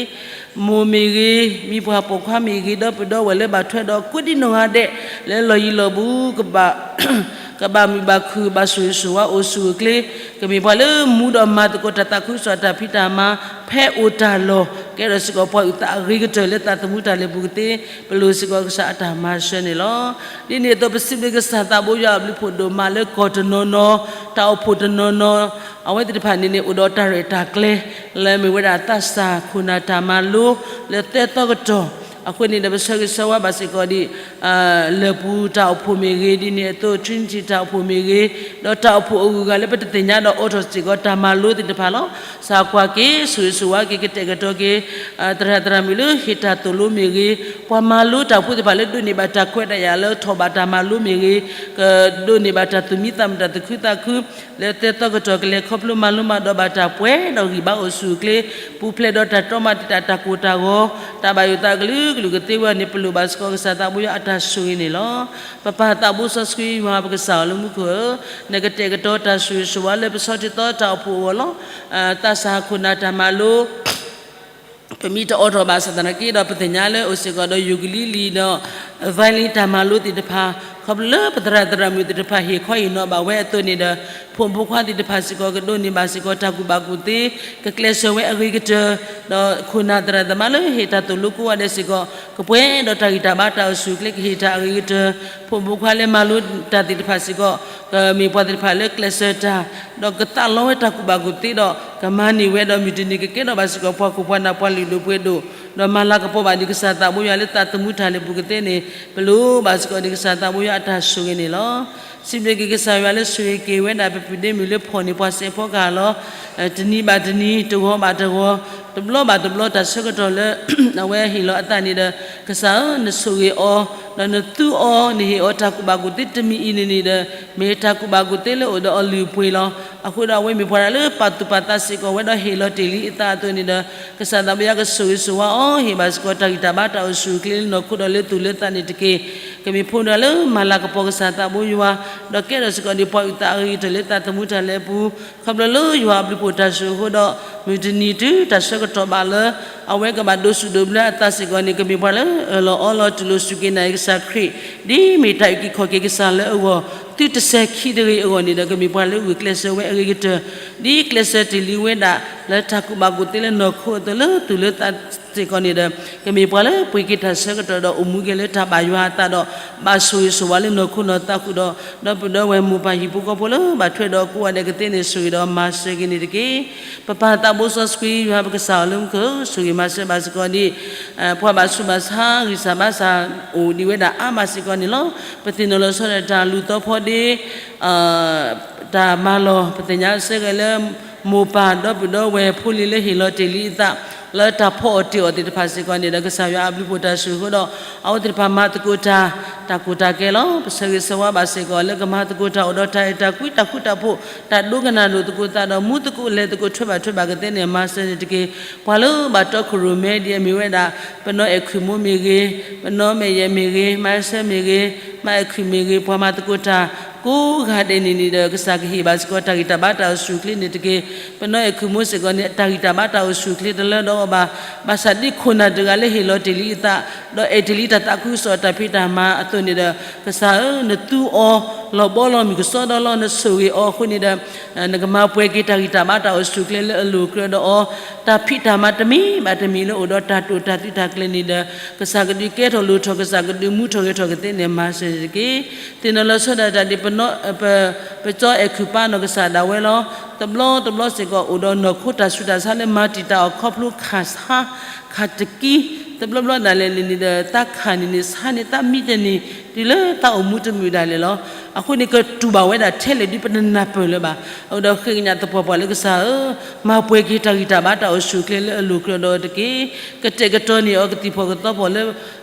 မိၢ်မ့ၢ်ဂ့ၤ မံၤပှၢ်ပိာ်ခွါမ့ၢ်ဂ့ၤ ဒီပုၢ်ဒီဝဲၢ်လၢဘၣ်ထွဲဒီးကိးဒံနီၢ်ဂၤဒဲး လၢလီၢ်ယံၤလီၢ်ဘူး ကဘၣ်မုာ်ဘၣ်ခုၣ် ဘၣ်ဆိၣ်ဂ့ၤဆိၣ်ဝါအိၣ်ဆူၣ်အိၣ်ချ့ ကမ့ၢ်ပှၤလၢမူဒီးမၤသကိးတၢ်သးခုကစီၣ်တၢ်ဖံးတၢ်မၤ ဖဲအိၣ်တၢ်လီၢ် ကဲထီၣ်စ့ၢ်ကီးပှၤအုၣ်သးအဂ့ၤကတၢၢ်လၢသးသမူတၢ်လဲၤပူၤကသ့ ပလိၣ်စ့ၢ်ကီးကစၢ်အတၢ်မၤစၢၤန့ၣ်လီၤ. ဒ်န့ၣ်အသိးပစံးဘျုးကစၢ်သးဘိယွၤအဘျုးဖှိၣ်ဒိၣ်မးလၢကီၢ်တနီၤနီၤ တၢ်အိၣ်ဖှိၣ်တနီၤနီၤ အဝဲသ့ၣ်တဖၣ်န့ၣ်န့ၣ် အိၣ်ဒီးတၢ်ရဲၣ်တၢ်ကျဲၤ လၢမ့ၢ်ဝဲဒၣ်သးစၢ်ခိၣ်နၢ်တၢ်မၤလိ လၢသၢသီကတီၢ် အဃိန့ၣ်ဒီး ပဆၢဂ့ၤဆၢဝါဘၣ်စ့ၢ်ကီးဒံး လၢၢ်ပူၤတၢ်အိၣ်ဖှိၣ်မ့ၢ်ဂ့ၤ ဒ်န့ၣ်အသိး Trinity တၢ်အိၣ်ဖှိၣ်မ့ၢ်ဂ့ၤ ဒီးတၢ်အိၣ်ဖှိၣ်အဂုၤအဂၤလၢပတသ့ၣ်ညါဒီးအိးထီၣ်စ့ၢ်ကီးတၢ်မၤလိသ့ၣ်တဖၣ်လီၤ. ကစၢ်ကွၢ်က့ၤ ဆိၣ်ဂ့ၤဆိၣ်ဝါက့ၤ ကတဲာ်ကတီၤက့ၤ သရၣ်သရၣ်မုၣ်လၢဟ့ၣ်တၢ်သိၣ်လိမ့ၢ်ဂ့ၤ ပှၤမၤလိတၢ်ဖိသ့ၣ်တဖၣ်လၢဒိးန့ၢ်ဘၣ်တၢ်ခွဲးတၢ်ယာ်လၢ ထီၣ်ဘၣ်တၢ်မၤလိမ့ၢ်ဂ့ၤ ကဒိးန့ၢ်ဘၣ်တၢ်သူၣ်မံသးမုာ်တၢ်သူၣ်ခုသးခု လၢသၢသီကတီၢ်ကလဲၤခီဖျိမၤလိမၤဒိးဘၣ်တၢ်ပှဲၤဒီးဂံၢ်ဘါအိၣ်ဆူၣ်အိၣ်ချ့ ပူၤဖျဲးဒီးတၢ်တီမၤတံာ်တာ် တၢ်ကိၢ်တၢ်ဂီၤ တၢ်ဘၣ်ယိၣ်သးကလုာ်ကလုာ်ကသ့ဝဲန့ၣ် ပလိၣ်ဘၣ်စ့ၢ်ကီးကစၢ်သးဘိယွၤအတၢ်ဆိၣ်ဂ့ၤန့ၣ်လီၤ. ပပၢ်သးဘိစီဆှံယွၤပကစၢ်အီၤလၢမူခိၣ်ဧၢ, နကတဲာ်ကတီၤတၢ်ဆိၣ်ဂ့ၤဆိၣ်ဝါလၢပဆီတံၢ်သီတၢ်အိၣ်ဖှိၣ်အဂီၢ်လီၤ. သးစၢ်ခိၣ်နၢ်တၢ်မၤလိ ပမ့ၢ်တအိးထီၣ်ဘၣ်ဆၣ်သနာ်က့ဒီး ပသ့ၣ်ညါလၢအိၣ်စ့ၢ်ကီးဒီး ယူၤကလံလံာ်ဒီး သီလံတၢ်မၤလိသ့ၣ်တဖၣ် ခီဖျိလၢပသရၣ်သရၣ်မုၣ်သ့ၣ်တဖၣ် ဟ့ၣ်ခီဟ့ၣ်နီၤဘၣ်ဝဲအသိးန့ၣ်ဒီး ဖိမုၣ်ဖိခွါသ့ၣ်တဖၣ်စ့ၢ်ကီး ကဒိးန့ၢ်ဘၣ်စ့ၢ်ကီးတၢ်ကူၣ်ဘၣ်ကူၣ်သ့ ကကျဲးစၢးဝဲအဂ့ၤကတၢၢ် ဒီးခိၣ်နၢ်သရၣ်သမါလၢဟ့ၣ်တၢ်သိၣ်လိကိးဂၤဒဲးစ့ၢ်ကီး ကပှဲၤဒီးတၢ်ဂံၢ်တၢ်ဘါတၢ်အိၣ်ဆူၣ်အိၣ်ချ့ ကဟ့ၣ်တၢ်အဂ့ၤကတၢၢ် ဖိမုၣ်ဖိခွါလၢမၤလိတၢ်သ့ၣ်တဖၣ်စ့ၢ်ကီး ကမ့ၢ်ပှၤသ့ၣ်တဖၣ်လၢကျဲးစၢးတၢ် ဒီးကသးလီဝဲတၢ်ကူၣ်ဘၣ်ကူၣ်သ့ဒီး ကမၤန့ၢ်ဝဲဒီးမုၢ်တနံၤကကဲထီၣ်ဘၣ်စ့ၢ်ကီး ပှၤခိၣ်ပှၤနၢ်ပှၤလုၢ်ဒိၣ်ပှ့ၤဒိၣ် ဒီးမၤလၤကပီၤဘၣ်ဒံးကစၢ်သးဘိယွၤလၢသးသမူတၢ်လဲၤပူၤကသ့န့ၣ် ပလိၣ်ဘၣ်စ့ၢ်ကီးဒံးကစၢ်သးဘိယွၤအတၢ်ဆိၣ်ဂ့ၤန့ၣ်လီၤ. စံးဘျုးက့ၤကစၢ်ယွၤလၢဆိၣ်ဂ့ၤက့ၤဝဲဒၣ်ပပုၢ်ဒ့မုၣ်လၢဖီၣ်န့ၢ်ပှၤစဲးဖီကဟၣ်လီၤ. တနံၤဘၣ်တနံၤ တဂီၤဘၣ်တဂီၤ တဘျီဘၣ်တဘျီတၢ်ဆၢကတီၢ်လၢ အဝဲဟ့ၣ်လီၤအသးန့ၣ်ဒီး ကစၢ်ဧၢ နဆိၣ်ဂ့ၤအီၤ ဒီးနသူအီၤ နဟ့ၣ်အီၤတၢ်ကူၣ်ဘၣ်ကူၣ်သ့တမံၤအံၤန့ၣ်န့ၣ်ဒီး မ့ၢ်တၢ်ကူၣ်ဘၣ်ကူၣ်သ့လၢအိၣ်ဒီးအလုၢ်အပှ့ၤလီၤ. အဃိဒီးအဝဲမ့ၢ်ပှၤတဂၤလၢပာ်သူၣ်ပာ်သးစ့ၢ်ကီးဝဲဒီးဟ့ၣ်လီၤတ့ၢ်လံအသးအသိးန့ၣ်ဒီး ကစၢ်သးဘိယွၤကဆိၣ်ဂ့ၤဆိၣ်ဝါအီၤ ဟ့ၣ်ဘၣ်စ့ၢ်ကီးတၢ်ဂံၢ်တၢ်ဘါတၢ်အိၣ်ဆူၣ်အိၣ်ချ့လၢနီၢ်ခိဒီးလၢသူၣ်လၢသးန့ၣ်တက့ၢ်. ကမ့ၢ်ဖိတဂၤလၢမၤလၤကပီၤကစၢ်သးဘိယွၤ ဒီးကဲထီၣ်စ့ၢ်ကီးဒံးပှၤအုၣ်သးအဂ့ၤကတၢၢ်လၢသးသမူတၢ်လဲၤအပူၤ ခီဖျိလၢယွၤအဘျုးဖှိၣ်တၢ်ဆိၣ်ဂ့ၤအဃိဒီး မုၢ်တနံၤတုၤတၢ်ဆၢကတီၢ်ဘၣ်လၢ အဝဲကဘၣ်ဒိးစူၣ်ဒိးဘျၢအသးစ့ၢ်ကီးန့ၣ် ကမ့ၢ်ပှၤလၢအၢၣ်လီၤအီလီၤတူၢ်လိာ်စူၢ်က့ၤနာ်က့ၤကစၢ်ခရံာ် ဒ်မ့ၢ်တၢ်အုၣ်က့ၤခီၣ်က့ၤကစၢ်လၢအဂီၢ် သုတစဲၤခံတဂ့ၤအဂီၢ်န့ၣ်ဒီး ကမ့ၢ်ပှၤလၢဂုာ်ကျဲးစၢးဝဲအဂ့ၤကတၢၢ် ဒ်ကျဲးစၢးတ့ၢ်လံဝဲဒၣ် လၢတၢ်ကူၣ်ဘၣ်ကူၣ်သ့လၢနီၢ်ခိအသိးလၢသူၣ်လၢသး စ့ၢ်ကီးန့ၣ်ဒီး ကမ့ၢ်ပှၤလၢပှ့ၤက့ၤတၢ်ဆၢကတီၢ်ဒီးအိၣ်မူက့ၤလၢတၢ်ဘၣ်ယွၤအသးဒီး ဘၣ်ဆိၣ်ဂ့ၤဆိၣ်ဝါလၢနီၢ်ခိနီၢ်သးဃုာ်ဒီး ဒီပုၢ်ဒီဝဲၢ်မိၢ်ပၢ်ဟံၣ်ဖိဃီဖိလၢဘၣ်ထွဲဒီးကိးဂၤဒဲးကသ့န့ၣ် ဆိၣ်ဂ့ၤဒီးမၤစၢၤက့ၤန့ၣ်တက့ၢ်. ပပၢ်သးဘိစီဆှံယွၤပကစၢ်အီၤလၢမူခိၣ် ဆိၣ်ဂ့ၤမၤစၢၤဘၣ်စ့ၢ်ကီးဒံး ပှၤဘၣ်ဆူးဘၣ်ဆါ ဂံၢ်စၢ်ဘါစၢ်အိၣ်ဒံးဝဲဒၣ်အါမးစ့ၢ်ကီးန့ၣ်လီၤ. ပသ့ၣ်နီၣ်လီၤဆီဒၣ်တၢ်လူၤသီဖီဒ့ တၢ်မၤလီၢ် ပသ့ၣ်ညါစ့ၢ်ကီးလၢ မိၢ်ပၢ်ဒီပုၢ်ဒီဝဲၢ်ဖိလံၤလၢဟ့ၣ်လီၤတ့ၢ်လံအသး လၢတၢ်ဖီအီၣ်တ့ၢ်အီၣ်သ့ၣ်တဖၣ်စ့ၢ်ကီးန့ၣ်ဒီး ကစၢ်ယွၤအဘျုးဖှိၣ်တၢ်ဆိၣ်ဂ့ၤအဃိဒီး အဝဲသ့ၣ်တဖၣ်မၤသကိးတၢ် တၢ်ကိၢ်တၢ်ဂီၤလီၤ. ပဆၢဂ့ၤဆၢဝါဘၣ်စ့ၢ်ကီးလၢကမၤသကိးတၢ်အိၣ်ဒီးတၢ်အဲၣ်တၢ်ကွံ တၢ်ဃူတၢ်ဖိး တၢ်ဒိကနၣ်ဒိၣ်သကိးသးဒီး မူသကိးလဲၤသကိးထွဲဘၣ်ထွဲဘၣ်ကသ့န့ၣ် မၤစၢၤန့ၣ်တက့ၢ်. ပှၤလၢဘၣ်တီခိၣ်ရိၣ်မဲဒ်အမ့ၢ်ဝဲဒၣ် ပနီၢ်အဲၣ်ခွံၣ်မိၢ်မ့ၢ်ဂ့ၤ, ပနီၢ်မဲာ်ယဲၢ်မ့ၢ်ဂ့ၤ, မၤစၢၤမ့ၢ်ဂ့ၤ, မၤအဲၣ်ခွံၣ်မ့ၢ်ဂ့ၤ, ပှၤမၤသကိးတၢ် ကိးဂၤဒဲးန့ၣ်န့ၣ်ဒီး ကစၢ်ကဟ့ၣ်ဘၣ်စ့ၢ်ကီးတၢ်ဂံၢ်တၢ်ဘါတၢ်အိၣ်ဆူၣ်အိၣ်ချ့န့ၣ်တက့ၢ်. ပနီၢ်အဲၣ်ခွံၣ်မိၢ်စ့ၢ်ကီးန့ၣ် တၢ်ဂံၢ်တၢ်ဘါတၢ်အိၣ်ဆူၣ်အိၣ်ချ့တလၢဒီးအီၤဘၣ်. ဘၣ်ဆၣ်ဒ်ခိၣ်နၢ်တဂၤလၢဟ့ၣ်လီၤတ့ၢ်လံအသး ဒီးအဲၣ်တ့ၢ်လံတၢ်သးခုကစီၣ်တၢ်ဖံးတၢ်မၤအသိးန့ၣ်ဒီး ကစၢ်ဧၢ, နသူအီၤလီၤဘီလီၤမုၢ်ကစီဒီလီၤ. နဆိၣ်ဂ့ၤအီၤအဃိန့ၣ်ဒီး နကမၤပှဲၤက့ၤတၢ်ဂံၢ်တၢ်ဘါတၢ်အိၣ်ဆူၣ်အိၣ်ချ့လၢအလိၤကြၢးဒီးအီၤ, တၢ်ဖံးတၢ်မၤတမံၤဘၣ်တမံၤလၢအိၣ်ဒီးတၢ်တိာ်တၢ်သံးတၢ်ကျဲၤန့ၣ်ဒီး ကစၢ်ကဒုးကဲထီၣ်လိၤထီၣ် ကစၢ်ကဒုးမူထီၣ်ဂဲၤထီၣ်ကသ့န့ၣ် မၤစၢၤန့ၣ်တက့ၢ်. သ့ၣ်နီၣ်လီၤဆီဒၣ်တၢ်ဒ် ပကၠီအဲၣ်ခုၣ်ပၢ်နီၢ်ကစၢ်ဒၣ်ဝဲလီၤ. တဘျီတဘျီစ့ၢ်ကီးအိၣ်ဒီးနီၢ်ခိတၢ်ဆူးတၢ်ဆါလၢမၤတံာ်တာ်အီၤခီဖျိခၣ်ဆါ ခၣ်တကံ, တဘျီဘျီဒၣ်လဲာ်န့ၣ်န့ၣ်ဒီး သးခၣ်န့ၣ်န့ၣ် ဆါန့ၢ်သးမံတနံၤ တုၤလၢသးအိၣ်မူတမုာ်ဒၣ်လဲာ်လီၤ. အဃိန့ၣ် ကတူၢ်ဘၣ်ဝဲဒၣ်ထဲလဲၣ်ဒ်ပတနၢ်ပၢၢ်လၢၤဘၣ်. အဃိဒီးဃ့ကညးသပှၢ်ပှၢ်လၢကစၢ်ဧၢ, မၤပှဲၤက့ၤတၢ်ဂံၢ်တၢ်ဘါတၢ်အိၣ်ဆူၣ်အိၣ်ချ့လၢအလိၤကြၢးဒီးအီၤတက့ၢ်. ကတဲာ်ကတီၤန့ၢ်အီၤကသံၣ်ဖီၣ်ကသီဖီၣ်လၢ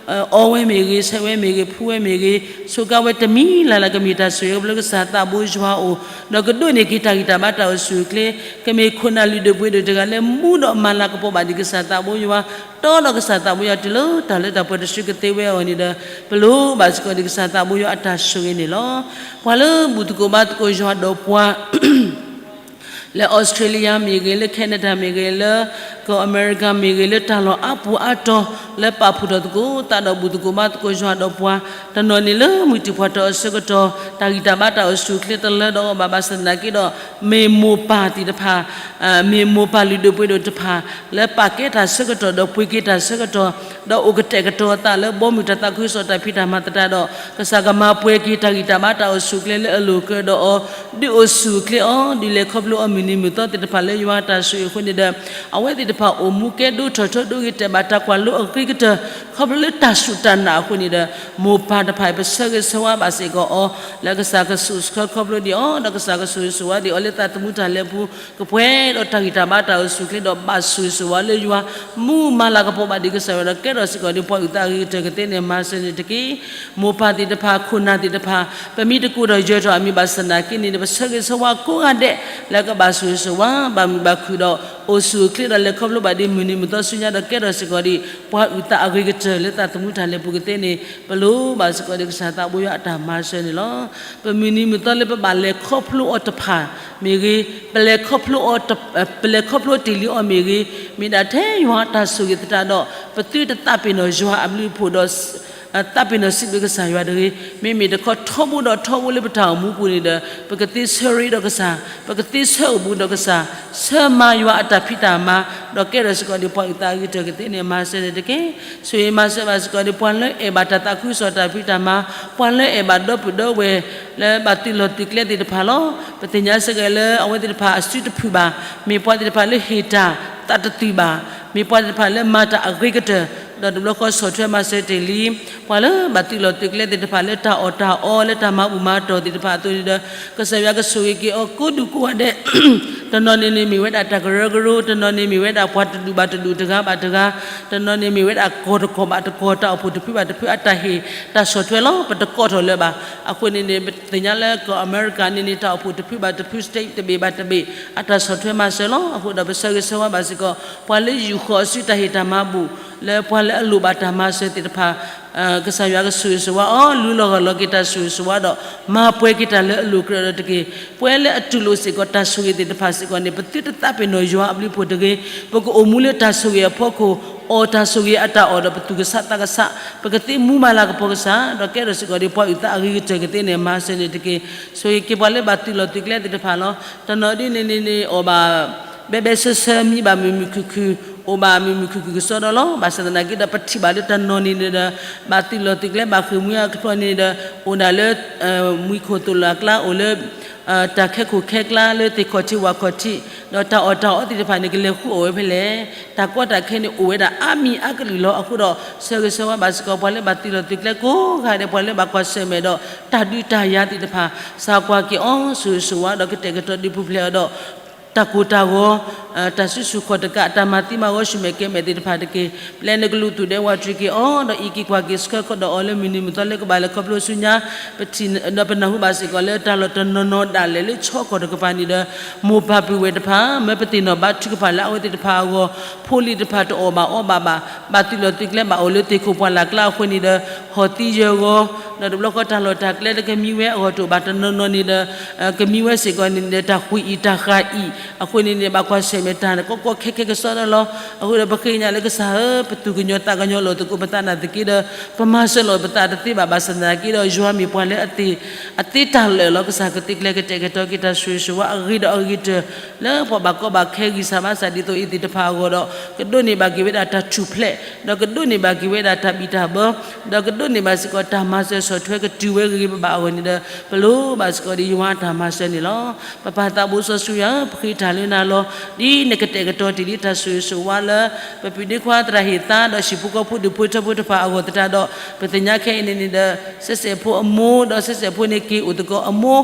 အီဝဲမ့ၢ်ဂ့ၤ, ဆဲးဝဲမ့ၢ်ဂ့ၤ, ဖှူဝဲမ့ၢ်ဂ့ၤ, ဆိးကါဝဲတမံၤလၢ်လၢ် ကမ့ၢ်တၢ်ဆိၣ်ဂ့ၤလၢကစၢ်သးဘိယွၤအအိၣ်, ဒီးကဒိးန့ၢ်က့ၤတၢ်ဂံၢ်တၢ်ဘါတၢ်အိၣ်ဆူၣ်အိၣ်ချ့, ကမ့ၢ်ခိၣ်နၢ်လုၢ်ဒိၣ်ပှ့ၤဒိၣ်တဂၤလၢမူဒီးမၤလၤကပီၤဘၣ်ဒံးကစၢ်သးဘိယွၤ, တီဒီးကစၢ်သးဘိယွၤတုၤလၢတၢ်လၢတၢ်ပှဲၤတစုကသ့ဝဲအဂီၢ်န့ၣ်ဒီး ပလိၣ်ဘၣ်စ့ၢ်ကီးဒံးကစၢ်သးဘိယွၤအတၢ်ဆိၣ်ဂ့ၤန့ၣ်လီၤ. ပှၤလၢဘူၣ်သကိးဘါသကိးယွၤဒီးပှၤ လၢအီစထြ့လယါမ့ၢ်ဂ့ၤ, လၢ Canada မ့ၢ်ဂ့ၤ, လၢကီၢ်အမဲရကၤမ့ၢ်ဂ့ၤ, လၢတၢ်လီၢ်အါပူၤအါတီၤ လၢပာ်ဖှိၣ်ထီၣ်သကိးသးဒီးဘူၣ်သကိးဘါသကိးယွၤဒီးပှၤ တနီၤန့ၣ်လၢမုၢ်တံၢ်ဖှိၣ်ထီၣ်အဆၢကတီၢ် တၢ်ဂံၢ်တၢ်ဘါတၢ်အိၣ်ဆူၣ်အိၣ်ချ့တလၢဒီးအီၤဘၣ် ဘၣ်ဆၣ်သနာ်က့ဒီး မ့ၢ်မိၢ်ပၢ်သ့ၣ်တဖၣ် မ့ၢ်မိၢ်ပၢ်လုၢ်ဒိၣ်ပှ့ၤဒိၣ်တဖၣ် လၢပာ်ကဲတၢ်ဆၢကတီၢ်ဒီးပှ့ၤက့ၤတၢ်ဆၢကတီၢ် ဒီးအိၣ်ကတဲာ်ကတီၤအသးလၢဘီမုၢ်တၢ်သးခုကစီၣ်တၢ်ဖံးတၢ်မၤသတးဒီး ကစၢ်ကမၤပှဲၤက့ၤတၢ်ဂံၢ်တၢ်ဘါတၢ်အိၣ်ဆူၣ်အိၣ်ချ့လၢအလိၤကြၢးဒီးအီၤ, ဒုးအိၣ်ဆူၣ်အိၣ်ချ့အီၤ, ဒုးလဲၤခီဖျိအီၤမုၢ်နံၤမုၢ်သီသ့ၣ်တဖၣ်လၢယွၤအတၢ်ဆိၣ်ဂ့ၤအဃိန့ၣ်ဒီး အဝဲသ့ၣ်တဖၣ်အိၣ်မူကဲဒိၣ်ထီၣ်ထီဒိၣ်ဂ့ၤတဲာ်ဘၣ်တၢ်ကွၢ်လိအဂ့ၤကတၢၢ် ခီဖျိလၢတၢ်စူၢ်တၢ်နာ်အဃိန့ၣ်ဒီး မိၢ်ပၢ်တဖၣ်အံၤ ပဆၢဂ့ၤဆၢဝါဘၣ်စ့ၢ်ကီးအီၤ လၢကစၢ်ကဆိၣ်ဆၢခီဖျိဒံးအီၤ ဒီးကစၢ်ကဆိၣ်ဂ့ၤဆိၣ်ဝါဒံးအီၤလၢသးသမူတၢ်လဲၤပူၤ ကပှဲၤဒီးတၢ်ဂံၢ်တၢ်ဘါတၢ်အိၣ်ဆူၣ်အိၣ်ချ့ဒီးဘၣ်ဆိၣ်ဂ့ၤဆိၣ်ဝါလၢယွၤ မူမၤလၤကပီၤဘၣ်ဒံးကစၢ်ယွၤဒီးကဲထီၣ်စ့ၢ်ကီးဒံးပှၤအုၣ်သးအဂ့ၤကတၢၢ်ကသ့န့ၣ် မၤစၢၤန့ၣ်တက့ၢ်. မိၢ်ပၢ်သ့ၣ်တဖၣ် ခိၣ်နၢ်သ့ၣ်တဖၣ် ပမ့ၢ်တကိးထီၣ်ယၢၤထီၣ်အမံၤဘၣ်ဆၣ်သနာ်က့န့ၣ် ပဆၢဂ့ၤဆၢဝါကိးဂၤဒဲး လၢကဘၣ်ဆိၣ်ဂ့ၤဆိၣ်ဝါ ဘၣ်မုာ်ဘၣ်ခုၣ်ဒီး အိၣ်ဆူၣ်အိၣ်ချ့ဒီးလဲၤခီဖျိဘၣ်ဒံးမုၢ်နံၤမုၢ်သီဆူညါဒီးကဲထီၣ်စ့ၢ်ကီးဒံး ပှၤအုၣ်သးအဂ့ၤကတၢၢ်လၢသးသမူတၢ်လဲၤပူၤကသ့န့ၣ် ပလိၣ်ဘၣ်စ့ၢ်ကီးဒံးကစၢ်သးဘိယွၤအတၢ်မၤစၢၤန့ၣ်လီၤ. ပမုၢ်နံၤမုၢ်သီလၢပဘၣ်လဲၤခီဖျိအီၤတဖၣ်မ့ၢ်ဂ့ၤ, ပလဲၤခီဖျိအီၤတ ပလဲၤခီဖျိတ့ၢ်လံအီၤမ့ၢ်ဂ့ၤ, မ့ၢ်ဒၣ်ထဲယွၤအတၢ်ဆိၣ်ဂ့ၤသတးဒီး ပသုတသးပ့ၤနီၣ်ယွၤအဘျုးအဖှိၣ်ဒီး သးပ့ၤနီၣ်စံးဘျုးကစၢ်ယွၤတဂ့ၤ, မ့မ့ၢ်တခီထီဘိဒီးထီဘိလၢပတၢ်အိၣ်မူပူၤန့ၣ်ဒီး ပကသ့ဆၢရ့ဒီးကစၢ်, ပကသ့ဆၢအိၣ်ဘူးဒီးကစၢ်, ဆၢမၤယွၤအတၢ်ဖံးတၢ်မၤ, ဒီးကဲထီၣ်စ့ၢ်ကီးဒံးပှၤအုၣ်သးအဂ့ၤကတၢၢ်ကသ့န့ၣ် မၤစၢၤန့ၣ်တက့ၢ်. ဆိၣ်ဂ့ၤမၤစၢၤဘၣ်စ့ၢ်ကီးဒံးပှၤလၢအဲၣ်ဘၣ်တၢ်သးခုကစီၣ်တၢ်ဖံးတၢ်မၤ, ပှၤလၢအဲၣ်ဘၣ်ဒီပုၢ်ဒီဝဲၢ် လၢဘၣ်သုးလီၢ်သုးကျဲသ့ၣ်တဖၣ်လီၤ. ပသ့ၣ်ညါစ့ၢ်ကီးလၢအဝဲသ့ၣ်တဖၣ်အစုတဖုၣ်ဘၣ်, မ့ၢ်ပှၤသ့ၣ်တဖၣ်လၢဟ့ၣ်တၢ်သးတသုးဘၣ်, မ့ၢ်ပှၤသ့ၣ်တဖၣ်လၢမၤတၢ်အဂ့ၤကတၢၢ်, ဒီးတဘျီဃီဆီၣ်ထွဲမၤစၢၤတ့ၢ်လံ ပှၤလၢဘၣ်သုးလီၢ်သုးကျဲသ့ၣ်တဖၣ်လၢတၢ်အီၣ်တၢ်အီလၢတၢ်မၤဘူၣ်မၤတီၢ်သ့ၣ်တဖၣ်အသိးန့ၣ်ဒီး ကစၢ်ယွၤကဆိၣ်ဂ့ၤက့ၤအီၤကိးဒူၣ်ကိးဂၤဒဲး တနီၤန့ၣ်န့ၣ်မ့ၢ်ဝဲဒၣ်တၢ်ကရၢကရိ, တနီၤန့ၣ်မ့ၢ်ဝဲဒၣ်ပှၤတဒူၣ်ဘၣ်တဒူၣ်တဂၤဘၣ်တဂၤ, တနီၤန့ၣ်မ့ၢ်ဝဲဒၣ်ကီၢ်တကီၢ်ဘၣ်တကီၢ် တၢ်အိၣ်ဖှိၣ်တဖုဘၣ်တဖုအတၢ်ဟ့ၣ်တၢ်ဆီၣ်ထွဲလီၤ. ပတကိးထီၣ်လၢၤဘၣ်. အဃိန့ၣ်န့ၣ် ပသ့ၣ်ညါလၢကီၢ်အမဲရကၤန့ၣ်န့ၣ် တၢ်အိၣ်ဖှိၣ်တဖုဘၣ်တဖု state တဘ့ၣ်ဘၣ်တဘ့ၣ် အတၢ်ဆီၣ်ထွဲမၤစၢၤလီၤ. အဃိဒီးပဆၢဂ့ၤဆၢဝါဘၣ်စ့ၢ်ကီး ပှၤလၢယူာ်ဃီၤအစုတၢ်ဟ့ၣ်တၢ်မၤဘူၣ် လၢပှၤလၢအလိၣ်ဘၣ်တၢ်မၤစၢၤသ့ၣ်တဖၣ် ကစၢ်ယွၤကဆိၣ်ဂ့ၤဆိၣ်ဝါအီၤ လူလီၤဂာ်လီၤက့ၤတၢ်ဆိၣ်ဂ့ၤဆိၣ်ဝါဒီး မၤပှဲၤက့ၤတၢ်လၢအလိၤကြၢးဒီးတက့ၢ်. ပှၤလၢအတူၢ်လိာ်စ့ၢ်ကီးတၢ်ဆိၣ်ဂ့ၤသ့ၣ်တဖၣ်စ့ၢ်ကီးန့ၣ် ပသုတသးပ့ၤနီၣ်ယွၤအဘျုးအဖှိၣ်တဂ့ၤ. ပကအိၣ်မူလၢတၢ်ဆိၣ်ဂ့ၤအဖီခိၣ်, အီၣ်တၢ်ဆိၣ်ဂ့ၤအတၢ်အီၣ်ဒီးပသူၣ်ကဆးသးကဆး, ပကသ့မူမၤလၤကပီၤကစၢ်, ဒီးကဲထီၣ်စ့ၢ်ကီးဒံးပှၤအုၣ်သးအဂ့ၤကတၢၢ်ကသ့န့ၣ် မၤစၢၤန့ၣ်တက့ၢ်. ဆိၣ်ဂ့ၤက့ၤပှၤလၢဘၣ်သုးလီၢ်သုးကျဲသ့ၣ်တဖၣ်လီၤ. တနီၤဒ်န့ၣ်န့ၣ်န့ၣ် အီၣ်ဘၣ် ဘဲဘဲဆၢဆၢ မံဘၣ်မုာ်မုာ်ခုၣ်ခုၣ် အိၣ်ဘၣ်မုာ်မုာ်ခုၣ်ခုၣ်ကစီဒီလီၤ. ဘၣ်ဆၣ်သနာ်က့ဒီး ပထံၣ်ဘၣ်လၢတၢ်နီၢ်န့ၣ်ဒီး ဘၣ်သုးလီၢ်သုးကျဲ ဘၣ်ဃ့ၢ်မှံဟးဖျိးန့ၣ်ဒီး အိၣ်ဒၣ်လၢ မှံခိၣ်သိၣ်လိအကျါ အိၣ်လၢ တၢ်ခဲခိၣ်ခဲကျါ လၢသ့ၣ်ခီၣ်ထံးဝၣ်ခီၣ်ထံး ဒီးတၢ်အီၣ်တၢ်အီသ့ၣ်တဖၣ်န့ၣ် ကလဲၤဃုအီၣ်ဝဲဖဲလဲၣ်. တၢ်ကီတၢ်ခဲန့ၣ် အိၣ်ဝဲဒၣ်အါမံၤအါကလုာ်လီၤ. အဃိဒီး ဆၢဂ့ၤဆၢဝါဘၣ်စ့ၢ်ကီး ပှၤလၢဘၣ်သုးလီၢ်သုးကျဲကိးဂၤဒဲး ပှၤလၢဘၣ်ကွၢ်ဆၢၣ်မဲာ်ဒီး တၢ်ဒုးတၢ်ယၤသ့ၣ်တဖၣ် စၢ်ကွၢ်က့ၤအီၤ ဆိၣ်ဂ့ၤဆိၣ်ဝါဒီး ကတဲာ်ကတီၤဒုးပူၤဖျဲးအီၤဒီး တၢ်ကိၢ်တၢ်ဂီၤ တၢ်စုဆူၣ်ခီၣ်တကး တၢ်မၤသံမၤဂီၤဆူၣ်မဲာ်ကဲၤမဲာ်သ့ၣ်တဖၣ်တက့ၢ်. ပျဲနကလူးသူၣ်ဒဲဝးတြံၤက့ၤအီၤ ဒီးအံးက့ၤကွၢ်က့ၤဆှၢဃီဒီးအီၤလၢမုၢ်နံၤမုၢ်သီလၢကဘၣ်လဲၤခီဖျိဆူညါ ပထံၣ်ဒီးပနၢ်ဟူဘၣ်စ့ၢ်ကီးလၢ တၢ်လီၢ်တနီၤနီၤဒၣ်လဲာ်လၢဆီကီၢ်တကပၤန့ၣ်ဒီး မိၢ်ပၢ်ပုၢ်ဝဲၢ်တဖၣ် မၢပသ့ၣ်နီၣ်ဘါထုကဖၣ်လၢအဝဲသ့ၣ်တဖၣ်အဂီၢ် ဖိလံၤတဖၣ်တအီၣ်ဘၣ်အီဘၣ်ဘၣ် ဘၣ်သုးလီၢ်သုးကျဲဘၣ်အိၣ်လၢသ့ၣ်ခိၣ်ပှၢ်လၢ်ကျါအဃိန့ၣ်ဒီး ဟီၣ်သံယၢၤဂီၤ ဒီးတဘျီဃီတၢ်လီၢ်တၢ်ကျဲလၢကမံဝဲအဂီၢ်တအိၣ်ဘၣ်တနီၤနီၤန့ၣ်ဒီး ကမံဝဲစ့ၢ်ကီးန့ၣ်ဒီး တၢ်ဃုအံၣ်တၢ်ဃၢ်အံၣ် အဃိန့ၣ်န့ၣ် ဘၣ်ကွၢ်ဆၢၣ်မဲာ်တၢ်ကီကီခဲခဲကစီဒီလီၤ. အဃိဒီးပဃ့ကညးလၢကစၢ်ဧၢ ပသူၣ်ကညီၤသးကညီၤလိာ်သကိးပသးနာ်သက့ဒီး ပမၤစၢၤလိာ်ပသးတသ့ဘၣ် ဘၣ်ဆၣ်သနာ်က့ဒီး ယွၤမ့ၢ်ပှၤလၢအသ့ၣ် အသ့တၢ်လၢာ်လီၤ. ကစၢ်ကသ့ကျဲကတဲာ်ကတီၤက့ၤတၢ်ဆိၣ်ဂ့ၤဆိၣ်ဝါအဂ့ၤဒီးအဂ့ၤတၢၢ် လၢပှၤဘၣ်ကီဘၣ်ခဲဂံၢ်စၢ်ဘါစၢ်ဒ်သိးအံၤသ့ၣ်တဖၣ်အဂီၢ်ဒီး ကဒိးန့ၢ်ဘၣ်က့ၤဝဲဒၣ်တၢ်ထူၣ်ဖျဲး ဒီးကဒိးန့ၢ်ဘၣ်က့ၤဝဲဒၣ်တၢ်ဘံၣ်တၢ်ဘၢ ဒီးကဒိးန့ၢ်ဘၣ်စ့ၢ်ကီးတၢ်မၤစၢၤဆီၣ်ထွဲကတုၤဝဲဂ့ၤဂ့ၤဘၣ်ဘၣ်အဂီၢ်န့ၣ်ဒီး ပလိၣ်ဘၣ်စ့ၢ်ကီးဒ်ယွၤအတၢ်မၤစၢၤန့ၣ်လီၤ. ပပၢ်သးဘိစီဆှံယွၤဧၢ ပဃ့တၢ်လၢနၤလီၤ. ဒ်နကတဲာ်ကတီၤတ့ၢ်လံတၢ်ဆိၣ်ဂ့ၤဆိၣ်ဝါလၢ ပပုၢ်ဒ့ခွါသရၣ်ဟ့ၣ်သါ ဒီးဟံၣ်ဖိဃီဖိဒူၣ်ဖိထၢဖိတဖၣ်အဂီၢ်သတးဒီး ပသ့ၣ်ညါခဲအံၤန့ၣ်န့ၣ်ဒီး စဲးစဲးဖိအမိၢ် ဒီးစဲးစဲးဖိန့ၣ်က့ၤအိၣ်သကိးအမိၢ်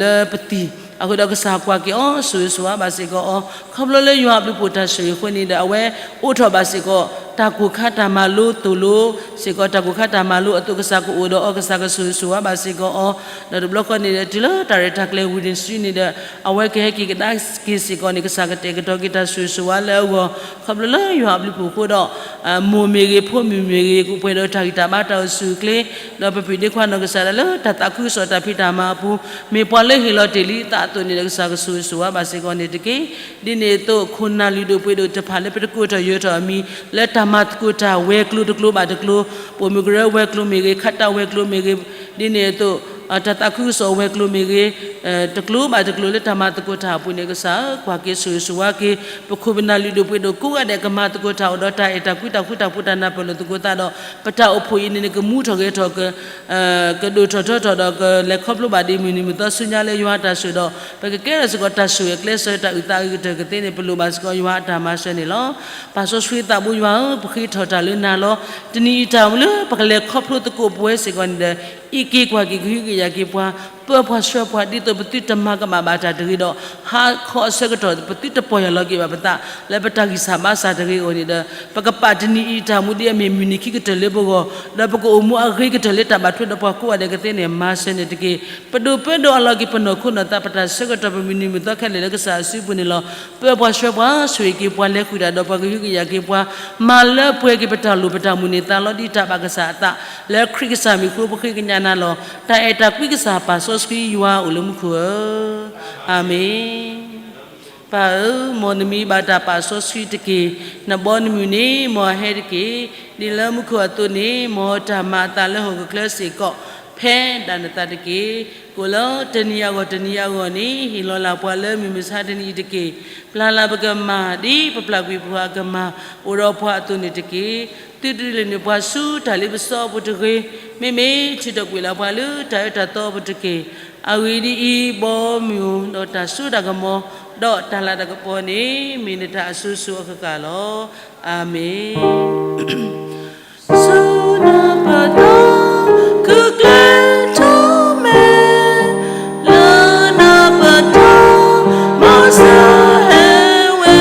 လၢပသံၣ် အဃိဒီးကစၢ်ကွၢ်က့ၤအီၤ ဆိၣ်ဂ့ၤဆိၣ်ဝါဘၣ်စ့ၢ်ကီးအီၤ ခီဖျိလၢယွၤအဘျုးဖှိၣ်တၢ်ဆိၣ်ဂ့ၤအဃိန့ၣ်ဒီး အဝဲအိးထီၣ်ဘၣ်စ့ၢ်ကီး တၢ်ကိၢ်ခါတၢ်မၤလိသိၣ်လိစ့ၢ်ကီး တၢ်ကိၢ်ခါတၢ်မၤလိအသိး ကစၢ်ကအိၣ်ဒီးအီၤ ကစၢ်ကဆိၣ်ဂ့ၤဆိၣ်ဝါဘၣ်စ့ၢ်ကီးအီၤ ဒီးတဘျီဃီန့ၣ်ဒီး တုၤလၢတၢ်ရဲၣ်တၢ်ကျဲၤဝံၤန့ၣ်ဆူန့ၣ်ဒီး အဝဲကဟဲက့ၤကဒါက့ၤစ့ၢ်ကီးန့ၣ် ကစၢ်ကတဲာ်ကတီၤက့ၤတၢ်ဆိၣ်ဂ့ၤဆိၣ်ဝါလၢအဂီၢ် ခီဖျိလၢယွၤအဘျုးဖှိၣ်အဃိဒီး မိၢ်မ့ၢ်ဂ့ၤ ဖိမုၣ်မ့ၢ်ဂ့ၤ ကပှဲၤဒီးတၢ်ဂံၢ်တၢ်ဘါတၢ်အိၣ်ဆူၣ်အိၣ်ချ့ ဒီးပပုၢ်ဒ့ခွါနီၢ်ကစၢ်ဒၣ်လၢတၢ်သးခုကစီၣ်တၢ်ဖံးတၢ်မၤအပူၤ မ့ၢ်ပှၤလၢဟ့ၣ်လီၤတ့ၢ်လံအသးအသိးန့ၣ်ဒီး ကစၢ်ကဆိၣ်ဂ့ၤဆိၣ်ဝါဘၣ်စ့ၢ်ကီးန့ၣ်တက့ၢ်. ဒ်န့ၣ်အသိး ခိၣ်နၢ်လုၢ်ဒိၣ်ပှ့ၤဒိၣ်တဖၣ်လၢပတကိးထီၣ်ယၢၤထီၣ်အမံၤ လၢတၢ်မၤသကိးတၢ်ဝဲၤကျိၤတကျိၤဘၣ်တကျိၤ ပိာ်မုၣ်ကရၢဝဲၤကျိၤမ့ၢ်ဂ့ၤ ခးတၢ်ဝဲၤကျိၤမ့ၢ်ဂ့ၤ ဒ်န့ၣ်အသိး တၢ်သးခုကစီၣ်ဝဲၤကျိၤမ့ၢ်ဂ့ၤ တကျိၤဘၣ်တကျိၤလၢတၢ်မၤသကိးတၢ်အပူၤန့ၣ် ကစၢ်ဧၢ ကွၢ်က့ၤဆိၣ်ဂ့ၤဆိၣ်ဝါက့ၤ ပခိၣ်ပနၢ်လုၢ်ဒိၣ်ပှ့ၤဒိၣ်ကိးဂၤဒဲး ကမၤသကိးတၢ်အိၣ်ဒီးတၢ်အဲၣ်တၢ်ကွံတၢ်ဃူတၢ်ဖိးတၢ်နၢ်ပၢၢ်လိာ်သကိးသးဒီး ပတၢ်အိၣ်ဖှိၣ်အံၤန့ၣ်န့ၣ် ကမူထီၣ်ဂဲၤထီၣ် ကဒိၣ်ထီၣ်ထီထီၣ်ဒီး ကလဲၤခီဖျိဘၣ်ဒ်မုၢ်နံၤမုၢ်သီဆူညါလၢယွၤအတၢ်ဆိၣ်ဒီး ပကကဲထီၣ်စ့ၢ်ကီးတၢ်ဆိၣ်ဂ့ၤအကျဲစၢၤ တၢ်အုၣ်သးအဂ့ၤကတၢၢ်ကသ့န့ၣ် ပလိၣ်ဘၣ်စ့ၢ်ကီးယွၤအတၢ်မၤစၢၤန့ၣ်လီၤ. ပၢ်စီဆှံသးဘိယွၤဧၢ ပဃ့ထီၣ်တၢ်လၢနၤလီၤ. တနံၤအံၤတၢ်မူလၢပကလဲၤခီဖျိသကိးပဝဲစ့ၢ်ကီးန့ၣ်ဒီး အံးက့ၤကွၢ်က့ၤကဟုကယာ်က့ၤပှၤ ပၢပှၤဆှၢပှၤ ဒ်သိးပသုတမၤကမၣ်ဘၣ်တၢ်တဂ့ၤဒီး ဟါခီအဆၢကတီၢ် ပသုတပီၢ်ယၢ်လီၤက့ၤဘၣ်ပသး လၢပတၢ်ဂံၢ်စၢ်ဘါစၢ်တဂ့ၤအဂီၢ်န့ၣ်ဒီး ပကပာ်တနံၤအံၤတၢ်မူဒ်အမ့ၢ်မုၢ်နံၤခံကတၢၢ်လၢပဂီၢ် ဒီးပကအိၣ်မူအဂ့ၤကတၢၢ်လၢတၢ်ဘၣ်ထွဲဒီးပှၤကိးဂၤဒဲးကသ့န့ၣ် မၤစၢၤန့ၣ်တက့ၢ်. ပဒိးပၢဒီးအလီၢ်က့ၤပနီၢ်ခိနီၢ်သး ပတၢ်ဆၢကတီၢ် ပမုၢ်နံၤမုၢ်သီခဲလၢာ်လၢကစၢ်အစုပူၤန့ၣ်လီၤ. ပၢပှၤဆှၢပှၤ ဆိၣ်ဂ့ၤက့ၤပှၤ လဲၤဃုာ်တၢ်ဒီးပှၤ ကဟုကယာ်က့ၤပှၤ မၤလၢပှဲၤက့ၤပတၢ်လိၣ်ပတၢ်မုၢ်န့ၢ်သးလီၤ ဒ်တၢ်ဘၣ်ကစၢ်အသး လၢခရံာ်ကစၢ်မံၤအဃိ ပဃ့ကညးနၤလီၤ. တၢ်အဲၣ်တၢ်ကွံကစၢ် ပၢ်စီဆှံယွၤအိၣ်လၢမူခိၣ်ဧၢ, အၤမ့ၣ်. ပၢ်ဧၢ, မ်နမံၤဘၣ်တၢ်ပာ်စီဆှံတက့ၢ်. နဘီနမုၢ်န့ၣ် မ်အဟဲတက့ၢ်. ဒ်လၢမူခိၣ်အသိးန့ၣ် မ်တၢ်မၤအသးလၢဟီၣ်ခိၣ်ချၢစ့ၢ်ကီး ဖဲဒၣ်နသးတက့ၢ်. ကိးလၢတနံၤအဂီၢ်တနံၤအဂီၢ်န့ၣ် ဟ့ၣ်လီၤလၢ်ပှၤလၢမုၢ်မဆါတနံၤအံၤတက့ၢ်. ပျၢ်လၢ်ပကမၢ် ဒ်ပပျၢ်ကွံာ်ပှၤအကမၢ် အိၣ်ဒီးပှၤအသိးန့ၣ်တက့ၢ်. သုတဒုးလဲၤနုာ်ပှၤဆူတၢ်လ့ပစီအပူၤတဂ့ၤ. မ့မ့ၢ်ထုးထီၣ်ကွံာ်လၢပှၤလၢတၢ်အၢတၢ်သီအပူၤတက့ၢ်. အဂ့ၢ်ဒ်အံၤ, ဘီမုၢ်ဒီးတၢ်စိတၢ်ကမီၤ ဒီးတၢ်လၤတၢ်ကပီၤန့ၣ် မ့ၢ်နတၢ်အစိၤစိၤအဃၣ်ဃၣ်လီၤ. အၤမ့ၣ်. ဆူနပတၢ် ခုၣ်ကျဲထီၣ်မဲာ် လၢနပတၢ် မ်စၢဟဲဝဲ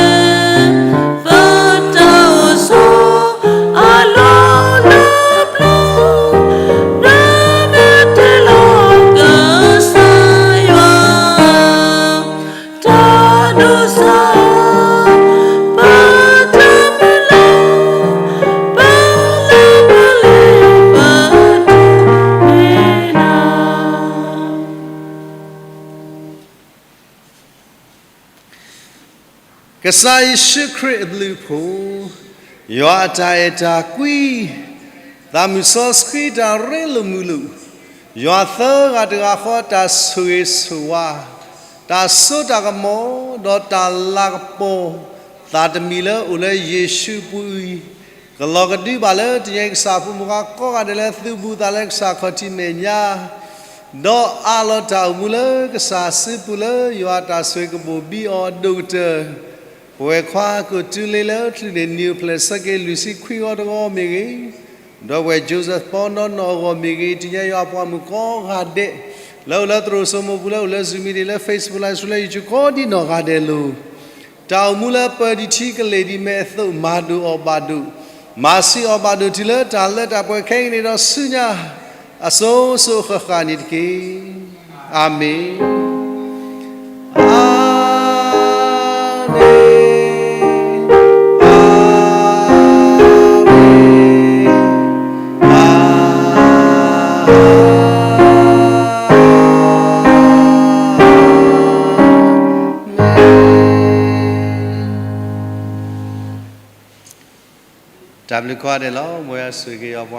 သတၢ်အိၣ်ဆိး အလီၢ်လၢပျီ နမ့ၢ်တဲလီၤကစၢ်ယွၤ တၢ်ဒိးစၢ် ပတမုၢ်လၢ် ပလၢပလဲၤပတုၤန့ၢ်နၤ ကစၢ်ယ့ၣ်ၡူးခရံာ်အဘျုးအဖှိၣ်, ယွၤအတၢ်အဲၣ်တၢ်ကွံ, သးမုၢ်စီဆှံတၢ်ရ့လိာ်မုာ်လိာ်, ယွၤသၢဂၤတဂၤဃီတၢ်ဆိၣ်ဂ့ၤဆိၣ်ဝါ, တၢ်စိတၢ်ကမီၤ, ဒီးတၢ်လၤကပီၤ, သးတမံၤလၢအိၣ်လၢယ့ၣ်ၡူးပူၤအံၤ, ကလီၤကဒုဘၣ်လၢတနံၤအံၤ ကစၢ်အဖိမုၣ်ခွါကိးဂၤဒဲးလၢသုဘူးသးလၢကစၢ်ခီၣ်ထံးမဲာ်ညါ, ဒီးအးလီၤတၢ်အိၣ်မူလၢကစၢ်စုပူၤလၢယွၤအတၢ်ဆိၣ်ဂ့ၤကဘိၣ်ဘံအီၤအဒိၣ်ကတၢၢ်, ပဝဲခွါကိးတုၤလ့လၢချုးန့ၣ် နံၣ်အိၣ်ဖျဲၣ်ဆၢက့ၤလွံၢ်ဆံခွံဂီၤတဂီၤမ့ၢ်ဂ့ၤ, ဒီပုၢ်ဝဲၢ် Joseph ပီနီၢ်နီၢ်အဂီၢ်မ့ၢ်ဂ့ၤ, တနံၤအံၤယွၤပှၤမုၣ်ကိးဂၤဒဲး လၢအိၣ်လၢသရိာ်စိမိၤပူၤ လၢအိၣ်လၢ Zoom meeting လၢ Facebook Live ဆူလၢ YouTube ကိးဒံနီၢ်ဂၤဒဲးလီၤ. တၢ်အိၣ်မူလၢပၢၤဒံးထံကလ့ၢ်ဒံးမဲာ်အသိး မၤဒိၣ်အီၣ်ဘၣ်ဒိၣ်, မၤဆံးအီၣ်ဘၣ်ဒိၣ်တုၤလၢတၢ်လၢတၢ်ပှဲၤခဲအံၤန့ၣ်ဒီးဆူညါ အစိၤစိၤဃၣ်ဃၣ်န့ၣ်တက့ၢ်. အၤမ့ၣ်. အၤမ့ၣ်. အၤမ့ၣ်. အၤမ့ၣ်. တၢ်ဘျုးကိးဂၤဒဲးလီၤ. မ်ယွၤဆိၣ်ဂ့ၤက့ၤယွၤပှၤ